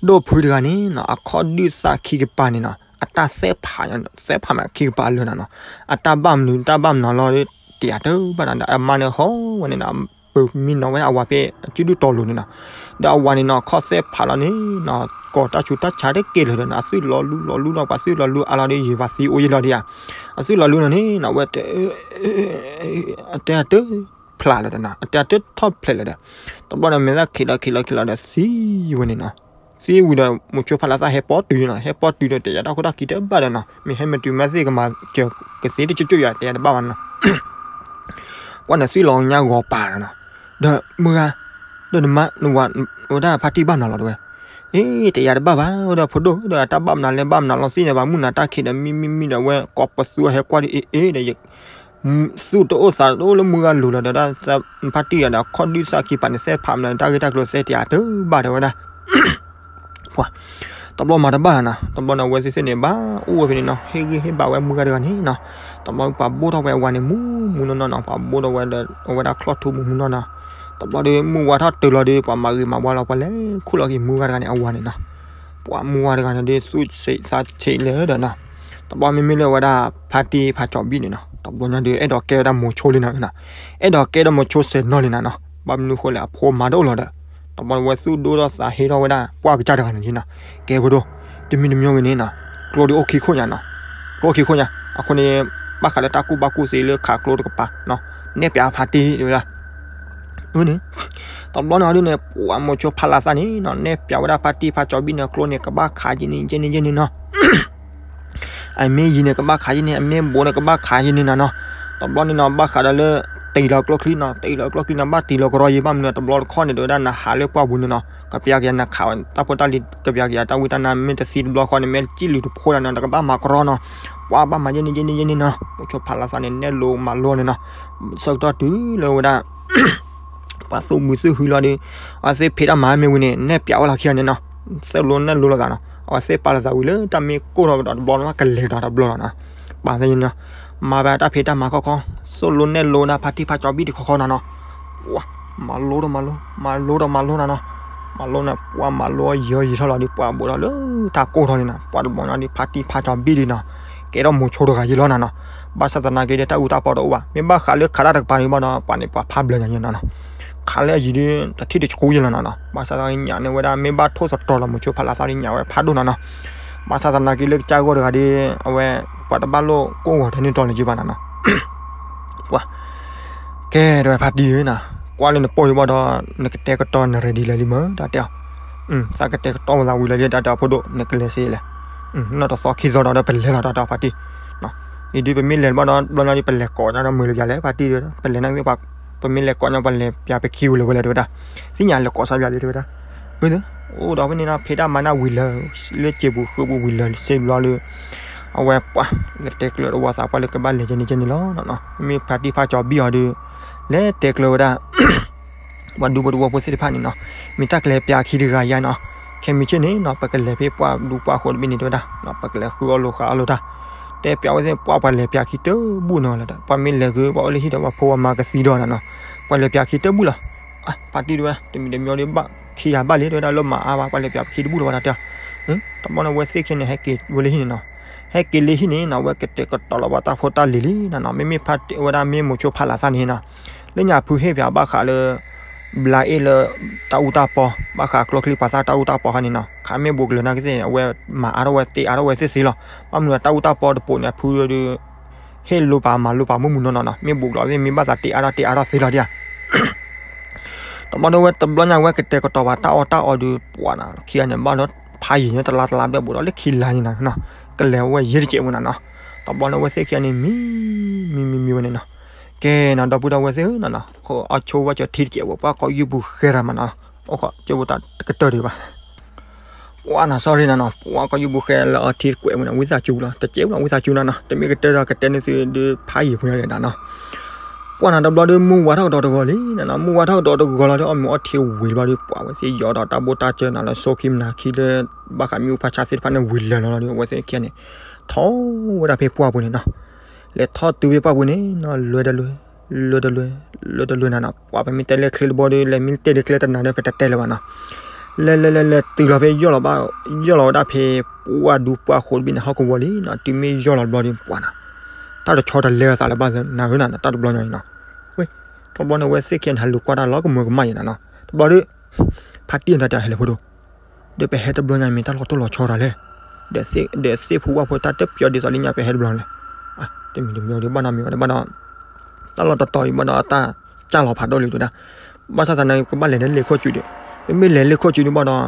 ဒိၣ်ဖုတဂၤန့ၣ်နီၤ အခီၣ်ဒုၣ်သၣ်ခံကပၤန့ၣ်နီၤ အတၢ်သဲးဖး သဲးဖးမးခံကပၤအလၢာ်နၤနီၤ အတၢ်ဘၣ်မနုၤတၢ်ဘၣ်မနုၤလီၤဒီး တယာ်တၢ်ဘၣ်နၤဒီး အမါန့ၣ်ဟီဝဲန့ၣ်နီၤ ပမံနီၤဝဲဒၣ်အဝၤဖဲအစုဒုၣ်တီၤလိၤန့ၣ်နီၤ ဒီးအဝၤန့ၣ်နီၤ ခီၣ်သဲးဖးလီၤန့ၣ်နီၤ ကိးတၢ်ဆူးတၢ်ဆါတက့ၢ်လၢာ်ဒီးနီၤ အသုးလီၤလူလီၤလူလီၤ ပှၤသုးလီၤလူအါလီၤဒီး ယံာ်ပှၤသံအိၣ်ယံၤလီၤဒံးဧါ အသုးလီၤလူလီၤန့ၣ်နီၤ ဝဲ အတဲအတၢ်ဖျးလၢာ်ဒီးနီၤ အတဲအတၢ်ထီၣ်ဖျဲးလၢာ်ဒီး တဘျီန့ၣ် မဲာ်သၣ်ခံးလီၤခံးလီၤခံးလီၤဒီးသံဝဲန့ၣ်နီၤ သံဝံၤဒီး မိၤဆိဖါလၤသၣ်ဟဲပိာ်တုၤနီၤ ဟဲပိာ်တုၤဒီး တယာ်တၢ်ခိၣ်တၢ်ခံတဘၣ်ဒီးနီၤ မ့ၢ်ဟဲမ့ၢ်တုၤမ့ၢ်သ့ၣ်ကမၤစၢၤ ကသ့တကၠိၣ်ကၠိၣ်ယၤ တယာ်တဘၣ်ဘၣ်နီၤ ကွၢ်န့ၣ်သွံၣ်လီၤညါဂီၤပာ်နီၤ ဒီးမုၢ်ဂၤ ဒီးနမါ နဝၤ ဝဲဒၣ်ဖါတံၢ်ဘၣ်မနုၤလီၤတဲဝဲ အ့ တယာ်တဘၣ်ဘၣ် ဝဲဒီးဖိဒိၣ်ဒီးတၢ်ဘၣ်မနုၤလဲၣ် ဘၣ်မနုၤလီၤသ့ၣ်ညါဘၣ် မုၢ်နၤတၢ်ခံးဒီး မံမံမံဒီး ဝဲကိးပသူဟဲကွၢ်ဒ်အ့ အ့ဒီး သူၣ်တအိၣ်သးတအိၣ်လၢမုၢ်ဂၤလိၤလီၤဒီး ဖါတံၢ်ဂၤဒီး ခီၣ်ဒုၣ်သၣ်ခံပၤန့ၣ် သဲးဖးမနုၤ တၢ်ဂ့ၢ်တၢ်ကျိၤသဲးတယာ်တဘၣ်တဲဝဲဒၣ် ပှၤ တဘျီမၤတဘၣ်နီၤ တဘျီန့ၣ် အဝဲသ့ၣ်သ့ၣ်န့ၣ် ဘၣ်အိၣ်ဝဲဖဲန့ၣ်နီၤ ဟ့ၣ်ဂံၢ်ဟ့ၣ်ဘါဝဲမုၢ်ဂၤတဂၤန့ၣ်နီၤ တဘျီပှၤဘိၣ်ထီၣ်ဝဲအဝၤန့ၣ် မူမူနီၢ်နီၢ်နီၤ ပှၤဘိၣ်ထီၣ်ဝဲဒီး အဝဲဒၣ်ချီၣ်ထူမူမူနီၢ်နီၢ် တဘျီဒီး မုၢ်ဝါထီၣ်တုၤလီၤဒီး ပှၤမၤဂ့ၤမၤဝါလီၤ ပှၤလဲၤခူၣ်လီၤက့ၤမုၢ်ဂၤတဂၤန့ၣ် အဝၤန့ၣ်နီၤ ပှၤမုၢ်ဝါတဂၤန့ၣ်ဒီး သူၣ်ဆံးသးဆံးလၢာ်ဒီးနီၤ တဘျီမ့မ့ၢ်လၢအဝဲဒၣ် ဖါတံၢ်ဖါကၠီၤဘံၣ်န့ၣ်နီၤ တဘျီညါဒီး အဲၣ်ဒိးကဲဝဲဒၣ်မိၤဆိလံနီၤ အဲၣ်ဒိးကဲဒီးမိၤဆိစဲးနီၤလံနီၤနီၤ ဘၣ်မနုၤဃိလဲၣ် အဖိမါတအိၣ်လီၤဒီး, တဘျီန့ၣ်ဝဲသူၣ်ဒိၣ်ထီၣ်သးဟ့ထီၣ်ဝဲဒၣ် ပှၢ်ကစၢ်တဂၤန့ၣ်နီၤ, ကဲဖိဒိၣ်, တမံၤတမံၤဂ့ၤန့ၣ်နီၤ, ကျိဒီးအိၣ်ခံခိၣ်ညါနီၤ, ကျိအိၣ်ခံခိၣ်ညါ, အဃိန့ၣ် ဘၣ်ဃးလၢတၢ်ကူၣ်ဘၣ်ကူၣ်သ့လၢခးကျိတကပၤနီၤ, နဲၣ်ပၠးဖါတံၢ်ဝဲဒၣ် အန့ၣ်, တဘျီန့ၣ်ဒ်န့ၣ် ပှၤမိၤဆိဖးလးသးန့ၣ်နီၤ နဲၣ်ပၠးဝဲဒၣ်ဖါတံၢ်ဖါကၠီၤဘံၣ် န့ၣ်ကျိန့ၣ် ကဘၣ်ခးယဲန့ၣ်ယဲန့ၣ်ယဲန့ၣ်နီၤ, အမ့ၢ်ယံၤန့ၣ်ကဘၣ်ခးယဲန့ၣ် အမ့ၢ်ဘူးန့ၣ်ကဘၣ်ခးယဲန့ၣ်နီၤနီၤ, တဘျီန့ၣ်နီၤ ဘၣ်ဃးဒီးလၢ တ့ၢ်လီၤကျိချံနီၤ တ့ၢ်လီၤကျိချံနီၤ ဘၣ်တ့ၢ်လီၤကရီယဲ ဘၣ်မနုၤတဘျီတခီန့ၣ် တဲဝဲဒၣ်နဟးလၢပှၢ်ပူၤန့ၣ်နီၤ ကပျးကယၤနခးတၢ်ဖိတၢ်လံၤ ကပျးကယၤတၢ်ဝံတၢ်နါ မ့ၢ်တသံတဘျီဃီန့ၣ် မ့ၢ်တစံၣ်လံၤတဖိဒၣ်နီၤ နကဘၣ်မၤကရီနီၤ, ပှၤဘၣ်မၤယဲန့ၣ်ယဲန့ၣ်ယဲန့ၣ်နီၤ, မိၤဆိဖးလးသးန့ၣ် နဲၣ်လိမၤလိန့ၣ်နီၤ, ဆၢကတီၢ်တုၤလၢဝဲဒၣ် ပှၤသူၣ်ဘုသူၣ်ဟုလီၤဒီး အဝဲသ့ၣ်ဖံးတၢ်မၤမ့ၢ်ဝံၤန့ၣ် နဲၣ်ပၠးဝဲလီၤခံဂၤန့ၣ်နီၤ, သိၣ်လိနဲၣ်လိလိာ်သးနီၤ, အဝဲသ့ၣ်ပာ်လီၤသးဝံၤလၢတၢ်မ့ၢ်ကိၢ်ထီၣ်ကဒီးတဘျီနီၤ ကလဲၤကဒီးတဘျီလီၤနီၤ, ပာ်သးယဲန့ၣ်နီၤ, မၤဘၣ်တၢ်ဖံးတၢ်မၤခီခီ, သိၣ်လိနဲၣ်လိဒၣ်ဖါတံၢ်ဖါကၠီၤဘံၣ်တခီခီနီၤနီၤ, ပှၤ မၤလိဒီးမၤလိ မၤလိဒီးမၤလိနီၤနီၤ, မၤလိန့ၣ် ပှၤမၤလိယံာ်ယံာ်ထီၣ်လီၤဒီး ပှၤဘူးထီၣ်လၢတၢ်ကိၢ်ထီၣ်န့ၣ်နီၤ, ပှၤတဘျီညါဒီးဖါတံၢ်ဖါကၠီၤဘံၣ်ဒီးနီၤ, ကဲထီၣ်မိၤဆိတဂၤယဲလီၤနီၤနီၤ, ဘၣ်ဆၣ်သနာ်က့ဒီး တၢ်အူတၢ်ပီတအိၣ်ဘၣ်, မ့ၢ်ဘၣ်ဃးလၢခးတၢ်တကပၤန့ၣ်ဘၣ်ဒီး ပှၤန့ၣ်ပှၤဖးဘျၢညါယဲနီၤနီၤ, ခးလၢအယံၤဒီး တထံၣ်တဆူယဲလီၤနီၤနီၤ, ဘၣ်ဆၣ်သနာ်က့ညၣ်န့ၢ်ဝဲဒၣ် မ့ၢ်ဘၣ်ထိၣ်သတြီၤလီၤ မိၤဆိဖးလးသးဒီးညၣ်ဝဲဖးဒိၣ်နီၤနီၤ, ဘၣ်ဆၣ်သနာ်က့လၢကစၢ်ဂီၢ်တဂၤဒီး အဝဲ ပှၤတဘၣ်လိၣ်ကိၢ်ဂီၤထဲန့ၣ်တီၤလၢၤက့ဘၣ်နီၤနီၤ ပှၤ ကဲ တဲဝဲဖါတံၢ်ဧၢနီၤ, ကွၢ်လၢနပိၢ်လံဘၣ်ဒီး နကတဲာ်ကတီၤန ready လၢာ်လံမ့ၢ် တၢ်တဲအီၤ, သးကတဲာ်ကတီၤဝဲသးဝံၤလၢာ်လံ တၢ်တဲအီၤဖိဒိၣ် နကလဲၤစ့လဲၣ်, နီၢ်တသီခံသီဒီး ပလဲၤလီၤ တၢ်တဲအီၤဖါတံၢ်, အံၤဒုးပမ့ၢ်လဲၤဘၣ်ဒီး ဘျီညါဒုး ပလဲၤကိးညါဒီးမုာ်လၢပျၢၤလဲၣ် ဖါတံၢ်တဲဝဲဒၣ် ပလဲၤန့ၣ်သ့ၣ်ပှၤ, ပမ့ၢ်လဲၤကိးညါ ပလဲၤပျၢၤပခံဝံၤလၢၤဝဲလဲၣ် တဲဝဲဒၣ်, သ့ၣ်ညါလဲၤကိးစၢ်ပျၢၤလံ တဲဝဲဒၣ်, အိၣ်ဒီးဖဲန့ၣ်နီၤ ဖံးတၢ်မၤနၢ်ဝံၤလၢာ်, လၢစံာ်ပူၤဃုာ်ပူၤဝံၤလၢာ်စ့ဘျီလၢ အဝဲပှၤ လဲၤတဲကျၢၤတဝီသးပှၢ်လၢကဘၣ်လဲၤကဲန့ၣ်ကဲန့ၣ်လီၤနီၤနီၤ, မ့ၢ်ဖါတံၢ်ဖါကၠီၤဘံၣ်အီၤဒီး လဲၤတဲကျၢၤဝဲဒၣ် ပှၤဒူဖိတဝီဖိသ့ၣ်တဖၣ်န့ၣ်နီၤ, မ့ၢ်တၢ်ကလဲၤပျၢၤခံတဂၤယါနီၤ, ခဲမုၢ်ဆ့ၣ်န့ၣ်နီၤ ပကလဲၤဖဲပှၤဒူပှၢ်ဃိတဘ့ၣ်န့ၣ် တဲဝဲဒၣ်, ပကလဲၤဃုအီၣ်လိာ်ဃုအီၣ်လိာ်တၢ်, တဲပျၢၤဝဲသ့ၣ်ပှၤပှၤလဲၤပျၢၤခံတဘူၣ်နီၤလီၤ, ပှၤမ့ၢ်လဲၤဃု ပှၤအိၣ်လၢဟံၣ်ဒီးပှၤဖိပှၤမါကသံဒီးနီၤနီၤ, ပှၤလဲၤပျၢၤခံတဘူၣ်လီၤ, ဖါတံၢ်တဲဝဲ တမံၤတမံၤဒီးဘၣ်ခံဂၤဘၣ်လံ တဲဝဲဒၣ် လၢမၤအါဘၣ် ပှၤလဲၤပျၢၤခံတဘူၣ်လီၤ ပှၤတၢ်တဲအီၤ, တဘျီန့ၣ် အဝဲသ့ၣ်ခံန့ၣ် ဟဲက့ၤဝဲလၢဟံၣ်န့ၣ်နီၤ, ဟဲက့ၤလၢဟံၣ်န့ၣ်နီၤ အဝဲကတဲာ်ကတီၤလီၤပှၤတၢ်ဖိတၢ်လံၤလံနီၤနီၤ, မ့မ့ၢ်ဖါတံၢ်ဝဲဒၣ်မ့ၢ်မိၤဆိဖးလးသးန့ၣ်နီၤ, လၢညါဖုဟ့ၣ်ပၠးဘၣ်ဃးလၢ ဘျါအ့ၣ်လၢ တၢ်အူတၢ်ပီ, ဘၣ်ဃးကျိချံပှၤသၣ်တၢ်အူတၢ်ပီခါန့ၣ်နီၤ, ခးမ့ၢ်ဘူးကလၢၤနာ်က့သ့ၣ် အဝဲမၤအါထီၣ်ဝဲသ့အါထီၣ်ဝဲသ့ၣ်သ့လီၤ, ဘၣ်မနုၤတၢ်အူတၢ်ပီတပိာ်န့ၣ် အဖုဒီး ဟ့ၣ်လိပာ်မၤလိပာ်မုၢ်မုၢ်နီၢ်နီၢ်နီၤ, မ့ၢ်ဘူးကလီၤသ့ၣ် မ့ၢ်ဘၣ်သးတ့အါထီၣ်တ့အါထီၣ်သ့လီၤဒံးဧါ တဘျီဒီးဝဲတဘျီညါဝဲကတဲာ်ကတီၤပှၤတၢ်အီၣ်တၢ်အီဒီး ပှၤနီၤ ခံဂၤန့ၣ် ဘၣ်ဒီးဖးယံာ်ညါတလါတလါဘျဲၣ်ဘူးဒီးလၢခံလါန့ၣ်နီၤ, ကလဲၤဝဲယဲၢ်တစဲးဝဲနီၤနီၤ, တဘျီန့ၣ်ဝဲသ့ၣ်ခံဂၤန့ၣ် မံ မံ မံ မံဝဲန့ၣ်နီၤ, ကဲနီၤ ဒီပုၢ်ဒီဝဲၢ်သ့ၣ်ဧၢနီၤနီၤ, အီၣ်ဆိဝဲကၢၤထံတစဲးဝဲ ပှၤကီၢ်ယူၢ်ပူၤဃဲရၤမးနီၤ, အိၣ်ဃီ ကၢၤပူၤတၢ်တကတၢၢ်ဒံးဘၣ် ပှၤနီၤ sorry နီၤနီၤ, ပှၤကီၢ်ယူၢ်ပူၤဃဲလၢအီထံတကွဲးဝဲန့ၣ် ဝံသးစူၤလီၤ, တစဲးဝဲနီၤ ဝံသးစူၤနီၤနီၤ, တမ့ၢ်ကတၢၢ်ဒီးကတဲန့ၢ်သုဒုးဖးယံာ်ဖိညါဒီးနီၤ, ပှၤနီၤ တဘျီဒီးမုၢ်ဝါထီၣ်ကဒီးတဂီၤလံနီၤနီၤ, မုၢ်ဝါထီၣ်ကဒီးတဂီၤလီၤဒီး အီၣ်မ့ၤအီထံဝံၤတဘျီဒီး ပှၤဝဲသ့ၣ်ယီၤဒီးတၢ်ဘိၣ်တၢ်စၢနီၤ လၢဆိခံမနၤခံလၢ ဘၣ်ဃးမ့ၣ်အူဖးဆါသ့ၣ်တဖၣ်န့ၣ်ဝံၤလၢာ်လီၤလီၤဒီး အဝဲသ့ၣ်ခံဂၤန့ၣ် ထီၣ်ဝဲဒၣ်ဖဲပှၢ်ပူၤန့ၣ်နီၤ, လဲၤထီၣ်တုၤဖဲပှၢ်ပူၤန့ၣ်နီၤ လွဲတလွဲ လွဲတလွဲ လွဲတလွဲနီၤနီၤ, ပှၤပမ့ၢ်တဲလၢချ့တဘျီဒီး လဲၤမ့ၢ်တဲလၢကျဲတနၤဒီး ပတတဲလၢၤဘၣ်နီၤ, လဲၤလဲၤလဲၤလဲၤတုၤလီၤဖဲယီၢ်လီၤဘၣ် ယီၢ်လီၤဝဲဒၣ်ဖဲပှၢ်ဒူပှၢ်ဃိတဘ့ၣ်န့ၣ် ဟီၣ်ကဝီၤလံနီၤ, တုၤမ့ၢ်ယီၢ်လီၤတဘျီဒီး ပှၤနီၤ တၢ်တဆီတလဲအသးလၢၤဘၣ်နၤဧၢနီၤ, တၢ်တဘျီညါအံၤနီၤ, ဝဲ တဘျီန့ၣ် အဝဲသ့ၣ်ခံဂၤန့ၣ် ဟးလူၤကွၢ်တၢ်လီၤကမၢကမၣ်အံၤနီၤနီၤ, တဘျီဒီး ဖါတံၢ်အတၢ်တဲဟဲလၢၤဖိဒိၣ်, ဒီးပဟဲတဘျီညါမ့ၢ်တၢ်လီၤတိၢ်လီၤဆီတၢ်လဲၣ်, ဒီးသ့ၣ်ဖိဝၣ်ဖိတၢ်တပျီဒ်သိးလၢညါ ပဟဲတဘျီလဲၣ်, တမံၤတမံၤဒီးဘၣ်နီတမံၤဘၣ်ဒီး ဘၣ်ဒီး တၢ်လီၢ်တတီၤအံၤဘၣ်ဒီးတၢ်စၢ်လီၤဖးဒိၣ်လံတဲဝဲဒၣ်, ဘၣ်ဆၣ်သနာ်က့ ကဘၣ်လဲၤလၢလ့ၣ်ခိၣ်စုဒီး, ပမ့ၢ်လဲၤလ့ၣ်ခိၣ်စုန့ၣ်ဘၣ်ဒီး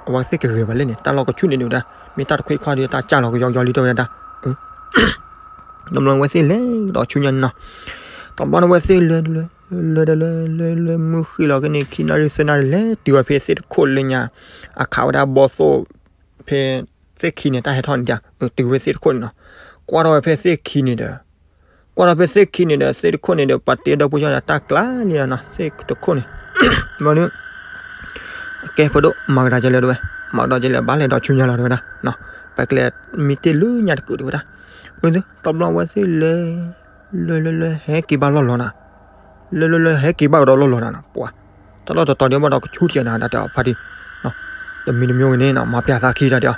အဝဲသ့ၣ်ကဂဲၤဘၣ်လဲၣ်န့ၣ် တၢ်လီၢ်ကဆူၣ်န့ၣ်တဲဝဲဒၣ်, မ့ၢ်တၢ်တခွံခွါဒီးတၢ်စၢ်လီၤကယီကယီလံတဲဝဲဒၣ်, တဘျီန့ၣ် အဝဲသ့ၣ်လဲၤကဒီးဆူညါန့ၣ်နီၤ, တဘျီန့ၣ် အဝဲသ့ၣ်လဲၤလဲၤလဲၤလဲၤလဲၤလဲၤ မုၢ်ဃ့ၢ်လီၤက့ၤန့ၣ် ခံနၣ်ရံၣ်သၢနၣ်ရံၣ် လဲၤတုၤဝဲဖဲသ့ၣ်တခိၣ်လၢညါ, အခးဝဲဒၣ်ဘီသိၣ် ဖဲသ့ၣ်ခံန့ၣ် တၢ်ဟဲထီၣ်န့ၣ်ဒၣ်, တုၤဝဲသ့ၣ်တခိၣ်န့ၣ်နီၤ, ကွၢ်ထီၣ်ဝဲဖဲသ့ၣ်ခံန့ၣ်ဒီး ကွၢ်ထီၣ်ဖဲသ့ၣ်ခံန့ၣ်ဒီး သ့ၣ်တခိၣ်န့ၣ်ဒီး ပှၤတဲဒီပုၢ်ဝဲၢ်ဒီး တၢ်ကျါလံနီၤနီၤ သ့ၣ်တခိၣ်န့ၣ်, ဘျီဒီး ကဲဖိဒိၣ် မၤကဒါကဲလဲၣ်တဲဝဲ, မၤကဒါကဲလဲၣ် ဘၣ်လဲၤဒီးဆူညါလီၤတဲဝဲဒၣ်, ပကလဲၤမံတ့ၢ်လၢညါတကုာ်တဲဝဲဒၣ်, တဘျီဝဲသ့ၣ်လဲၤ လဲၤလဲၤလဲၤ ဟဲက့ၤဘၣ်လီၢ်လီၤနၤ, လဲၤလဲၤလဲၤ ဟဲက့ၤဘၣ်ကဒီးလီၢ်လီၤနၤနီၤ, ပှၤ တၢ်လီၢ်တတီၤဒံးဘၣ်ဒီးကဆူၣ်တစဲးနၤ တၢ်တဲအီၤဖါတံၢ်, တမံၤတမံၤဂ့ၤန့ၣ်နီၤ မၤပျၢ်သးခံတၢ်တဲအီၤ,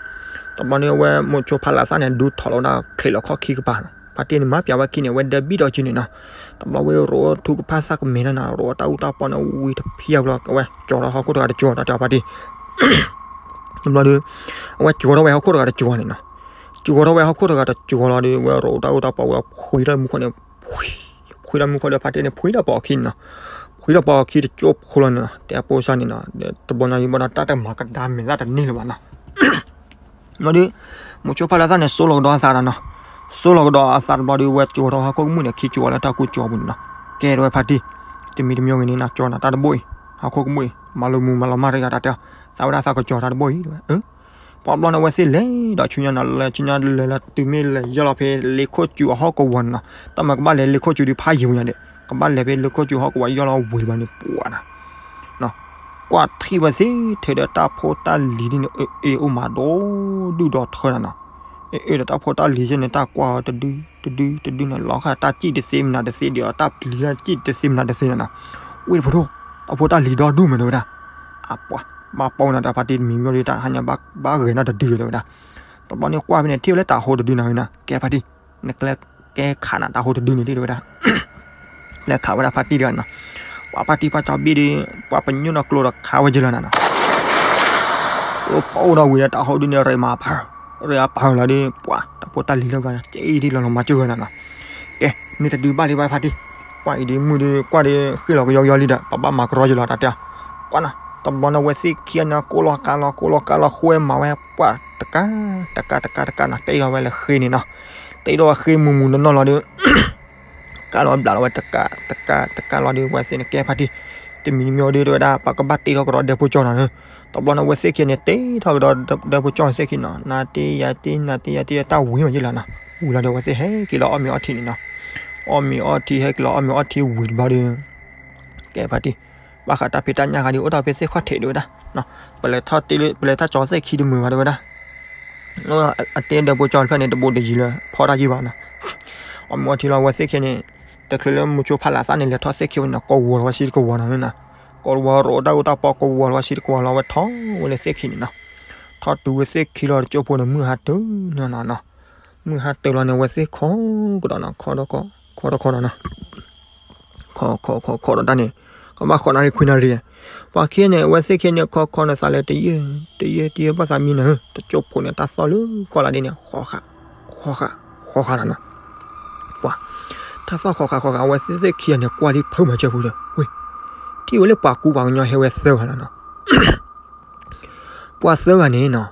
တဘျီန့ၣ် အဝဲမိၤဆိဖးလးသးန့ၣ် ဒူထီၣ်လီၤဝဲဒၣ်ချံးလီၤခီၣ်ခံကပၤနီၤ ဖါတံၢ်န့ၣ်မၤပျးဝဲခံန့ၣ် အဝဲဒၢဘံၣ်ဒီးစုန့ၣ်နီၤ. တဘျီဝဲရိးထူကဖၣ်သၣ်ကမဲာ်တၢ်နီၤ ရိးတၢ်အူတၢ်ပီန့ၣ်ဝံၤတဖံအဘျီ အဝဲကၠီၤထီၣ်ဟီၣ်ခိၣ်တဂၤတကၠီၤ တၢ်တဲဖါတံၢ် တဘျီဒီး အဝဲကၠီၤထီၣ်ဝဲဟီၣ်ခိၣ်တဂၤတကၠီၤန့ၣ်နီၤ. ကၠီၤထီၣ်ဝဲဟီၣ်ခိၣ်တဂၤတကၠီၤလီၤဒီး အဝဲရိးတၢ်အူတၢ်ပီဝဲဖှံထီၣ်မူခိၣ်န့ၣ် ဖှံထီၣ်မူခိၣ်ဒီးဖါတံၢ်န့ၣ် ဖှံထီၣ်ပိာ်အခံန့ၣ်နီၤ. ဖှံထီၣ်ပိာ်အခံတကၠိဖိလီၤန့ၣ်နီၤ တဲပိစၢ်န့ၣ်နီၤ တဘျီညါယဘၣ်ဒီးတၢ်တမၤကဒါမဲာ်သၣ်တန့ၢ်လၢၤဘၣ်နီၤ. ဘျီဒီး မိၤဆိဖါလၤသၣ်န့ၣ် စိလီၤကဒီးအသးဒီးနီၤ. စိလီၤကဒီးအသးတဘျီဒီး ဝဲကၠီၤထီၣ်ဟီၣ်ခိၣ်ကမူၣ်န့ၣ် ခံကၠီၤလၢတၢ်ကူကၠီၤပူၤန့ၣ်နီၤ. ကဲတဲဝဲဖါတံၢ် တမံၤတမံၤဂ့ၤန့ၣ် နကၠီၤနၤတၢ်တဘိအံၤ ဟီၣ်ခိၣ်ကမူၣ်အံၤ မၤလိမူမၤလီၤမၢ်တဂၤတၢ်တဲ သးဝဲဒၣ်သးကကၠီၤတၢ်တဘိအံၤ ပှၤဘျီန့ၣ် အဝဲသ့ၣ်လဲၤဒီးဆူညါနီၤ လဲၤဆူညါလဲၤလီၤတုၤမ့ၢ်လဲၤယီၢ်လီၤဖဲလ့ခိၣ်စူၤအဟီၣ်ကဝီၤန့ၣ်နီၤ. တၢ်မၤကဘၣ်လဲၤလ့ခိၣ်စူၤဒုးဖးယံၤဝဲညါဒီး ကဘၣ်လဲၤဖဲလ့ခိၣ်စူၤဟီၣ်ကဝီၤယီၢ်လီၤဝံၤဘၣ်န့ၣ်ပှၤနီၤ ကွၢ်ထံၣ်ဝဲသ့ၣ်ထဲဒီးတၢ်ဖိတၢ်လံၤဒ်န့ၣ် အ့ၣ်အိၣ်မးဒီဒူၣ်ဒီထၢနီၤနီၤ. အ့ၣ်ဒီးတၢ်ဖိတၢ်လံၤယဲန့ၣ် တၢ်ကွၢ်အီၤတဒုတဒုတဒုန့ၣ် လီၤဃာ်တၢ်စံၣ်တသ့မနၤတသ့ဒီး တၢ်ပျံၤတၢ်စံၣ်တသ့မနၤတသ့နီၤနီၤ. ဝ့ၢ်တဖိဒိၣ် တၢ်ဖိတၢ်လံၤဒီဒူၣ်မးတဲဝဲဒၣ်. အပှၤ ဘၣ်ပိာ်နၤတၢ်ဖါတံၢ်တမံၤမ့ၢ်ဒီး တၢ်ဟါညါဘၣ်ဂဲၤနီတဒုတဲဝဲဒၣ်. တဘျီန့ၣ်ကွၢ်ဖဲန့ၣ် ထံၣ်ဝဲလၢတၤဟိတဒုနီၤဝဲနီၤ ကဲဖါတံၢ် နကျဲကဲခးနၤတၤဟိတဒုန့ၣ်တဲဝဲဒၣ် လဲၤခးဝဲဒၣ်ဖါတံၢ်တဂၤနီၤ. ပှၤဖါတံၢ်ဖါကၠီဘ့ၣ်ဒီး ပှၤပညိၣ်နီၢ်ကျိဒီးခးဝဲက့ၤလီၤနီၤနီၤ. ကျိပအိၣ်ဒီးဝံၤဒီးတၤဟိဒုန့ၣ် ရ့မၤပၢၤ ရ့အပၢၤလီၤဒီး ပှၤတၢ်ဖိတၢ်လံၤလၢဂၤ ကဲအံၤဒ်လီၤလီၤမၤစၢၤဂၤနီၤနီၤ. ကဲ န့ၣ်တဒုဘၣ်ဒံးဘၣ်ဖါတံၢ် ပှၤအံၤဒ်မုၢ်ဒီးကွၢ်ဒီးဃ့ၣ်လီၤကယီကယီလံဒီး ပဘၣ်မၤကရီယလီၤတၢ်တဲ ကွၢ်နီၤ တဘျီန့ၣ်ဝဲသ့ၣ်ခံဂၤန့ၣ် ကိးလီၤကါလီၤ ကိးလီၤကါလီၤ ဃုဝဲမၤဝဲ ပှၤတကး တကး တကး တကးနီၤ တ့ထီၣ်ဝဲလၢဃ့န့ၣ်နီၤ. တ့ထီၣ်ဝဲဃ့မုၢ်မုၢ်နီၢ်နီၢ်လီၤဒီး ကါလီၤဘျးလီၤဝဲတကး တကး တကးလီၤဒီး ဝဲသ့ၣ်န့ၣ် ကဲဖါတံၢ် တမံၤတမံၤဒီး တဲဝဲဒၣ် ပကဘၣ်တ့ထီၣ်ကဒီးဒဲဖိကၠီနီၤနီၤ. တဘျီန့ၣ်ဝဲသ့ၣ်ခံဂၤန့ၣ် တ့ထီၣ်ကဒီးဒဲဖိကၠီသ့ၣ်ခံနီၤ နၤတ့ယၤတ့ နၤတ့ယၤတ့ တၢ်ဝံၤမးယ့ၢ်လီၤနီၤ. ဝံၤလီၤဒီး ဝဲသ့ၣ်ဟဲက့ၤလီၤအီၣ်မ့ၤအီထံန့ၣ်နီၤ. အီၣ်မ့ၤအီထံ ဟဲက့ၤလီၤအီၣ်မ့ၤအီထံဝံၤတဘျီဒီး ကဲဖါတံၢ် ဘၣ်ဃးတၢ်ဖံးတၢ်ညၣ်ဃါဒီး အိၣ်တ့ၢ်ဖဲသ့ၣ်ခီၣ်ထံးတဲဝဲဒၣ် ပလဲၤထီၣ်တ့လၢ ပလဲၤထီၣ်ကၠီသ့ၣ်ခံတမုာ်ဘၣ်တဲဝဲဒၣ်. အတ့ဒဲဖိကၠီတဖျၢၣ်န့ၣ် တဘူးတယံၤလၢ ဖီတၢ်ယံၤဘၣ်နီၤ. အီၣ်မ့ၤအီထံလီၤ ဝဲသ့ၣ်ခံဂၤန့ၣ် တချုးလၢမိၤဆိဖါလၤသၣ်န့ၣ် လဲၤထီၣ်သ့ၣ်ခံဝဲန့ၣ် ကဝီၤလီၤဝဲဆံတကဝီၤနီၤနီၤ. ကဝီၤရိးတၢ်အူတၢ်ပီ ကဝီၤလီၤဝဲဆံတကဝီၤလီၤ ဝဲထီၣ်ဝဲလၢသ့ၣ်ခံန့ၣ်နီၤ. ထီၣ်တုၤဝဲသ့ၣ်ခံလီၤတကၠိဖိန့ၣ် မုၢ်ဟါတၢၢ်နီၤနီၤနီၤ. မုၢ်ဟါတၢၢ်လီၤန့ၣ် ဝဲသ့ၣ်ခီကဒီးနီၤ ခီဒီးခီ ခီဒီးခီနီၤနီၤ. ခီခီခီခီဒီးတၢ်န့ၣ် ကဘၣ်ဃိးနၣ်ရံၣ်ခွံနၣ်ရံၣ် ပှၤခံဂၤန့ၣ် အဝဲသ့ၣ်ခံဂၤန့ၣ် ခီခီန့ၣ် သးလဲၤတယၢၢ် တယၢၢ် တယၢၢ်ဘၣ်သးမံနၤဧၢ တကၠိဖိန့ၣ် တၢ်သီၣ်လၢကီၢ်လၢဒ်န့ၣ် ဃီဃာ် ဃီဃာ် ဃီဃာ်နီၤနီၤ. ပှၤ တၢ်သီၣ်ဃီဃာ်ဃီဃာ် အဝဲသ့ၣ်သ့ၣ်ခံဂၤန့ၣ် ကွၢ်လံဖုမၤစၢၤပူၤဒီး ဝ့ၢ် ထံၣ်ဝဲလၢပှၤကူပှၤကညီဟဲဝဲသၢဂၤနီၤနီၤ. ပှၤသၢဂၤန့ၣ်နီၤ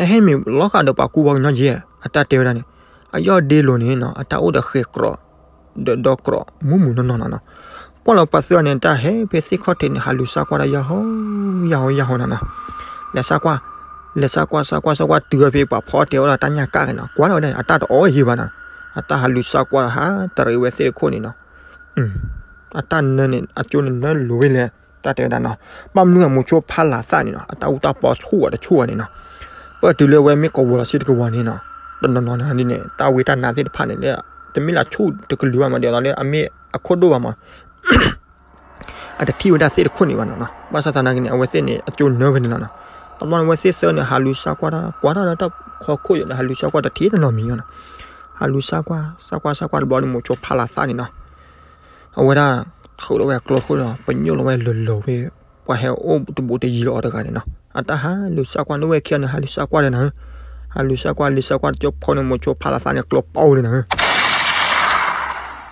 အဟဲမ့ၢ်လီၤဃာ်ဒီးပှၤကူပှၤကညီက့ၤ အတၢ်တဲဝဲဒၣ်န့ၣ် အယီၢ်ဒ့လိၤန့ၣ်နီၤ အတၢ်အိၣ်ဒီးဃဲၤကြီ ဒီးဒီကြီ မုၢ်မုၢ်နီၢ်နီၢ်နီၤနီၤ. ကွၢ်လီၤပှၤသၢဂၤန့ၣ် တၢ်ဟဲဖဲသ့ၣ်ခီၣ်ထံးန့ၣ် ဟးလူၤစၢ်ကွၢ်တၢ်ယၢ်ဟီ ယၢ်ဟီ ယၢ်ဟီနီၤနီၤ. လဲၤစၢ်ကွၢ် လဲၤစၢ်ကွၢ် စၢ်ကွၢ် စၢ်ကွၢ် တုၤဝဲဖဲပှၤဖီတဲဝဲဒၣ်တၢ်ညၣ်ကၣ်က့ၤနီၤ ကွၢ်လီၤဝဲဒၣ် အတၢ်တအီၣ်ယံၤဘၣ်နီၤ. အတၢ်ဟးလူၤစၢ်ကွၢ်ဒီးဟးတရံးဝဲသ့ၣ်တခိၣ်န့ၣ်နီၤ. အတၢ်နၢန့ၣ် အကၠိန့ၣ် နၢလိၤဝဲလဲၣ် တၢ်တဲဝဲဒၣ်နီၤ. ဘၣ်မနုၤအမိၤဆိဖးလၤသၣ်န့ၣ်နီၤ အတၢ်အူတၢ်ပီဆူၣ်ဝဲတဆူၣ်ဝဲန့ၣ်နီၤ. ပၢၢ်တုၤလၢဝဲမ့ၢ်ကဝီၤလီၤဆံတကဝီၤန့ၣ်နီၤ တနီၤနီၤန့ၣ် တၢ်ဝံတၢ်နါသ့ၣ်တဖၣ်န့ၣ် လၢ တမ့ၢ်လၢဆူၣ်တကလုာ်ဘၣ်မး ဒ်သိးလၢအမ့ၢ်အခိၣ်ဒိၣ်ဘၣ်မး အတထံၣ်ဝဲဒၣ်သ့ၣ်တခိၣ်န့ၣ်ဘၣ်နီၤနီၤ. ဘၣ်ဆၣ်သနာ်က့န့ၣ် အဝဲသ့ၣ်န့ၣ် အကၠိနၢဖဲန့ၣ်လီၤနီၤ. တဘျီန့ၣ်ဝဲသ့ၣ်သၢန့ၣ် ဟးလူၤစၢ်ကွၢ်တၢ် ကွၢ်တၢ်ဒီးတၢ်ခီခိၣ်ယိာ်န့ၣ် ဟးလူၤစၢ်ကွၢ်တထံၣ်တနီၤမံၤနီၤ. ဟးလူၤစၢ်ကွၢ် စၢ်ကွၢ် စၢ်ကွၢ်တဘျီန့ၣ် မိၤဆိဖးလၤသၣ်န့ၣ်နီၤ အဝဲဒၣ် ထုးလီၤဝဲအကျိတခိၣ်ဒီး ပညိၣ်လီၤဝဲလၢလၢာ်ဝဲ ပှၤဟဲအိၣ်တဘူးတယံၤလၢအီၤတဂၤန့ၣ်နီၤ. အတၢ်ဟးလူၤစၢ်ကွၢ်န့ၣ်ဝဲခံဂၤန့ၣ် ဟးလူၤစၢ်ကွၢ်ဒီးနၤဧၢ, ဟးလူၤစၢ်ကွၢ် လူၤစၢ်ကွၢ်တကၠိဖိန့ၣ် မိၤဆိဖးလၤသၣ်န့ၣ် ကျိပအိၣ်လၢနၤဧၢ,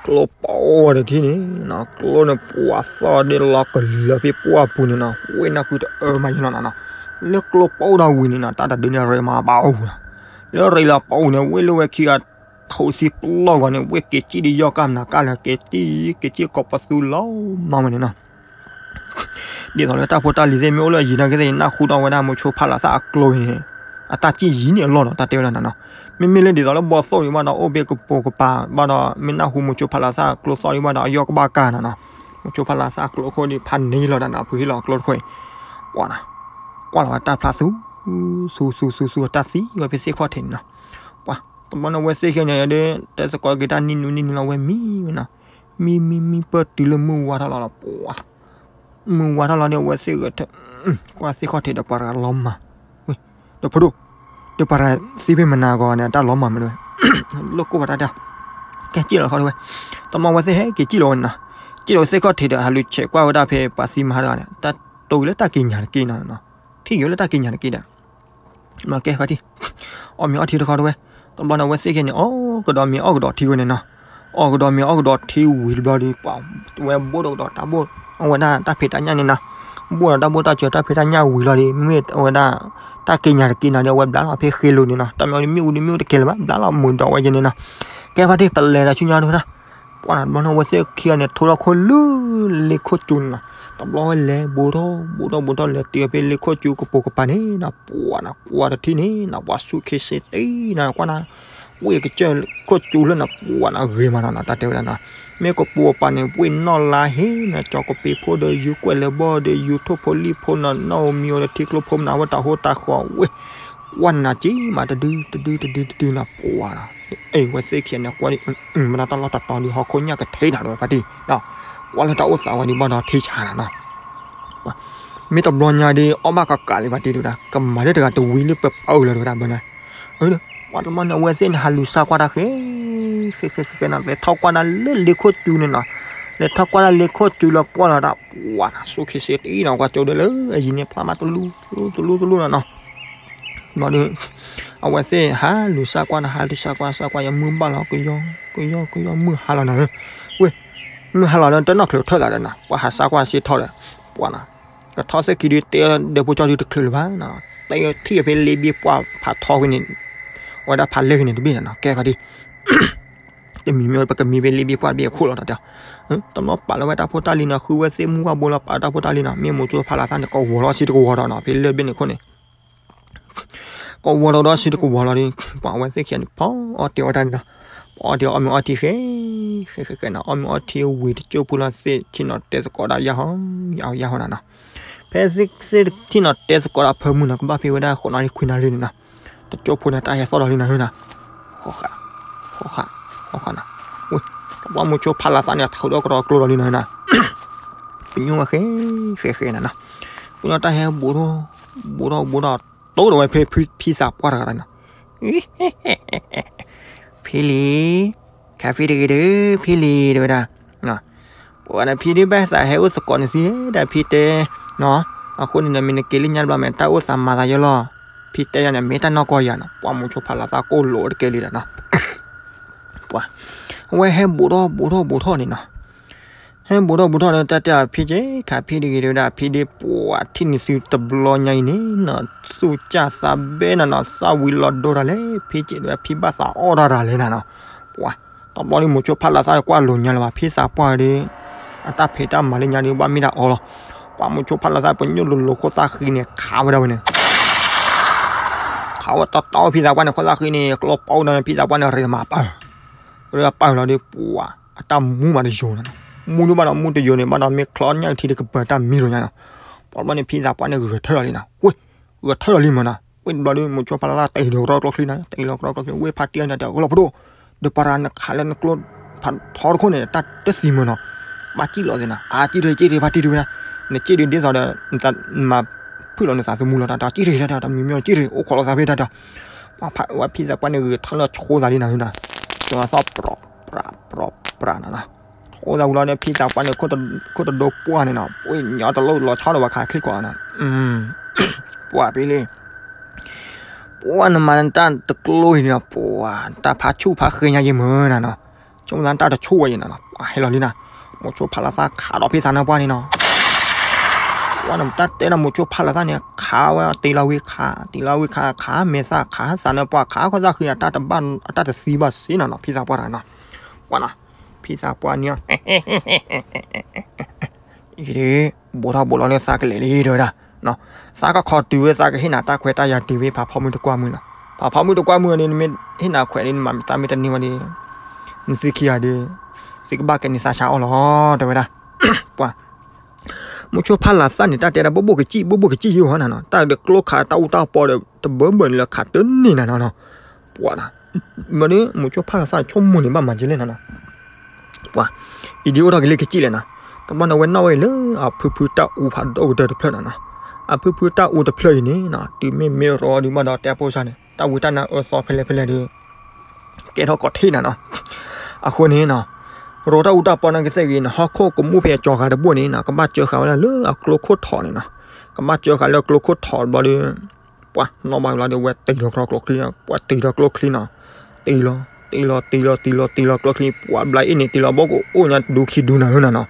ကျိပအိၣ်ဝဲတထံၣ်န့ၣ်နီၤ, ကျိန့ၣ်ပှၤသီၣ်ဒ့လီၤကလၢာ်ဖဲပှၢ်ပူၤန့ၣ်နီၤ, ဝ့ၢ်နၢ်ကုတအၢမးယလီၤနီၤနီၤ, လၢကျိပအိၣ်ဒီးဝံၤန့ၣ်နီၤ တၢ်တဒုန့ၣ်ရ့မးဘၣ်အိၣ်ပူၤနီၤ, လၢရ့လီၤပအိၣ်န့ၣ် ဝ့ၢ်လၢဝဲခံဂၤ ထိးသံပလီၢ်ဂီၤန့ၣ် ဝ့ၢ်က့ၤစံၣ်ဒီးယီၢ်ကၢ်မနၤကၢ်လၢက့ၤစံၣ် က့ၤစံၣ်ကိးပသူလီၤမးဝဲန့ၣ်နီၤ. ဒ်သိးလၢတၢ်ဖိတၢ်လံၤသ့ၣ်မ့ၢ်အိၣ်လၢအယံၤနာ်က့သ့ၣ် နၢ်ဟူဒီးဝဲဒၣ်မိၤဆိဖးလၤသၣ်အကျိန့ၣ် အတၢ်စံၣ်ယံၤန့ၣ်အလီၢ်နီၤ တၢ်တဲဝဲဒၣ်နီၤနီၤ. မ့မ့ၢ်လၢဒ်သိးလၢဘီၣ်သိၣ်န့ၣ်ဘၣ်ဒီး အိၣ်ဘ့ၣ်ကပိာ်ကပၤဘၣ်ဒီး မ့ၢ်နၢ်ဟူမိၤဆိဖးလၤသၣ်အကျိသီၣ်ဒံးဘၣ်ဒီး အယီၢ်ကဘၣ်ကၢ်နီၤနီၤ. မိၤဆိဖးလၤသၣ်အကျိခိၣ်ဒံး ဖးန့ၢ်လီၤဒၣ်နီၤ ဖုဟ့ၣ်လီၤအကျိတခိၣ်အံၤ ဝါနီၤ ကွၢ်လီၤဝဲတၢ်ဖျါသူ သူသူသူသူ တၢ်သံဝဲဖဲသ့ၣ်ခီၣ်ထံးန့ၣ်နီၤ. ပှၤ တဘျီန့ၣ်ဝဲသ့ၣ်ခံဂၤန့ၣ်ဒီး တဲသကိးက့ၤတၢ်နံၣ်နူနံၣ်နူလီၤ ဝဲမံဝဲနီၤ. မံမံမံ ပၢၢ်တုၤလၢမုၢ်ဝါထီၣ်လီၤလီၤ ပှၤ မုၢ်ဝါထီၣ်လီၤဒီး အဝဲသ့ၣ်ဂဲၤထၢၣ် ကွၢ်သ့ၣ်ခီၣ်ထံးဒီးပှၤတဂၤလီၤမၢ် ဝဲ ဒီးဖိဒိၣ် ဒီးပှၤတဂၤသံဖဲမနၤအဂီၢ်န့ၣ် အတၢ်လီၤမၢ်မ့ၢ်ဝဲ လိၣ်ကိၢ်ဘၣ်တၢ်တဲ ကဲစံၣ်လီၤတခီတဲဝဲ, တဘျီအဝဲသ့ၣ်ဟဲက့ၤစံၣ်လီၤဝဲန့ၣ်နီၤ, စံၣ်လီၤဝဲသ့ၣ်ခီၣ်ထံးဒီး ဟးလူၤဆဲးကွၢ်ဝဲဒၣ်ဖဲပှၤသံမဟါတဂၤန့ၣ် တၢ်တိၤက့ၤလၢတၢ်က့ၤညါတက့ၢ်နီၤ, ထံၣ်က့ၤဝဲလၢတၢ်က့ၤညါတက့ၢ်ဒီး မ့ၢ်ကဲဖါတံၢ်, အီၣ်မ့ၤအီထံတခီတဲဝဲ, တဘျီန့ၣ် အဝဲသ့ၣ်ခဲန့ၣ် အီၣ်ကဒီးမ့ၤအီၣ်ကဒီးထံဝဲန့ၣ်နီၤ, အီၣ်ကဒီးမ့ၤအီၣ်ကဒီးထံဝံၤတဘျီဒီး ပှၤဝဲဘိၣ်ဒီးကဒီးတၢ်ဘိၣ်, အဝဲဒၣ်တၢ်ဖံးတၢ်ညၣ်န့ၣ်နီၤ, ဘိၣ်ဒီးတၢ်ဘိၣ်တၢ်စၢၤတၢ်ဖံးတၢ်ညၣ်ဝံၤလီၤဒီး မ့ၢ်အဝဲဒၣ် တၢ်က့ၤညါတက့ၢ်နီၤဒီး အဝဲဘျးလီၤဖဲဃ့လိၤန့ၣ်နီၤ, တၢ်မ့ၢ်အီၤဒီးမ့ၣ်အူဒီးမ့ၣ်အူတကဲလၢၤဘၣ်, ဘျးလီၤမုာ်ဒီးဝဲယဲန့ၣ်နီၤ, ကဲဖါတံၢ် ပလဲၤဒီးဆူညါတဝဲဒၣ် ပှၤနီၤ တဘျီန့ၣ် အဝဲသ့ၣ်ခံဂၤန့ၣ် ထိထီၣ်ခိၣ်လၢလ့ခိၣ်စူန့ၣ်နီၤ, တဘျီဝဲလဲၤဘူးထီၣ်ဘူးထီၣ်ဘူးထီၣ် လဲၤတုၤဖဲလ့ခိၣ်စူကပိာ်ကပၤန့ၣ်နီၤ, ပှၤနီၤ ကွၢ်တထံၣ်န့ၣ်နီၤ ပှၤဆူၣ်ခ့စ့တ့နီၤ ကွၢ်နီၤ, ဝ့ၢ်ကစၢၢ်ခိၣ်စူလၢနီၤ ပှၤနီၤ ဂ့ၤမးနီၤ တၢ်တဲဝဲဒၣ်နီၤ, မ့ၢ်ကပိာ်ကပၤန့ၣ် ဝ့ၢ်နီၣ်လါဟ့နီၤ ကၠီၤကပ့ၤဖိဒီး ယူၤကွဲးလၢၤဘီဒီး ယူၤထိၣ်ဖိလံၣ်ဖိနီၤ နီၣ်ဧိၤမံၤဧိၤဒီး ထံကျိဖိမနုၤ ဝဲတၢ်ဟိတၢ်ဃီဝ့ၢ် ကွၢ်နၤက့ၤမးတဒုတဒုတဒုတဒုနီၤ ပှၤနီၤ, အ့ ဝဲသ့ၣ်ခံဂၤန့ၣ် ကွၢ်ဒ် မ့ၢ်ဒၣ်တၢ်လီၢ်တတီၤဒီး ဟီၣ်ခိၣ်ညၣ်ကထ့နၤဒီးဝဲဖါတံၢ်, ကွၢ်လၢတၢ်အိၣ်သးဝဲဒ်ဘၣ်ဒီးထံဆါနၤနီၤ, မ့ၢ်တဘျီညါဒီး အီၣ်ဘၣ်ကကးလံဖါတံၢ်တဝဲဒၣ် ကမၤလၢတဂၤတဝံၤလၢပပၢလၢၤတဝဲဒၣ်ဘၣ်န့ၣ်, ပှၤတဘျီန့ၣ် အဝဲသ့ၣ်န့ၣ် ဟးလူၤစါကွၢ်တၢ်ဃဲ ဃဲဃဲဃဲနီၤ လဲၤထီၣ်ကွၢ်တၢ်လၢလ့ခိၣ်စူန့ၣ်နီၤ, လဲၤထီၣ်ကွၢ်တၢ်လ့ခိၣ်စူလီၤ ကွၢ်လီၤတၢ် ပှၤနီၤ ဆူၣ်ခ့စ့တ့နီၤ ကွၢ်ကၠိဒီးလၢအယံၤန့ၣ် ဖျါမးတလူတလူတလူနီၤနီၤ ဘျီဒီး အဝဲသ့ၣ်ဟးလူၤစါကွၢ်နီၤ ဟးလူၤစါကွၢ် စါကွၢ် ယမုၢ်ဘၣ်လီၤ ကယီ ကယီ ကယီ မုၢ်ဟါလီၤနီၤဧၢ, ဝ့ၢ် မုၢ်ဟါလီၤဒီး တနီၣ်ချုးထၢၣ်သးဒီးနီၤ ပှၤဟးစါကွၢ်စ့ထီၣ်ဒီး ပှၤနီၤ ကထီၣ်သ့ၣ်ခံဒီး တဲဒီးဖိကၠီဒုးတချုးလၢၤဘၣ်နီၤ, တဲထံၣ်ဖဲလ့ဘ့ၣ်ပှၢ်ဖးထီဝဲန့ၣ် အဝဲဒၣ်ဖးလဲၢ်က့ၤန့ၣ်တဘ့ၣ်နီၤနီၤ ကဲဖါတံၢ် တမံၤမ့ၢ်ပကမံဖဲလ့ဘ့ၣ်ပှၢ်တဘ့ၣ်အခိၣ်လီၤတၢ်တဲ, တဘျီပာ်လီၤဝဲတၢ်ဖိတၢ်လံၤနီၤ ဃုဝဲသ့ၣ်မူဝၣ်ဘိလီၤ ပာ်တၢ်ဖိတၢ်လံၤနီၤ မ့ၢ်မိၤကၠိဖးလၤသၣ်န့ၣ် ကဝီၤလီၤဆံတကဝီၤဒီးနီၤ ဖဲလၢၢ်တဘ့ၣ်န့ၣ်ခိၣ်န့ၣ် ကဝီၤဒီးဒီးဆံတကဝီၤလီၤဒီး ပှၤအဝဲသ့ၣ်ခံဂၤန့ၣ် ဖီအီၣ်တ့ၢ်ဝဲတၢ်န့ၣ်နီၤ, ဖီအီၣ်တ့ၢ်အီၣ်မ့ၤအီထံဃဲ ဃဲဃဲဃဲနီၤ အီၣ်မ့ၤအီထံဝံၤတကၠိၢ်ဖိလီၤ သ့ၣ်ထံၣ်နီၤတဲသကိးဒၣ်ယၢ်ဟီ ယၢ်ဟီယၢ်ဟီနီၤနီၤ, ဖဲသ့ၣ်ထံၣ်နီၤတဲသကိးဒၣ်ဖၢမုၢ်နီၤ ကဘၣ်ဖဲဝဲဒၣ်ဃိးနၣ်ရံၣ်ခွံနၣ်ရံၣ်န့ၣ်နီၤ, တကၠိၢ်ဖိန့ၣ် တၢ်ဟဲသီၣ်ဒီးလံနီၤနီၤ, ဃီဃး ဃီဃး ဃီဃးနီၤ, ဝ့ၢ် ပှၤမိၤဆိဖးလၤသၣ်န့ၣ် ထုးဒီးကရီကျိဒီးလံနီၤနီၤ ပညိၣ်ဝဲဃဲ ဃဲဃဲနီၤနီၤ, ပညိၣ်တၢ်ဟဲဘူးထီၣ် ဘူးထီၣ်ဘူးထီၣ် တိၢ်ဒီးဝဲဖဲဖံသးပှၢ်တဂၤနီၤ, ဖံလံၤ ခးဖံတဂ့ၤဒီး ဖံလံၤ တဲဝဲဒၣ်, ပှၤန့ၣ်ဖံဒ်ဘၣ်သးဟဲအိၣ်သကိးန့ၣ်သံ ဒီးဖံတဲ, အဃိန့ၣ်ဒီး မ့ၢ်နက့ၤလၢညါတဘျီ မ့ၢ်တၢ်အိၣ်သးမၤသးယဲလီၤ, ဖံတဲယၤန့ၣ် မ့ၢ်တၢ်နီၢ်ကီၢ်ယၤနီၤ, ပှၤမိၤဆိဖးလၤသၣ်ကိၢ်လိာ်တကဲလံဒီးနီၤ ပှၤ အဝဲဟဲဘူးထီၣ်ဘူးထီၣ်ဘူးထီၣ်န့ၣ်နီၤ, ဟဲဘူးထီၣ်ဘူးထီၣ်ဒီး တၢ်တဲအီၤဖံက့ၤ ခးဖံတဂ့ၤ တဲဝဲဒၣ် ဖံဒ်ပှၤထံၣ်န့ၢ်သုတဘျီညါအံၤန့ၣ်နီၤ, သူၣ်ကၢ်သးဘဲနီၤနီၤ, သၣ်ဝံၤလီၤဒိတၢ်လဲၣ်, ဖံက့ၤတဲဝဲ ဖံဘၣ်သးအီၣ်တၢ်တၢ်လဲၣ်နီၤနီၤ, ပှၤ တဘျီဒီးမိၤဆိဖးလၤသၣ်ကွၢ်လိာ်ညါလၢၤဘၣ် ဖံသးပှၢ်ဒီး အတၢ်ဖံးတၢ်မၤလၢညါဒီး ဘၣ်မ့ၢ်တၢ်အီလီၤ, ပှၤမိၤဆိဖးလၤသၣ်ပညိၣ်လိၤလိၤခိၣ်သၣ်ဃံန့ၣ် ခးဝဲဒၣ်ဝဲန့ၣ် ခးဝဲတီတီဖံသးပှၢ်န့ၣ် ခိၣ်သၣ်ဃံန့ၣ် ကျီပီဒီး ဖံသးပှၢ်န့ၣ် ရ့တမၤပၢၢ်, ရ့ပၢၢ်လီၤဒီး ပှၤ အတၢ်မူမးတယိာ်နီၤ, မူဒုးဘၣ်ဒီးမူတယိာ်န့ၣ် ဘၣ်ဒီးမ့ၢ်ချီညၣ်အုၣ်ထံဒီး ကပၢၤတၢ်မံလီၤညါနီၤ, ပှၤဘျီန့ၣ် ဖံသးပှၢ်န့ၣ် ဂဲၤထၢၣ်လီၤလံနီၤ, ဝ့ၢ် ဂဲၤထၢၣ်လီၤလံမးနီၤ, ဝ့ၢ်တဘျီဒီး မိၤဆိဖးလၤသၣ်တ့ၢ်ဒီးကရီကျိချံနီၤ, တ့ၢ်လီၤကရီကျိချံ ဝ့ၢ်ဖါတံၢ်အီၤန့ၣ် တဲကလီၤပဒိၣ်, ဒီးပှၤရၤနခးလၢနကျိ ဖးထီတခိၣ်န့ၣ် တၢ်တသံမးနီၤ, ဘၣ်စံၣ်လီၤသ့နီၤ, အါ စံၣ်တရံး စံၣ်တရံး ဖါတံၢ်တဝဲဒၣ်, နစံၣ်တရံးဒ်သိးဒီး နမၤဖုၣ်လီၤနသးသမူလီၤ တၢ်တစံၣ်တရံး တၢ်တမံၤမ့ၢ်စံၣ်တရံး အိၣ်ခိးလီၤသးဖဲတၢ်တၢ်, ပှၤဖံသးပှၢ်န့ၣ် ဂဲၤထၢၣ်လီၤဆိသးလံနီၤ, ဒီးသီၣ်ပြီးပြီးပြီးနီၤနီၤ, ဆိသးဝံၤလီၤဒီး ဖံသးပှၢ်န့ၣ် ခိၣ်တဒိပှၢ်န့ၣ်နီၤ, ပှၤညီတလိၣ်လီၤဆီဒီး ပှၤခးချံကွၢ်နီၤ, ပှၤဖံလံ ပှၤနမၤတၢ်တကျိအံၤန့ၣ်နီၤ, ပှၤတၢ်ဖးဆူၣ်ဖးဃ့ညါယဲမုၢ်နၤနီၤ, ဆိသးတၢ်တဆူၣ်ဝဲယဲနီၤနီၤ, ပှၤဟဲလီၤလံနီၤ, မိၤဆိဖးလၤသၣ်ခးဒီးဖံသးပှၢ်န့ၣ်နီၤ, ပှၤနတၢ်တဲနီၤ မိၤဆိဖးလၤသၣ်န့ၣ် ခးဝဲတ့ၢ်လီၤဝံၤခး တ့ၢ်လီၤဝံၤခး ခးမဲာ်သၣ်ခးသးနၢပှၢ် ခးခီၣ်သၣ်ဃံအတၢ်တဘၣ် အတၢ်တသံဘၣ်စ့နီၤနီၤ, ဖံသးပှၢ်တဂၤနီၤ, ပှၤနီၤ, ဖံသးပှၢ်န့ၣ် ယဒုး ဘူးထီၣ်ဘူးလီၤလၢသးကလဲာ်လံ တဲဝဲဒၣ်, သးကခီတုၤဝဲ သးကဟ့ၣ်နၤတၢ်ခွဲးတၢ်ယာ်တုၤဝဲ ဖးဖီမုၢ်တကွၢ်မုၢ်လီၤ, ဖးဖီမုၢ်တကွၢ်မုၢ်န့ၣ် နမ့ၢ်ဟ့ၣ်နၤခွဲးန့ၣ် နမၤမ့ၢ်သးမ့ၢ်တန့ၢ်ဝဲဒီး နသုခံဂၤဒီး သုကဘၣ်ကဲန့ၢ်သးဆါအီၣ်လီၤ တဲဝဲဒၣ်, ပှၤ မိၤဆိဖးလၤသၣ်န့ၣ် တၢ်တဲဒၣ် ဘိၣ်ဘိၣ်ကစံၣ် ဘိၣ်ဘိၣ်ကစံၣ်ယိၣ်ဟီနၤနီၤ, တၢ်ဒီးကျိခးတၢ်အူတၢ်ပီဒီး တဘၢဘၢန့ၣ်လၢခးတန့ၢ်နၤနီၤနီၤ, ပှၤနီၤ မ့ၢ်ဒီး မိၤဆိဖးလၤသၣ်ဆိကမိၣ်န့ၣ် ဘၣ်မၤကဲလဲၣ်နီၤနီၤ, ပှၤ အံၤဒ်အိၣ်ထီၣ်က့ၤလၢကစံၣ်လဲၣ်နီၤ, တဘျီန့ၣ်ဝဲနီၣ်ဝဲလၢအဖုဖုတၢ်အူဖးဒိၣ်ကတၢၢ်တဖျၢၣ်နီၤနီၤ, အဖုဖုတၢ်အူတဖျၢၣ်အံၤန့ၣ်နီၤ တုၤမ့ၢ်မ့ၢ်ရီဒုးဘၣ်ဒီး တဲဖိစၢ်န့ၣ် တၢ်ဝံတၢ်နါအၢသီဖဲလဲၣ်ဖဲလဲၣ်ဒီး ကဲထီၣ်ကီးထံၣ်နၤနီၤ, အဃိန့ၣ်နီၤ, ရိးတၢ်အူတၢ်ပီန့ၣ်ကသ့ၣ်ဂ့ၤန့ၣ် ဟီၣ်ခိၣ်ကမူၣ်ဖဲအကၠီၤဃာ်တဘိန့ၣ်နီၤ ကဘၣ်စၢဃာ်ဝဲဒၣ်လၢအကျိခိၣ်ထီးန့ၣ်နီၤ, ကဘၣ်စၢဃာ်လၢအကျိခိၣ်ထီးဘျီဒီး ပှၤနီၣ်ဘၣ်ဘျီဒီး ဝဲတ့ၢ်လီၤကျိချံ, ပှၤတ့ၢ်လီၤကျိချံနီၤ, တ့ၢ်လီၤ တ့ၢ်လီၤ တ့ၢ်လီၤ တ့ၢ်လီၤကျိချံ, ပှၤဘျါအ့ၣ်န့ၣ် တ့ၢ်လီၤဘီကအိၣ်ညါဒူခံဒူနၤဧၢနီၤနီၤ,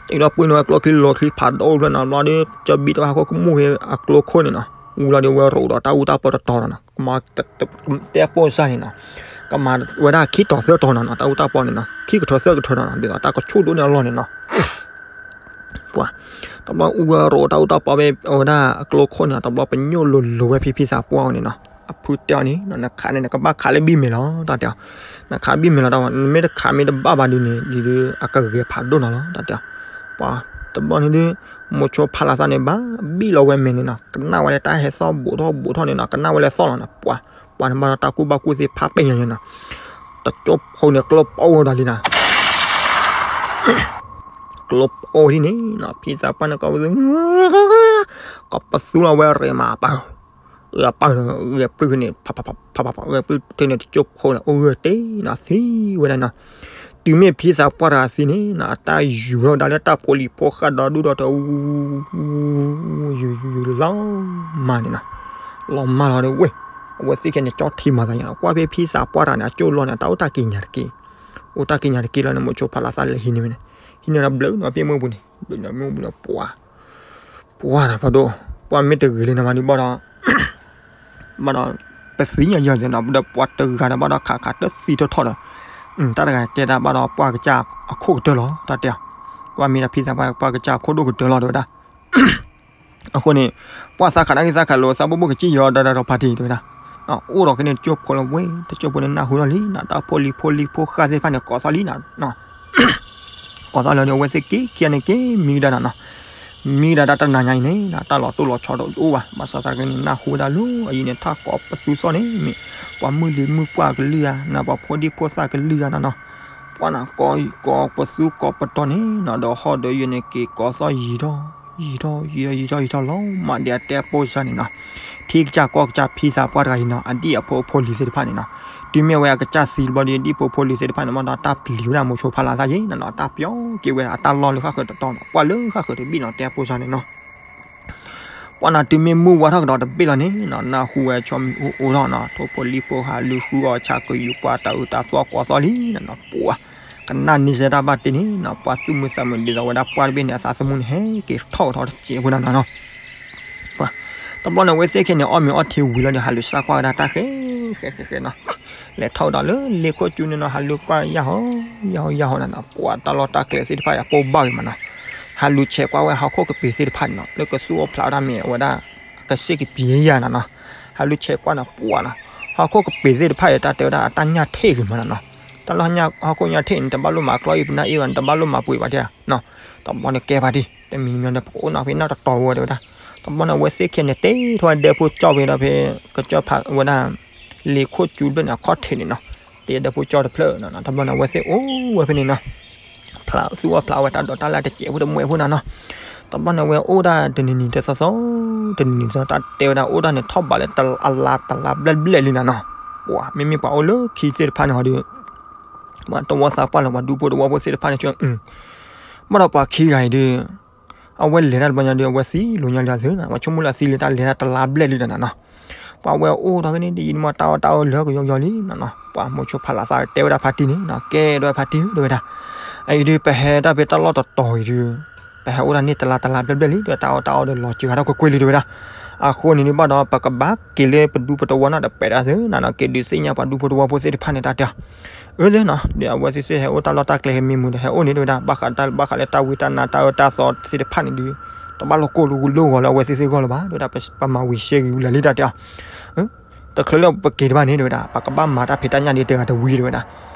တ့ၢ်လီၤပှ့ၤန့ၣ်ဝဲကျိချံလီၤချံဖးဒိၣ်ဖျၢၣ်နီၤ ဘျီဒီး ကၠီဘံတဘၣ်ဟီၣ်ခိၣ်ကမူၣ်ဖဲအကျိခိၣ်န့ၣ်နီၤ, ဝံၤလီၤဒီးဝဲရိးဒီးတၢ်အူတၢ်ပီတတီၤနီၤနီၤ, တဲပိၢ်စၢ်န့ၣ်နီၤ, ကမၤဝဲဒၣ်ခံတီၤသၢတီၤနီၤနီၤ, တၢ်အူတၢ်ပီန့ၣ်နီၤ ခံကထၢသၢကထၢနီၤနီၤ, ဒ်သိးတၢ်ကဆူၣ်ဒိၣ်န့ၢ်အလီၢ်န့ၣ်နီၤ ပှၤ တဘျီအူဝဲရိးတၢ်အူတၢ်ပီဖဲအဝဲဒၣ်အကျိခိၣ်န့ၣ် တဘျီပညိၣ်လိၤလိၤဝဲဖံဖံသးပှၢ်အီၤန့ၣ်နီၤ, အဖုတဲအီၤန့ၣ် နခးန့ၣ် နကဘၣ်ခးလၢဘံၣ်မဲာ်လီၤ တၢ်တဲအီၤ, နခးဘံၣ်မဲာ်လီၤတၢ်ဝဲ နမ့ၢ်တခးမ့ၢ်တဘၣ်ဘၣ်ဒ်န့ၣ် ဒ်ဒုးအကဂဲၤဖးဒိၣ်နီၤလီၤ တၢ်တဲအီၤ, ပှၤ တဘျီန့ၣ်ဒုး မိၤဆိဖးလးသၣ်န့ၣ် ဘၣ်ဘံၣ်လီၤဝဲမဲာ်န့ၣ်နီၤ ကနၣ်ဝဲလၢတၢ်ဟဲသီၣ်ဘူးထီၣ်ဘူးထီၣ်န့ၣ်နီၤ ကနၣ်ဝဲလၢသီၣ်လီၤနီၤ ပှၤ ပှၤန့ၣ်ဘၣ်ဒီးတၢ်ကူၣ်ဘၣ်ကူၣ်သ့ဖးပဲာ်ညါနီၤ, တကၠိဖိန့ၣ်ကျိပိၢ်ဝဲဒၣ်လံနီၤ ကျိပိၢ်ဒ်န့ၣ်နီၤ ဖံသးပှၢ်န့ၣ် ကိးပသူ ကိးပသူလီၤဝဲရ့မး ပၢ် အပၢ် ဂဲၤပျုၢ်န့ၣ် ဂဲၤပျုၢ်ထဲန့ၣ် တကၠိဖိန့ၣ် အိၣ်ဂၢၢ်တ့ၢ်နီၤ သံဝဲဒၣ်နီၤ, တုၤမ့ၢ်ဖံသးပှၢ်တဂၤသံန့ၣ်နီၤ အတၢ်ယူၤထီၣ်ဒၣ်လၢတၢ်ဖိလံၤဖိဃၣ်ဒီးဒူၣ်ဒီးတအူ ယူၤယူၤလီၤမၢ်န့ၣ်နီၤ, လီၤမၢ်လီၤဒီးဝဲ အဝဲသ့ၣ်ခဲန့ၣ် ကၠီထံမၤသးယါလီၤ ကွၢ်ဖဲဖံသးပှၢ်တဂၤန့ၣ် အကၠိလီၢ်န့ၣ် တၢ်အိၣ်တၢ်က့ၤညါတက့ၢ်, အိၣ်တၢ်က့ၤညါတက့ၢ်လီၤန့ၣ် မိၤဆိဖးလးသၣ်လဲၤဟံးန့ၢ်ဝဲန့ၣ်, ဟံးန့ၢ်ဒီးဘျုးနီၤ ဖဲမုၢ်ပူၤန့ၣ် ဘျုးနီၤ မုၢ်ပူၤန့ၣ် ပှၤ ပှၤတၢ်ဖးဒိၣ် ပှၤမ့ၢ်တဂ့ၤလၢနမၤဒုးဘၣ်ဒီး ဘၣ်ဒီး ပသံညါယၤသ့ၣ်နီၤ ဒီးပှၤတဂၤဒီးဘၣ်ဒီးခးခးတသံထီၣ်ထီၣ်ဒီး တၢ်တဂၤကဲဒၣ်ဘၣ်ဒီးပှၢ်ကစၢ်အခိၣ်ကတၢၢ်လီၤ တၢ်တဲအီၤ, ကွၢ်မ့ၢ်ဒီးဖံသးပှၢ် ပှၢ်ကစၢ်အခိၣ်ဒိၣ်ကတၢၢ်လီၤ တဲဝဲဒၣ် အဃိန့ၣ် ပှၢ်သးခးတၢ်ဂ့ၢ်သးခးလိာ်သးဘိဘိကစံၣ်ယီၤဒီးဒီးဖါတံၢ် တဲဝဲဒၣ်, အိၣ်ဒီးကန့ၣ်တကၠိဖိလီၤဝဲ တကၠိဖိန့ၣ်နၢ်ဟူထီၣ်လံနီၤ တၢ်ဖိလံၤဖိလံၤဖိဃၣ်သ့ၣ်တဖၣ်န့ၣ် ကိးသီၣ်လံနီၤ ကိးသီၣ်လီၤဒီး အဝဲသ့ၣ်က့ၤခံဂၤန့ၣ်က့ၤမံကဒါနီၤနီၤ, မံကဒါတၢ်တနၤညါအံၤန့ၣ် တၢ်လီၤတိၢ်လီၤဆီဒီးအိၣ်ဘၣ် ဘၣ်ဆၣ်သနာ်က့န့ၣ် နၢ်ဟူဝဲဒၣ်လၢအအံၤန့ၣ် ထးကိးပသူသီၣ်န့ၣ် မ့ၢ်ပှၤမုၢ်လံၤမုၢ်ပှၢ်ကလုၢ်ဧါနီၤ ပှၤဖိဒံဖိသၣ်ကလုၢ်ဧါနီၤနီၤ, ပှၢ်နၤကိးကိးပသူကိးပတီၢ်န့ၣ်နီၤ ဒီးဟီၣ်ဒီးယဲၢ်န့ၣ်က့ၤကိးသီၣ်ယံာ်ထီၣ် ယံာ်ထီၣ် ယံာ်ထီၣ် ယံာ်ထီၣ် ယံာ်ထီၣ်လီၤ မးဒ်အတဲပိၢ်စၢ်န့ၣ်နီၤ, ထံကစၢ်ကီၢ်ကစၢ်ဖံသးပှၢ်တဂၤအံၤနီၤ အဒံၣ်အဖိအဖိလံၤသ့ၣ်တဖၣ်န့ၣ်နီၤ, တုၤမ့ၢ်ဝဲအကစၢ်သံတဘျီဒီး ဒံၣ်ဖိဖိလံၤသ့ၣ်တဖၣ်န့ၣ် မ့ၢ်ဒီးတၢ်ပျံၤဝဲဒၣ်မိၤဆိဖးလးသၣ်ယဲၢ်နီၤနီၤ တၢ်ပျီက့ၤဝဲဒၣ်အတၢ်လီၢ်လၢဃၣ်ဃၢၤတတီၤနီၤ ပှၢ်လၢဃၣ်ဃၢၤတဘ့ၣ်နီၤ တဲပိၢ်စၢ်န့ၣ်နီၤ ပှၢ်နၤတုၤမ့ၢ်မုၢ်ဝါထီၣ်ကဒီးတဘ့ၣ်လီၤန့ၣ်နီၤ နၢ်ဟူဝဲဆီမံၤဟူအိၣ်ထီၣ်နီၤ ထိၣ်ဖိလံၣ်ဖိဟးလူၤဃုအီၤဆးကယူၤပှၢ်တၢ်အုးတၢ်သီၣ်ကိးသီၣ်လံနီၤနီၤ ပှၢ် ကနၣ်န့ၢ်စဲတၢ်ဘၣ်တ့ၢ်န့ၣ်နီၤ ပှၢ်သူၣ်မုာ်သးမုာ်ဒ်သိးဝဲဒၣ်ပှၢ်တဘ့ၣ်န့ၣ် အသးသမူန့ၣ် ဟဲက့ၤထီၣ်ကထီၣ်တစဲးဖိနီၤနီၤ ပှၢ် တဘျီန့ၣ် အဝဲသ့ၣ်ခဲန့ၣ် အီၣ်မ့ၤအီထံဝံၤလီၤဒီး ဟးလူၤစၢ်ကွၢ်ဝဲဒၣ်တၢ်ဃဲ ဃဲ ဃဲ ဃဲနီၤ လဲၤထီၣ်ကဒီးလၢလ့ခိၣ်ကၠူန့ၣ်နီၤ ဟးလူၤကွၢ်ယၢ်ဟီ ယၢ်ဟီ ယၢ်ဟီနီၤနီၤ ပှၢ်တၢ်လီၢ်တၢ်ကျဲသ့ၣ်တဖၣ်အံၤ အပိၢ်ဘၣ်ဂ့ၤမးနီၤ ဟးလူၤဆဲးကွၢ်ဝဲဟီၣ်ခိၣ်ကပ့ၤသ့ၣ်တဖၣ်န့ၣ်နီၤ လၢကသူၣ်အိၣ်ဖျးဝဲဒၣ်မ့ၢ်အဝဲဒၣ် ကစ့ၢ်ကပံၤယဲၢ်နီၤနီၤ ဟးလူၤဆဲးကွၢ်နီၤ ပှၢ်နီၤ ဟီၣ်ခိၣ်ကပ့ၤသ့ၣ်တဖၣ်အံၤ တၢ်တဲဝဲဒၣ်အတၢ်ညၣ်ထ့ၣ်ဂ့ၤမးနီၤနီၤ တၢ်လီၢ်ဟီၣ်ခိၣ်ညၣ်ထ့ၣ်န့ၣ် တဘၣ်လိၣ်မၤကျီအံၤပနၢ်အ့ၣ်ဘၣ်န့ၣ် တဘၣ်လိၣ်မၤပှ့ၤဘၣ်တဲနီၤ တဘျီန့ၣ်ကဲဖါတံၢ် တမံၤမံၤဒီး ပကအိၣ်နီၤဖဲနီၢ်တတီၤဝဲတဲဝဲဒၣ် တဘျီန့ၣ် အဝဲသ့ၣ်ခဲန့ၣ် တဲထီၣ်ဝဲဒဲဖိကၠီၣ်ဖဲဒီးဖဲ ကစၢၢ်ဖးဝဲဒၣ် လ့ခိၣ်ကၠူဘျဲၣ်န့ၣ် အခီၣ်ထံးန့ၣ်နီၤ တဲဒဲဖိကၠီၣ်တဖျၢၣ်နီၤနီၤ တဘျီန့ၣ် အဝဲသ့ၣ်အိၣ်ဝဲဖဲန့ၣ်နီၤ ဖျးသူၣ်အိၣ်ဖျးဝဲတၢ်ဒိးတၢ်လၢ်တစဲးဖိတမှဲးဖိနီၤနီၤ တဘျီန့ၣ် အဝဲအိၣ်ဒၣ်တနံၤနံၤတသီသီ တနံၤနံၤသီ တၢ်တဲဝဲဒၣ်အိၣ်ဒၣ်န့ၣ် ထီၣ်ဘးလၢအလါတလါဘျဲၣ်ဘျဲၣ်လံနီၤနီၤ ပှၢ် မ့မ့ၢ်ပှၤအိၣ်လၢခံသ့ၣ်တဖၣ်န့ၣ်ဟီဒီး ပှၤတဝီသးပှၢ်လၢပှၤဒူဖိတဝီဖိသ့ၣ်တဖၣ်န့ၣ် ဘၣ်ဒီးပှၤခံဂၤအံၤဒီး အဝဲလဲၤတၢ်တဘျီညါဒီး အဝဲသံလိာ်ညါလံအသုနီၤ ပှၤဆိကမိၣ်လၢအသံလံတၢ်လဲၤတၢ်တလါဘျဲၣ်လံဒီးနီၤနီၤ ပှၤဝဲအိၣ်ဒီးကန့ၣ် တယံာ်မးတၢ်အီၣ်တၢ်အီလၢကယီကယီလံနီၤနီၤ ပှၤမိၤဆိဖးလးသၣ်တဲဝဲဒၣ်ဖါတံၢ်န့ၣ်နီၤ ကဲဒွဲဖါတံၢ်ဧၢ တဲဝဲဒၣ် အအံၤဒုး ပဟဲတၢ်ဖဲတၢ်လီၢ်တတီၤအံၤဒုး ပဟဲအိၣ်ဒၣ်န့ၣ်တလါတလါဘျဲၣ်ဘျဲၣ်လံ ဒီးတၢ်အီၣ်တၢ်အီဒီးလီၤစှၤထီၣ်ကွ့ၢ်ကွ့ၢ်လံ တဲဝဲဒၣ် အဃိန့ၣ်ဒုး ဘၣ်ဒီးပကဘၣ်က့ၤလၢပဒူပတဝီနီၤ ဒီးပဲာ်တၢ်သုနီၤနီၤ က့ၤဒုးသ့ၣ်ညါပှၤဒူဖိတဝီဖိသ့ၣ်တဖၣ်န့ၣ် တၢ်တဲအီၤ အၢ သ့နီၤ ဒီးအဝဲသ့ၣ်သ့ၣ်ဟဲအိၣ်တၢ်လီၢ်တၢ်ကျဲဟဲမံမုာ်ဒီး ဟဲအိၣ်န့ၣ် တဲဝဲဒၣ် ဘၣ်ဃးတၢ် ဘၣ်ဃးလၢတၢ်ဝံတၢ်နါတၢ်အၢတၢ်သီသ့ၣ်တဖၣ်န့ၣ်ဒုး တဘၣ်လိာ်ကိၢ်လိာ်ဂီၤလၢအဝဲသ့ၣ်သ့ၣ်ဂီၢ်လၢၤဘၣ် တဲဝဲဒၣ် ပမၤဝံၤရှဲဂံၤဝံၤလၢာ်လံ တၢ်တဲအီၤ တချုးလၢပက့ၤတဘၣ်န့ၣ် တဲဝဲဒၣ် ပကဘၣ်မၤတၢ်ဖံးတၢ်ညၣ်ဒ်တဂၤတဝံၤ တဲဝဲဒၣ်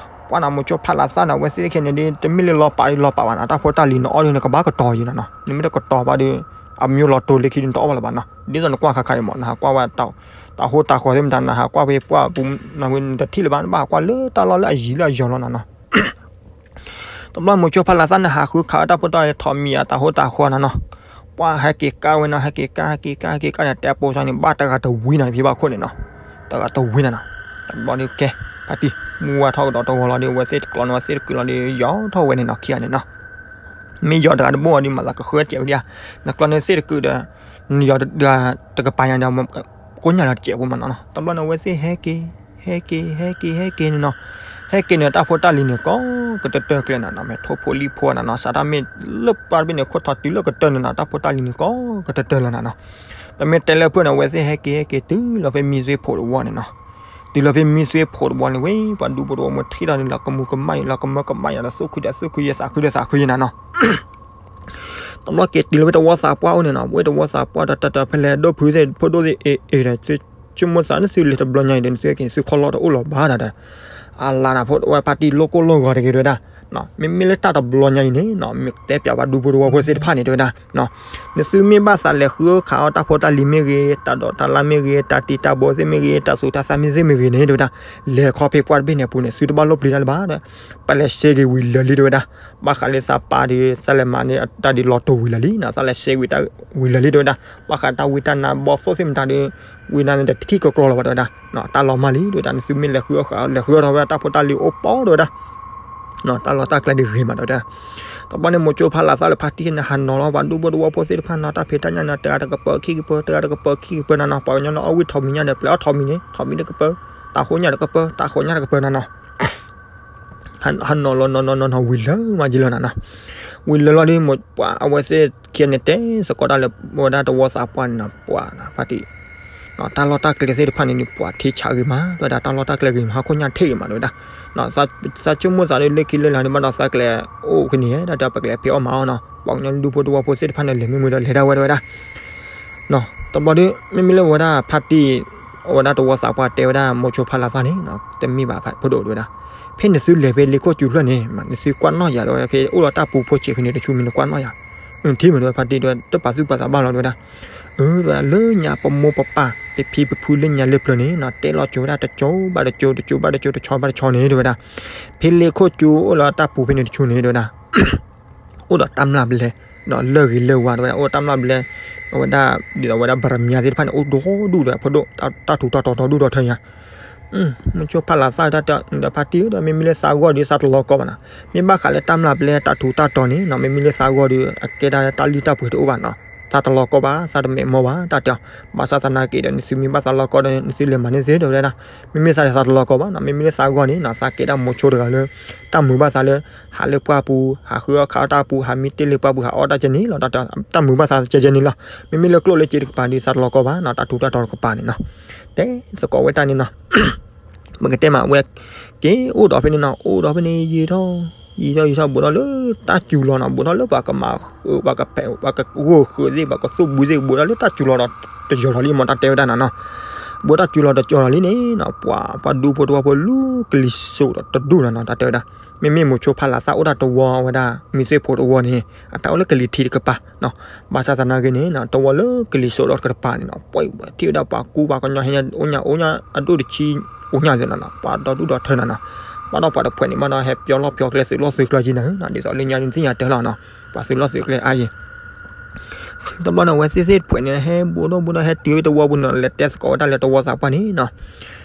ပှၤနီၤ မိၤဆိဖးလးသၣ်နီၤ အဝဲသ့ၣ်ခဲန့ၣ်ဒုး တမ့ၢ်လၢလီၤပာ်ဒုးလီၤပာ်ဘၣ်နီၤ တၢ်ဖိတၢ်လံၤနအီၣ်ဒုး နကဘၣ်ကတီၤယံၤနီၤနီၤ နမ့ၢ်တကတီၤဘၣ်ဒီး အမံၤလီၤတိၤလၢခံဒုး နတအီၣ်ဘၣ်လၢၤဘၣ်နီၤ ဒ်သိးနကွၢ်ခါခါအံၤမး နဟးကွၢ်ဝဲ တၢ်ဟိတၢ်ဃီသ့ၣ်မတၤ နဟးကွၢ်ဖဲပှၢ်ပူၤ နဝဲနတထံၣ်လၢၤဘၣ် နဘၣ်ဟးကွၢ်လၢတၢ်လီၢ်လၢအယံၤလၢအယီၤလီၤနီၤနီၤ တဘျီမိၤဆိဖးလးသၣ်န့ၣ် ဟးဃုခးဝဲတၢ်ဖိတၢ်လံၤ ထိးမံၤအတၢ်ဟိတၢ်ဃီနီၤနီၤ ပှၤဟဲက့ၤကါဝဲနီၤ ဟဲက့ၤကါ ဟဲက့ၤကါ ဟဲက့ၤကါန့ၣ် တဲပိာ်စၢ်န့ၣ် ဘၣ်တဂၤတဝံၤနီၤ ဖံဘၣ်ခိၣ်န့ၣ်နီၤ တဂၤတဝံၤနီၤနီၤ တဘျီဒုးကဲ ဖါတံၢ် မူဝါထီၣ်ကဒီးတဝီလီၤဒီး အဝဲသ့ၣ်တကျီန့ၣ်ဝဲသ့ၣ်တကုာ်လီၤဒီး ယီၤထီၣ်ဝဲန့ၣ်နီၤ ခံဂၤန့ၣ်နီၤ. မ့ၢ်ယီၤတဂၤတဘိအီၤဒီး မၤသးကဃၢတစဲးဝဲဒၣ်, နကျီန့ၣ်သ့ၣ်တကုာ်ဒီး နယီၤတဂၤတကပၤညါဒီး ကိးညါလီၤတစဲးဖိမးနီၤနီၤ. တဘျီန့ၣ် အဝဲသ့ၣ်ဟဲက့ၤ ဟဲက့ၤ ဟဲက့ၤ ဟဲက့ၤန့ၣ်နီၤ. ဟဲက့ၤန့ၣ် တၢ်ဖိတၢ်လံၤန့ၣ် ကိးကတၢၢ်တၢၢ်ကျဲနီၤနီၤ, မ့ၢ်ထိၣ်ဖိလံၣ်ဖိနီၤနီၤ, စးတၢ်မ့ၢ်လၢပှၢ်တဘ့ၣ်န့ၣ် ခိၣ်ထီတုၤလၢကတၢၢ်န့ၣ်နီၤ, တၢ်ဖိတၢ်လံၤန့ၣ် ကိးကတၢၢ်တၢၢ်လီၤနီၤနီၤ. ပမ့ၢ်တဲလၢဖျၢၣ်န့ၣ် အဝဲသ့ၣ်ဟဲက့ၤ ဟဲက့ၤတုၤလီၤဖဲမံသွ့ဖိတဝီန့ၣ်နီၤ. တုၤလီၤဖဲမံသွ့ဖိတဝီန့ၣ်ဝဲ ပှၤဒူဖိတဝီမ့ၢ်ထံၣ်ထီၣ်န့ၣ် လီၤကမူၤကမၣ်အံၤ လီၤကမၢကမၣ်အံၤ လီၤသူၣ်ခုဒီးသူၣ်ခု ယဲၢ်သးခုဒီးသးခုယဲၢ်နီၤနီၤ. တဘျီက့ၤတုၤလီၤဝဲတဝီသးပှၢ်အိၣ်န့ၣ်နီၤ, ဝဲတဝီသးပှၢ်ဒီးတၢ်တၢ်ဖဲလဲၣ် ဒိၣ်ဖုသ့ၣ် ဖိဒိၣ်သ့ၣ် အ့ၣ်အ့ၣ်ဒီး သုဆိကမိၣ်သးန့ၣ် သုလဲၤတဘျီညါအံၤဒီး နသုက့ၤသုခီၣ်လီၢ်တအိၣ်လီၤဘၣ်ဒီး အလါနၤဖိဝဲဖါတံၢ်လိၣ်ကိၢ်လိၣ်ဂီၤတဂ့ၤတဝဲဒၣ်. မ့မ့ၢ်လၢတၢ်တဘျီညါအံၤန့ၣ်နီၤ, မ့ၢ်တဲပၠးပှၤဒူဖိတဝီဖိသ့ၣ်တဖၣ်န့ၣ်တဝဲဒၣ် နသုမ့ၢ်ဘၣ်သးလဲၤဃုအီၣ်ခးအီၣ်တၢ်ဖိတၢ်လံၤမ့ၢ်ဂ့ၤ, တၢ်ဒိးတၢ်လၣ်မ့ၢ်ဂ့ၤ, တၢ်တံာ်တၢ်ဘိသ့ၣ်မ့ၢ်ဂ့ၤ, တၢ်သူတၢ်သၣ်မ့ၢ်သ့ၣ်မ့ၢ်ဂ့ၤန့ၣ်တဝဲဒၣ်, လဲၤတခီဖဲပှၢ်တဘ့ၣ်န့ၣ်အပူၤန့ၣ် သုတဘၣ်လိၣ်ပျံၤတၢ်လၢၤဘၣ်ဒီး ပလဲၤရှဲက့ၤဝံၤလၢာ်လံတဝဲဒၣ်. ဘၣ်ဃးလၢသးပာ်ဒီး သးလဲၤမၤန့ၢ်တၢ်ဒ်လီၤတိာ်ဝံၤလၢာ်လံနီၤ, သးလဲၤရှဲဝံၤတၢ်ဝံၤလၢာ်လံတဝဲဒၣ်. ဘၣ်ဃးတၢ်ဝံတၢ်နါဘီသိၣ်သ့ၣ်မတၤဒီး ဝံနါန့ၣ်တထံၣ်ကကြီလီၤဘၣ်တဝဲဒၣ်, တၢ်လီၤမၢ်လံတဝဲဒၣ်. နသုမ့ၢ်လဲၤဃုအီၣ်ဃး လဲၤဃုအီၣ်ထီၣ်ဝဲဒၣ်တၢ်ဖိတၢ်လံၤအိၣ်ပီတဝဲဒၣ် တၢ်လီၢ်တၢ်ကျဲဒ်ဂ့ၤမးတဝဲဒၣ်. တဘျီန့ၣ် မိၤဆိဖးလးသးလၢဖါတံၢ်န့ၣ် ဟးနီၤလီၤပှၤဒူဖိတဝီဖိသ့ၣ်တဖၣ်နီၤ, တၢ်ဖံးတၢ်ညၣ်န့ၣ် တဂၤတကပၤခံကပၤ တဂၤတကပၤခံကပၤနီၤနီၤ, ပှၤကညီလၢအီၣ်ဝံၣ်ထိးမံၤညၣ်ဒီး ပျဲအီၣ်ထိးမံၤန့ၣ် ထိးမံၤတကပၤ, တၢ်ဃိညၣ်တကပၤ တၢ်ဃိညၣ်တကပၤနီၤနီၤ ဟးနီၤလီၤနီၤနီၤနီၤနီၤ ဝံၤလၢာ်မးက့လီၤနီၤနီၤ. ဝံၤလၢာ်လီၤဒီး ပှၤအဝဲသ့ၣ်ခံဂၤန့ၣ် တဲသကိးတၢ်လၢဝဲဒၣ်တဝီသးပှၢ်န့ၣ်နီၤ, ပှၤဖါတံၢ် တၢ်လီၢ်တၢ်ကျဲသ့ၣ်တဖၣ်န့ၣ် ပှၤထံဆးဂ့ၤမး တဝဲဒၣ်, တၢ်လီၢ်တၢ်ကျဲဂ့ၤမး ဟီၣ်ခိၣ်ညၣ်ထံၣ်ဂ့ၤမးတဝဲဒၣ်. သးဆိကမိၣ်သးဒီး လၢခံလၢလာ်န့ၣ် ဘၣ်ဒီးသးကလဲၤအိၣ်ဖဲန့ၣ် တၢ်တဲပကလဲၤဖံးအီၣ်မၤအီၣ်နီၤ, ပှၤကညီဒူဖိတဝီဖိသ့ၣ်တဖၣ်န့ၣ် လဲၤမ့ၢ်မုာ်ဒီးလဲၤဒၣ်ဝဲတဝဲဒၣ် တဘျီဒီး မ့မ့ၢ်လၢဝဲဒၣ်ဖါတံၢ် အဝဲဒၣ်တဝီသးပှၢ်တဲဝဲဒၣ်မိၤဆိဖးလးသးန့ၣ် တမ့ၢ်ဘၣ်ဖိဒိၣ်တဝဲဒၣ်, ဖဲနသုလဲၤဖဲလ့ခိၣ်စူၤဖျၢၣ်န့ၣ် နသုကွၢ်နီၣ်ယၤတဝဲ ဖဲအိၣ်ဒီးတၢ်ပူၤဖိဆံးဖဲန့ၣ်တဆူမ့ၢ်နကွၢ်နီၣ်ယၤ, ထံၣ်မးတဝဲဖါတံၢ်တဝဲ တပာ်သူၣ်ပာ်သးဘၣ်လီၤတဝဲဒၣ်. အၢတဝဲဒၣ် လၢညါပမိၢ်ပပၢ် ပဖံပဖုလၢညါလၢပျၢၤန့ၣ်နီၤ တဲလီၤကၠိဝဲဒၣ်တကၠိဘၣ်တကၠိ တကၠိဘၣ်တကၠိ တဆီဘၣ်တဆီန့ၣ်တဝဲဒၣ်, ဖဲလ့ခိၣ်စူၤအိၣ်လၢတၢ်ပူၤဖဲန့ၣ်တဆူန့ၣ်တဝဲဒၣ် အိၣ်ဒီးတၢ်မျၢ်ဘျဲ ဒီးလၢၢ်ဂ့ၤလၢၢ်ဝါတဝဲဒၣ် အိၣ်တၢ်မျၢ်ဘျဲ, အဝဲဒၣ် ဒ်သိးဝဲဒၣ်ဘၣ်ရမံၤသ့ၣ်တဖၣ်န့ၣ် အိၣ်ဒီဒူၣ်ဒီးဖိဒိၣ် တၢ်ထူးတၢ်တီၤဒီဒူၣ်ဒီထၢညါ, မိၤဆိဖးလးသးတၢ်တဲဒီးဖါတံၢ်ဒီး မ့မ့ၢ်လၢသးဂီၢ်ဒီးသးတလီၤကီဘၣ်နီၤ, မ့ၢ်ဘၣ်ဃးလၢတၢ်မျၢ်ဘျဲတၢ်ထူးတၢ်တီၤန့ၣ်နီၤ မ့မ့ၢ်လၢသးဂီၢ်ဒီး အကဲဒၣ်တၢ်လံၣ်တၢ်ပှ့ၤတအိၣ်ဘၣ်နီၤ, သးတလီၤကီဘၣ် သးတမဲာ်မီၢ်ဘၣ် တၢ်တဲအီၤ, ဘၣ်ဆၣ်သနာ်က့ဒီး နသုမ့ၢ်ဘၣ်သးလီၤကီဒီး နသုလဲၤမၤန့ၢ်သ့တဝဲဒၣ်, မ့မ့ၢ်သးဒီးသးတလီၤကီဘၣ်နီၤ မ့မ့ၢ်လၢသးဂီၢ်န့ၣ်နီၤ သးကဲဒၣ်မိၤဆိတဂၤလၢ တၢ်မုာ်ဘၣ်သးလၢ ဟးလၢပှၢ်ပူၤ ဟးဃုအီၣ်ခးအီၣ်တၢ်ပူၤ ဟးမံတ့ၢ်လၢပှၢ်ပူၤ ဟးအီၣ်တၢ်ကဲန့ၣ်လီၤ, တၢ်မုာ်ဘၣ်သးကဲကဲန့ၣ်လီၤ, မ့မ့ၢ်လၢကျိၣ်လၢစ့တကပၤဒီး သးတလီၤကီဘၣ်နီၤ တၢ်ထူးတၢ်တီၤတကပၤန့ၣ်နီၤ, တဲသကိးဝဲတၢ်န့ၣ်နီၤ ပကတဲမးဝဲ က့ၤအိၣ်ဒီးဖဲန့ၣ်နီၤ အိၣ်ဒီးဖဲန့ၣ် ယံာ်ထီၣ် ယံာ်ထီၣ်ယံာ်ထီၣ် ဘူးထီၣ်လၢတၢ်စူၤလီၤနီၤ ဘူးထီၣ်လၢပှၤကမၤဃုာ် ပှၤကဖဲး ပှၤကဂိၢ်ဃုာ်သ့ၣ် ပှၤကသူၣ်ဘုသ့ၣ်ဘူးထီၣ်လၢတၢ်စူၤလီၤဒီးတယီၤလီၤလံ မ့ၢ်တၢ်တဲဝဲဒၣ်နီၤနီၤ, ဘူးတၢ်စူၤလီၤတယီၤလီၤလံန့ၣ်နီၤ ပှၤ ပှၤဒူဖိတဝီဖိလူၤကလံၤစိးဒီးတဒူၣ်နီၤနီၤ တၢ်တဲဝဲဒၣ်, မ့မ့ၢ်မိၤဆိဖးလးသးအိၣ်တၢ်တဝီဝဲဒၣ် မံသွ့ဖိတဝီန့ၣ် အတၢ်အိၣ်လၢကလံၤထံးတကပၤနီၤ, ဘၣ်ဆၣ်သနာ်က့န့ၣ်နီၤ တဝီလၢကလံၤစိးဒီးတကပၤန့ၣ်နီၤ ပှၤထံၣ်ဝဲဒၣ်ပှၤကူပှၤကညီဟဲအိၣ်ညါအိၣ်ညါအဒိၣ်တဆံ အိၣ်ညါသ့နီၤနီၤ ပှၤဒီဒူၣ်ဒီထၢနီၤနီၤ, ဘၣ်ဒီးပှၤတဖုန့ၣ် ဘၣ်ဒီးဟဲပျီလီၢ်ပျီကျဲသုးလီၢ်သုးကျဲက့နီၤ ဒ်သိးလၢညါဒုးသ့ၣ်ညါတၢ်လီၤနီၤ ပှၤသုးလီၢ်သုးကျဲအါယံၤ တဘျီန့ၣ် အဝဲသ့ၣ်သ့ၣ်တဖုန့ၣ် ဟဲဘူးဒီးဘူးဒီးဟဲတုၤဝဲတဝီပူၤန့ၣ် လဲၤတဲသကိးဝဲဒၣ်လၢတဝီသးပှၢ်န့ၣ်နီၤ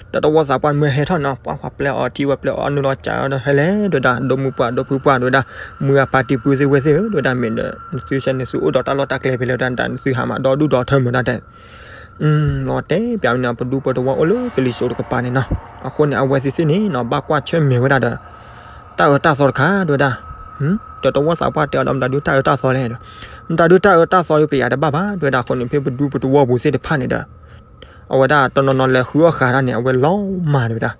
ဒီးတဝီသးပှၢ်မ့ၢ်ဟဲထီၣ်နီၤ ပှၤပျဲအီၤထံဝဲပျဲအီၤနုာ်လီၤကးဒီးဟဲလဲၣ် တဝဲဒၣ် ဒိၣ်မုၢ်ပှၢ်ဒိၣ်ဖုပှၢ်တဝဲဒၣ် မုၢ်အပၢ်တံၢ်ပုၢ်သ့ၣ်ဝဲသ့ၣ်ဧၢ တဝဲဒၣ် မ့ၢ်ဒီး နသုဆဲနသုအိၣ်ဒီးတၢ်လီၢ်တၢ်ကျဲဖဲလဲၣ်တဝဲဒၣ် နသုဟးမၤဒီဒူၣ်ဒီထၢမုာ်တၢ်တဲ လီၤတဲပၠးန့ၣ် ပဒူပတဝီအိၣ်လၢကလံၤစိးတကပၤန့ၣ်နီၤ အဃိန့ၣ် အဝဲသ့ၣ်သ့ၣ်န့ၣ်နီၤ ဘၣ်ကွၢ်ဆၢၣ်မဲာ်ဝဲဒၣ်ဒီး တၢ်အၢတၢ်သီတခါ တဝဲဒၣ် ဒီးတဝီသးပှၢ်တဲအီၤဒီး မတၤဒုးတၢ်အၢတၢ်သီလဲၣ်ဒီး မတၤဒုးတၢ်အၢတၢ်သီဒီး ပယၤတဘၣ်ဘၣ် တဝဲဒၣ် အဃိန့ၣ် ဖဲပဒူပတဝီပူၤသ့ၣ်တဖၣ်န့ၣ်ဒီး အဝဲဒၣ်တနီၤနီၤလဲၤဃုအီၣ်ဃာ်တၢ်န့ၣ် အဝဲလီၤမၢ်တဝဲဒၣ်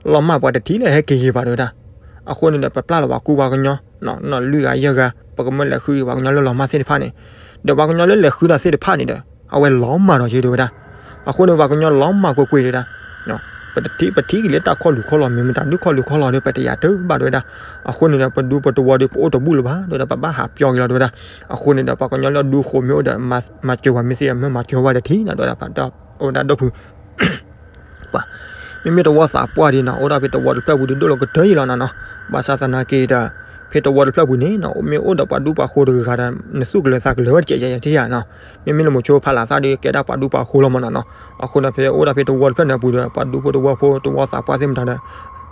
လီၤမၢ်ပှၤတထံၣ်လၢဟဲက့ၤယံၤဘၣ်တဝဲဒၣ် အဃိန့ၣ်ဒီး ပပျၢ်လီၤပှၤကူပှၤကညီ နီၢ်လွံၢ်ဂၤယဲၢ်ဂၤ ပကမၢလဲၤဃုက့ၤပှၤကညီလၢလီၤမၢ်သ့ၣ်တဖၣ်န့ၣ် ဒီးပှၤကညီလၢလဲၤဃုတၢ်သ့ၣ်တဖၣ်န့ၣ်ဒီး အဝဲလီၤမၢ်ဒီးက့ၤတဝဲဒၣ် အဃိန့ၣ် ပှၤကညီလီၤမၢ်ကွ့ၢ်ကွ့ၢ်တဝဲဒၣ် ပထံၣ်ပထံၣ်က့ၤလၢတၢ်ခီၣ်လူၤခီၣ်လီၤ မ့ၢ်မတၤဒုးခီၣ်လူၤခီၣ်လီၤဒီး ပတယၤတၢ်ဘၣ်တဝဲဒၣ် အဃိန့ၣ်ဒီး ပဒူပတဝီဒီး ပအိၣ်တဘူၣ်လၢၤဘၣ် တဝဲဒၣ် ပဘၣ်ဟးပျီက့ၤလီၤတဝဲဒၣ် အဃိန့ၣ်ဒီး ပှၤကညီလၢအဒူဃိးမ့ၢ်အိၣ်ဒီး မၤစၢၤပှၤမ့ၢ်သ့ဒီး မ့ၢ်မၤစၢၤဝဲတထံၣ်နီၤ တဝဲဒၣ် ပှၤဒီး အိၣ်ဝဲဒၣ်ဒိၣ်ဖု ပှၤ မ့မ့ၢ်တဝီသးပှၢ်ဒ်နီၤ အိၣ်ဒၣ်ဖဲတဝီတဖျၢၣ်ပူၤဒီး ဒိၣ်လီၤကတၢၢ်ယံၤလီၤနီၤနီၤ ဘၣ်ဆၣ်သနာ်က့ဒီး ဖဲတဝီတဖျၢၣ်ပူၤန့ၣ်နီၤ မ့ၢ်အိၣ်ဒီးပှၤဒူပှၤဃိတဂၤဂၤဒီး နသူၣ်ကလၢၤသးကလၢၤဝဲတကဲးယဲယဲထံၣ်ယၤနီၤ မ့မ့ၢ်လၢမိၤဆိဖးလးသးဒီး ကဲဒၣ်ပှၤဒူပှၤဃိလီၤမးနီၤနီၤ အဃိန့ၣ် ဖဲအိၣ်ဒၣ်ဖဲတဝီတဖျၢၣ်န့ၣ်အပူၤဒီး ပှၤဒူဖိတဝီဖိတဝီသးပှၢ်သ့ၣ်မတၤဒီး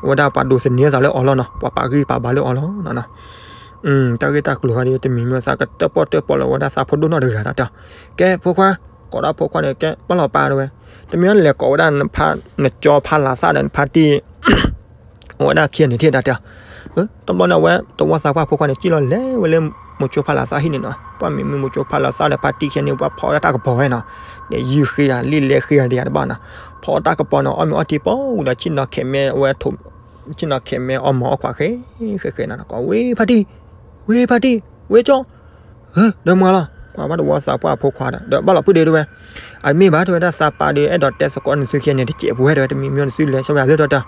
အဝဲဒၣ်ပှၤဒိးသန့ၤသးလၢအီၤလီၤနီၤ, ပှၤပာ်ဂံၢ်ပာ်ဘါလၢအီၤလီၤနီၤ. တၢ်ဂ့ၢ်တၢ်ကျိၤခါဒီး တမံၤမံၤသးကတၢၣ်ပီၣ်တၢၣ်ပီလီၤဝဲဒၣ်သးဖိဒိၣ်နီၢ်တဂၤတၢ်တဲအီၤ. ကဲဖိခွါ, ကိးဒၣ်ဖိခွါန့ၣ် ကဲပၢ်လီၤပၢ်တဲဝဲ, တမ့ၢ်အီၤလဲၤကိးဝဲဒၣ်နကၠီဖါလၤသၣ်ဒီးနဖါတံၢ် အဝဲဒၣ်ခံဂၤန့ၣ်ထံၣ်တၢ်တဲအီၤ. တဘျီန့ၣ် အဝဲသဝီသးပှၢ်ဖိခွါန့ၣ် စံၣ်လီၤလဲၤဝဲလၢမိၤဆိဖါလၤသၣ်ဟံၣ်န့ၣ်နီၤ. ပှၤမ့ၢ်မုၢ်မိၤဆိဖါလၤသၣ်ဒီးဖါတံၢ်ခံဂၤန့ၣ် ပှၤဖီအီၣ်တၢ်ကပီၤဝဲနီၤ. ဒီးယုၢ်ဃ့ဂၤ လံၣ်လဲဃ့ဂၤဒီးယၤတဘၣ်နီၤ. ဖီအီၣ်တၢ်ကပီၤန့ၣ် အီၣ်မ့ၤအီထံပီဝံၤဒီး ဆ့ၣ်နီၤခဲးမဲအီၣ်မၤအီၣ်ခွးဃဲဃဲဃဲနီၤ. ကိးဝဲဖါတံၢ်, ဝဲဖါတံၢ်, ဝဲကၠီ ဒီးမၤလီၤ ကွၢ်ဘၣ်သဝီသးပှၢ်ဖိခွါဒီး ဒီးဘၣ်လီၤဖုၣ်ဒ့တဲဝဲ, အတမ့ၢ်ဘၣ်တဲဝဲဒၣ် သးပၢ်ဒီး အဲၣ်ဒိးတဲသကိးနသုခံဂၤန့ၣ် တစဲးပူၤဝဲတဲဝဲ, တမံၤမံၤနသုလဲၤဆိဝဲသ့ၣ်ဒီးတဲအီၤ.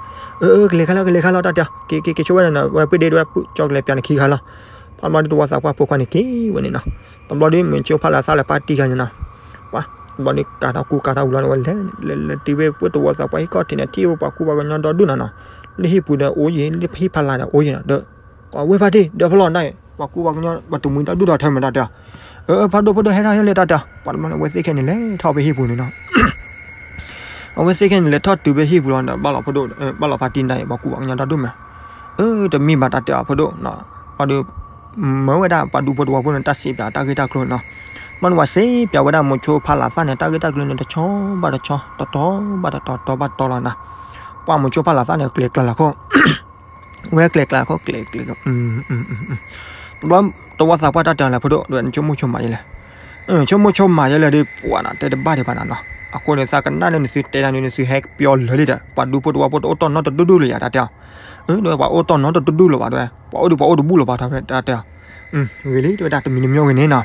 အၢ အၢ ကလဲၤခါလီၤ ကလဲၤခါလီၤတၢ်တဲအီၤ. က့ၤ က့ၤ က့ၤဆိဝဲန့ၣ်နီၤ, ဝဲပုၢ်ဒ့တဲဝဲ ပုၢ်ကၠီကလဲၤပၠးနခံခါလီၤ. ဖဲမီဒုးသဝီသးပှၢ်ဖိခွါန့ၣ်က့ၤဝဲန့ၣ်နီၤ. တဘျီဒုး မိၤဆိဖါလၤသၣ်လၢဖါတံၢ်ခံဂၤန့ၣ်နီၤ, ပှၤ တဘျီဒုးကးထီၣ်ကူကးထီၣ်ဝံၤလီၤန့ၣ် ဝဲလဲၤ လဲၤ လဲၤတုၤဝဲပုၢ်သဝီသးပှၢ်ဟံၣ်ခီၣ်ထံးန့ၣ် ထံၣ်ဝဲပှၤကူပှၤကညီဒီဒူၣ်နီၤနီၤ, လၢဟံၣ်ပူၤဒီးအိၣ်ယံၤ လၢဟံၣ်ဖီလာ်ဒီးအိၣ်ယံၤနီၤ. ဒီး ကိးဝဲဖါတံၢ် ဒီးဖီလီၤန့ၣ် ပှၤကူပှၤကညီ ပှၤတမှံၤဒီဒူၣ်ဒီထၢမုၢ်တၢ်တဲအီၤ. အၢ ဖါဒိၣ်ဖိဒိၣ် ဟဲထီၣ်ဟဲလၢတၢ်တဲအီၤ. ပှၤတဘျီန့ၣ် အဝဲသ့ၣ်ခံဂၤန့ၣ်လဲၤထီၣ်ဖဲဟံၣ်ပူၤန့ၣ်နီၤ. အဝဲသ့ၣ်ခံဂၤန့ၣ် လဲၤထီၣ်တုၤဖဲဟံၣ်ပူၤလီၤဒီး ဘၣ်လီၤဖုၣ်ဒ့ ဘၣ်လီၤဖါတံၢ်တၢ်အံၤ ပှၤကူပှၤကညီဒီဒူၣ်မး. အၢ တမ့ၢ်ဘၣ်တၢ်တဲအီၤ ဖုၣ်ဒ့နီၤ, ပှၤဒုး မၢဝဲဒၣ်ပှၤဒူဖိသဝီဖိန့ၣ် တၢ်စံးပၠးတၢ်ဂ့ၢ်တၢ်ကျိၤနီၤ. ဘၣ်န့ၣ်ပှၤစံးပၠးဝဲဒၣ်မိၤဆိဖါလၤသၣ်န့ၣ် တၢ်ဂ့ၢ်တၢ်ကျိၤန့ၣ် တဆီဘၣ်တဆီ တတီဘၣ်တတီ တီဘၣ်တတီလီၤနီၤ. ပှၤမိၤဆိဖါလၤသၣ်န့ၣ် ကျဲၤကျါလၢခိၣ် ဝဲကျဲၤကျါလၢခိၣ် ကျဲၤကျဲၤ တဘျီ သဝီသးပှၢ်တၢ်တဲအီၤလဲၣ် ဖုၣ်ဒ့ ဒီးနဆိကမိၣ်ဆိကမးယဲလဲၣ်. ဆိကမိၣ်ဆိကမးယဲလဲၣ်ဒီး ပှၤနီၤတဲတဘၣ်ဒံးဘၣ်နီၤနီၤ. အဃိန့ၣ် သးကနၣ်လၢနသုတဲတၢ်န့ၣ် နသုဟဲပျီလၢာ်လံဒီး ပှၤဒူဖိသဝီဖိတအိၣ်တီၢ်နီတဒူၣ်ဒူၣ်လၢၤယၤတၢ်တဲအီၤ. အၢ ဒီးပှၤအိၣ်တီၢ်နီတဒူၣ်ဒူၣ်လၢၤဘၣ်တဲဝဲ, ပှၤအိၣ်ဒူပှၤအိၣ်တဘူၣ်လၢၤဘၣ်တၢ်တဲအီၤ. ဂ့ၤလံ တဲဝဲဒၣ် တမံၤတမံၤဂ့ၤန့ၣ်နီၤ.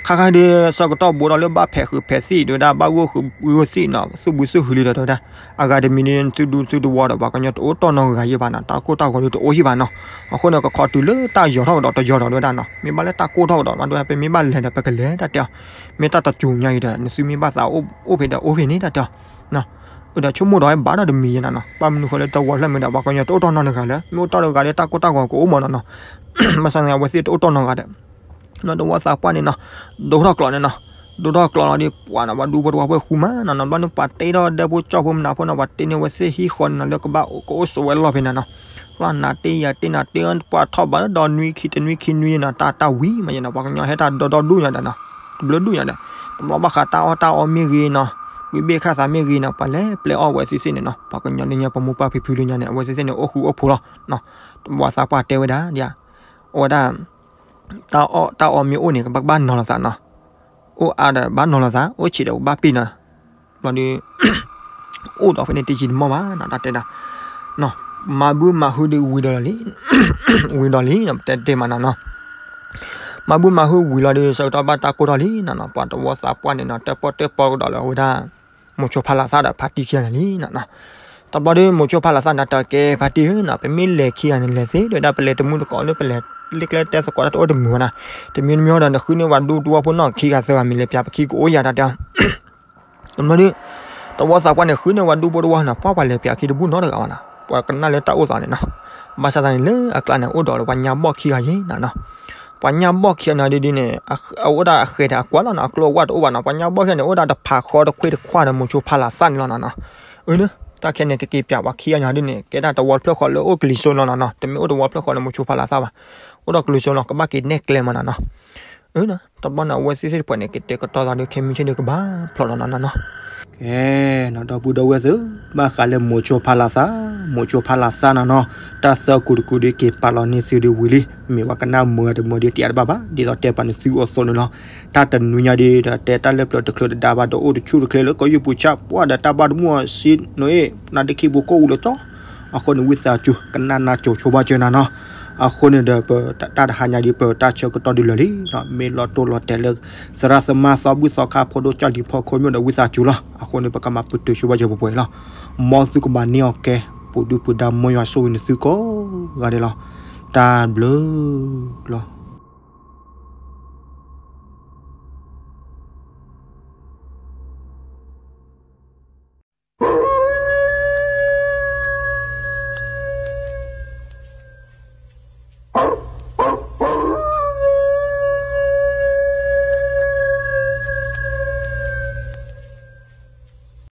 ခါခါဒီး ဆၢကတီၢ်ဘိးဒီးလၢဘၣ်ဖဲးဃုာ်ဖဲးသံၣ် တဲဝဲဒၣ် ဘၣ်ဂိၢ်ဃုာ်ဂိၢ်သံၣ်နီၤ သူၣ်ဘုသူၣ်ဟုလံဒီး တဲဝဲဒၣ် အဂၤတမံၤန့ၣ် သုဒူသုသဝီဒီး ပှၤကညီတအိၣ်တီၢ်နီတဂၤယဲဘၣ်နီၤ, တၢ်ကိၢ်တၢ်ဂီၤဒီးတအိၣ်ယဲဘၣ်နီၤ. အဃိန့ၣ် ကခီတုၤလၢတၢ်ယီၤထီၣ်ကဒီးတယီၤဒီး တဲဝဲဒၣ်နီၤ, မ့ၢ်ဘၣ်လၢတၢ်ကိၢ်ထီၣ်ကဒီး မ့ၢ်တဲဝဲ ပမ့ၢ်ဘၣ်လဲၤဒီး ပကလဲၤတၢ်တဲအီၤ. မ့ၢ်တၢ်တစိၤညါအံၤဒီး နသုမ့ၢ်ဘၣ်သးအိၣ်ဖဲးဒီးအိၣ်ဖဲးန့ၣ်တၢ်တဲအီၤ. ဒီးဆိကမိၣ်ဒီးဘၣ်ဒီးတမံၤယဲနီၤနီၤ, ဘၣ်မနုၤဃိလၢတဝီဖျၢၣ်မ့ၢ်ဒီး ပှၤကညီတအိၣ်တီၢ်နီတဂၤလၢ မ့ၢ်အိၣ်တီၢ်တဂၤဒီး တၢ်ကိၢ်တၢ်ဂီၤကအိၣ်မးနီၤနီၤ. ဘၣ်ဆၣ်န့ၣ် အဝဲသ့ၣ်တအိၣ်တီၢ်နီတဂၤဒီး နီၤ သဝီသးပှၢ်န့ၣ်နီၤ, ဒိၣ်ထီၣ်ကျိးန့ၣ်နီၤ, ဒိၣ်ထီၣ်ကျိးလီၤဒီး ပှၤနီၤ ပှၤဒူဖိသဝီဖိဃူမးနီၤနီၤ, ဘျီန့ၣ် ပှၤတ့ထီၣ်ဒဲဖိကၠီဖိမနုၤဖိနီၤ, ပှၤတ့န့ၢ်ဝဲသ့ၣ်ဟံၣ်ဃီန့ၣ်နီၤ လၢကဘၣ်ကအိၣ်ဆိးဝဲလီၢ်ဖဲန့ၣ်နီၤ. လီၤနၤတ့ယၤတ့နၤတ့ ပှၤထီၣ်ဘၣ်ဒီးနွံခံတနွံခံနွံနီၤ, တၢ်တၢ်ဝံၤမးယဲနီၤ, ပှၤကညီဟဲတၢ်ဒီဒီဒူၣ်ညါဒီးနီၤ, တဘျုးဒူၣ်ညါဒီး တဘျီဘၣ်ဃးတၢ်အီၣ်တၢ်အီမ့ၢ်ဂ့ၤနီၤ, ဝံၤဘ့ၣ်ခၣ်သးမ့ၢ်ဂ့ၤနီၤ, ပှၤလဲၤပျဲအီၣ်ဝဲသ့ၣ်သ့ၣ်န့ၣ်နီၤ, ပှၤကညီလၢညါ ပမိၢ်ပၢ်ဖံဖုလၢညါန့ၣ် အဝဲသ့ၣ်သ့ၣ်န့ၣ် အိၣ်ဃူအိၣ်ဖိးလီၤနီၤ. သဝီသးပှၢ်တဲဝဲဒၣ် အဝဲဒၣ် တၢ်အီၣ်တၢ်အီမ့ၢ်အိၣ်န့ၣ် ကဘၣ်ကဘၣ်နီၤလိာ်သးနီၤ, အိၣ်အါဒီးဘၣ်နီၤလိာ်သး, အိၣ်ဆံးဒီးကဘၣ်ပ့ၢ်နီၤ. ဘျီဒီး အိၣ်ဒီးဖဲန့ၣ်တယံာ်တမီၢ်ဘၣ်နီၤ, တၢ်တဲဒၣ် မၤဘုမၤဟုဒီးဝံၤဒီးလံ, ဝံၤဒီးလံနီၤ, ပတဲတ့ၢ်မးနီၤနီၤ. မၤဘုမၤဟုဝံၤလီၤဒီး ဆၢကတီၢ်ဘၣ်တၢ်ကိၢ်ထီၣ်လံနီၤနီၤ, ပှၤသဝီသးပှၢ်န့ၣ်နီၤ တၢၣ်ပီၣ်တၢၣ်ပီကဒီးလၢအဝဲဒၣ် မိၤဆိဖါလၤသၣ်ဒီးဖါတံၢ်ခံဂၤန့ၣ်လံနီၤနီၤ. တဘျီဒီး မိၤဆိဖါလၤသၣ်န့ၣ် တၢ်ကဲဖါတံၢ်ဧၢနီၤ, ပမ့ၢ်လဲၤခံဂၤန့ၣ်လဲၤသ့, တဲဝဲဒၣ် ပလဲၤတမူတကိးလၢ ပလဲၤလၢကျဲတဲသကိးတၢ်တအိၣ်တမုာ်ဘၣ်နီၤ, တမံၤတမံၤဒီး နဃုန့ၢ်ပှၤဒူသဝီဖိနီၢ်ခံဂၤသၢဂၤ မ့ၢ်လဲၤပၠးပခံကအိၣ်ယၤတၢ်တဲအီၤ. တဘျီဒီး သဝီသးပှၢ်န့ၣ် ဃုန့ၢ်ပှၤဒူဖိသဝီနီၤ, ပှၤပှၤလဲၤပၠးခံတဘူၣ်နီတဂၤဘၣ်နီၤ, ပှၤကနၣ်လၢတၢ်အိၣ်သးန့ၣ်နီၤ. ဘၣ်ဆၣ်သးန့ၣ် လၢအကျါန့ၣ် အိၣ်ဒီးပှၤညါဘီၣ်ခံဂၤယဲနီၤနီၤ. ပှၤညါဘီၣ်ခံဂၤန့ၣ်ဒ်န့ၣ် အအိၣ်ဒၣ်အဃဲၤဒီးအကွၢ်လီၤနီၤ, အကျိအဝၣ်တအိၣ်ဘၣ်နီၤ, ပှၤညါဘီၣ်ခံဂၤန့ၣ် အိၣ်ဒၣ်တဖးဃီတခွ့တခွါဒီး မိၤဆိဖါလၤသၣ်န့ၣ်လီၤနီၤနီၤ. အၢ တၢ်ခဲန့ၣ် ကက့ၤပၠးပှၤခံဂၤန့ၣ်ဒ်န့ၣ် ကဲဒၣ်သဝီတဖျၢၣ်ဃီလၢအိၣ်ကလံၤစိးလီၤနီၤနီၤ, တမ့ၢ်အိၣ်သဝီတဖျၢၣ်ဃီလၢမိၤဆိဖါလၤသၣ်ဘၣ်, အိၣ်ဒီးကလံၤစိးလီၤ, ကဘၣ်က့ၤနဲၣ်ကျဲမးနီၤနီၤ. အၢ တဘျီန့ၣ် အဝဲသ့ၣ်သ့ၣ်တဖၣ်န့ၣ် ကတဲာ်ကတီၤသးဒီး ခဲမုၢ်ဆ့ၣ်ဒီးကဘၣ်ဖျိးလီၤနီၤနီၤနီၤ. ကဲနီၤ ဒီပုၢ်ဒီဝဲၢ်သ့ၣ်, ဘၣ်ဃးလၢမိၤဆိဖါလၤသၣ်, မိၤဆိဖါလၤသၣ်နီၤနီၤ, တၢ်သၢကူာ်တကူာ်ဒီး က့ၤပာ်လီၤန့ၢ်သုဒီးဝံၤလံ, မ့ၢ်ပှၤကနၣ်မုာ်တမုာ်ဒီး တယၤတဘၣ်ဘၣ်, ဒ်သိးတဲပာ်နသုအိၣ်သိးန့ၣ်လီၤ. တၢ်တနွံညါဒီး တၢ်တဲတၢ်လၢပျၢၤတချုးတဒါဘၣ်ဒီး အိၣ်တဆူၣ်တချ့လၢကီၢ်ယူၢ်ပူၤဆၣ်ပှၢ်ဒီး တၢ်ဘၣ်တမူအီၤစံးနၤအ့ၣ် နါဒ့ခံပူၤကိၢ်အူလၢကၠီ အဃိန့ၣ် ဝံသးစူၤ ကနၣ်နၢ်ကၠိဆိဘၣ်စၢၤနၤနီၤ. အဃိန့ၣ်ဒီး ပတၢ်တဟါညါဒီး ပတၢ်ဆၢကတီၢ်ဒုးလၢာ်လံနီၤ, မ့ၢ်လီၤတိၢ်လီၤတဲာ်လၢ သရၣ်သမါသီဘူၣ်သီခါဖိဒိၣ်ကၠီၣ်လံၤဖီခိၣ်မ့ၢ်ဒီး ဝံသးစူၤလီၤ. အဃိန့ၣ် ပကမၤပတုာ်ဆိဘၣ်စၢၤပှဲၤပှဲၤလီၤ. မ်သုကမၤန့ၢ်အီၤကဲ ပူၤဒုၣ်ပူၤဒါမ်ယွၤဆိၣ်ဂ့ၤနသုကိးဂၤဒဲးလီၤ. တၢ်ဘျုးလီၤ.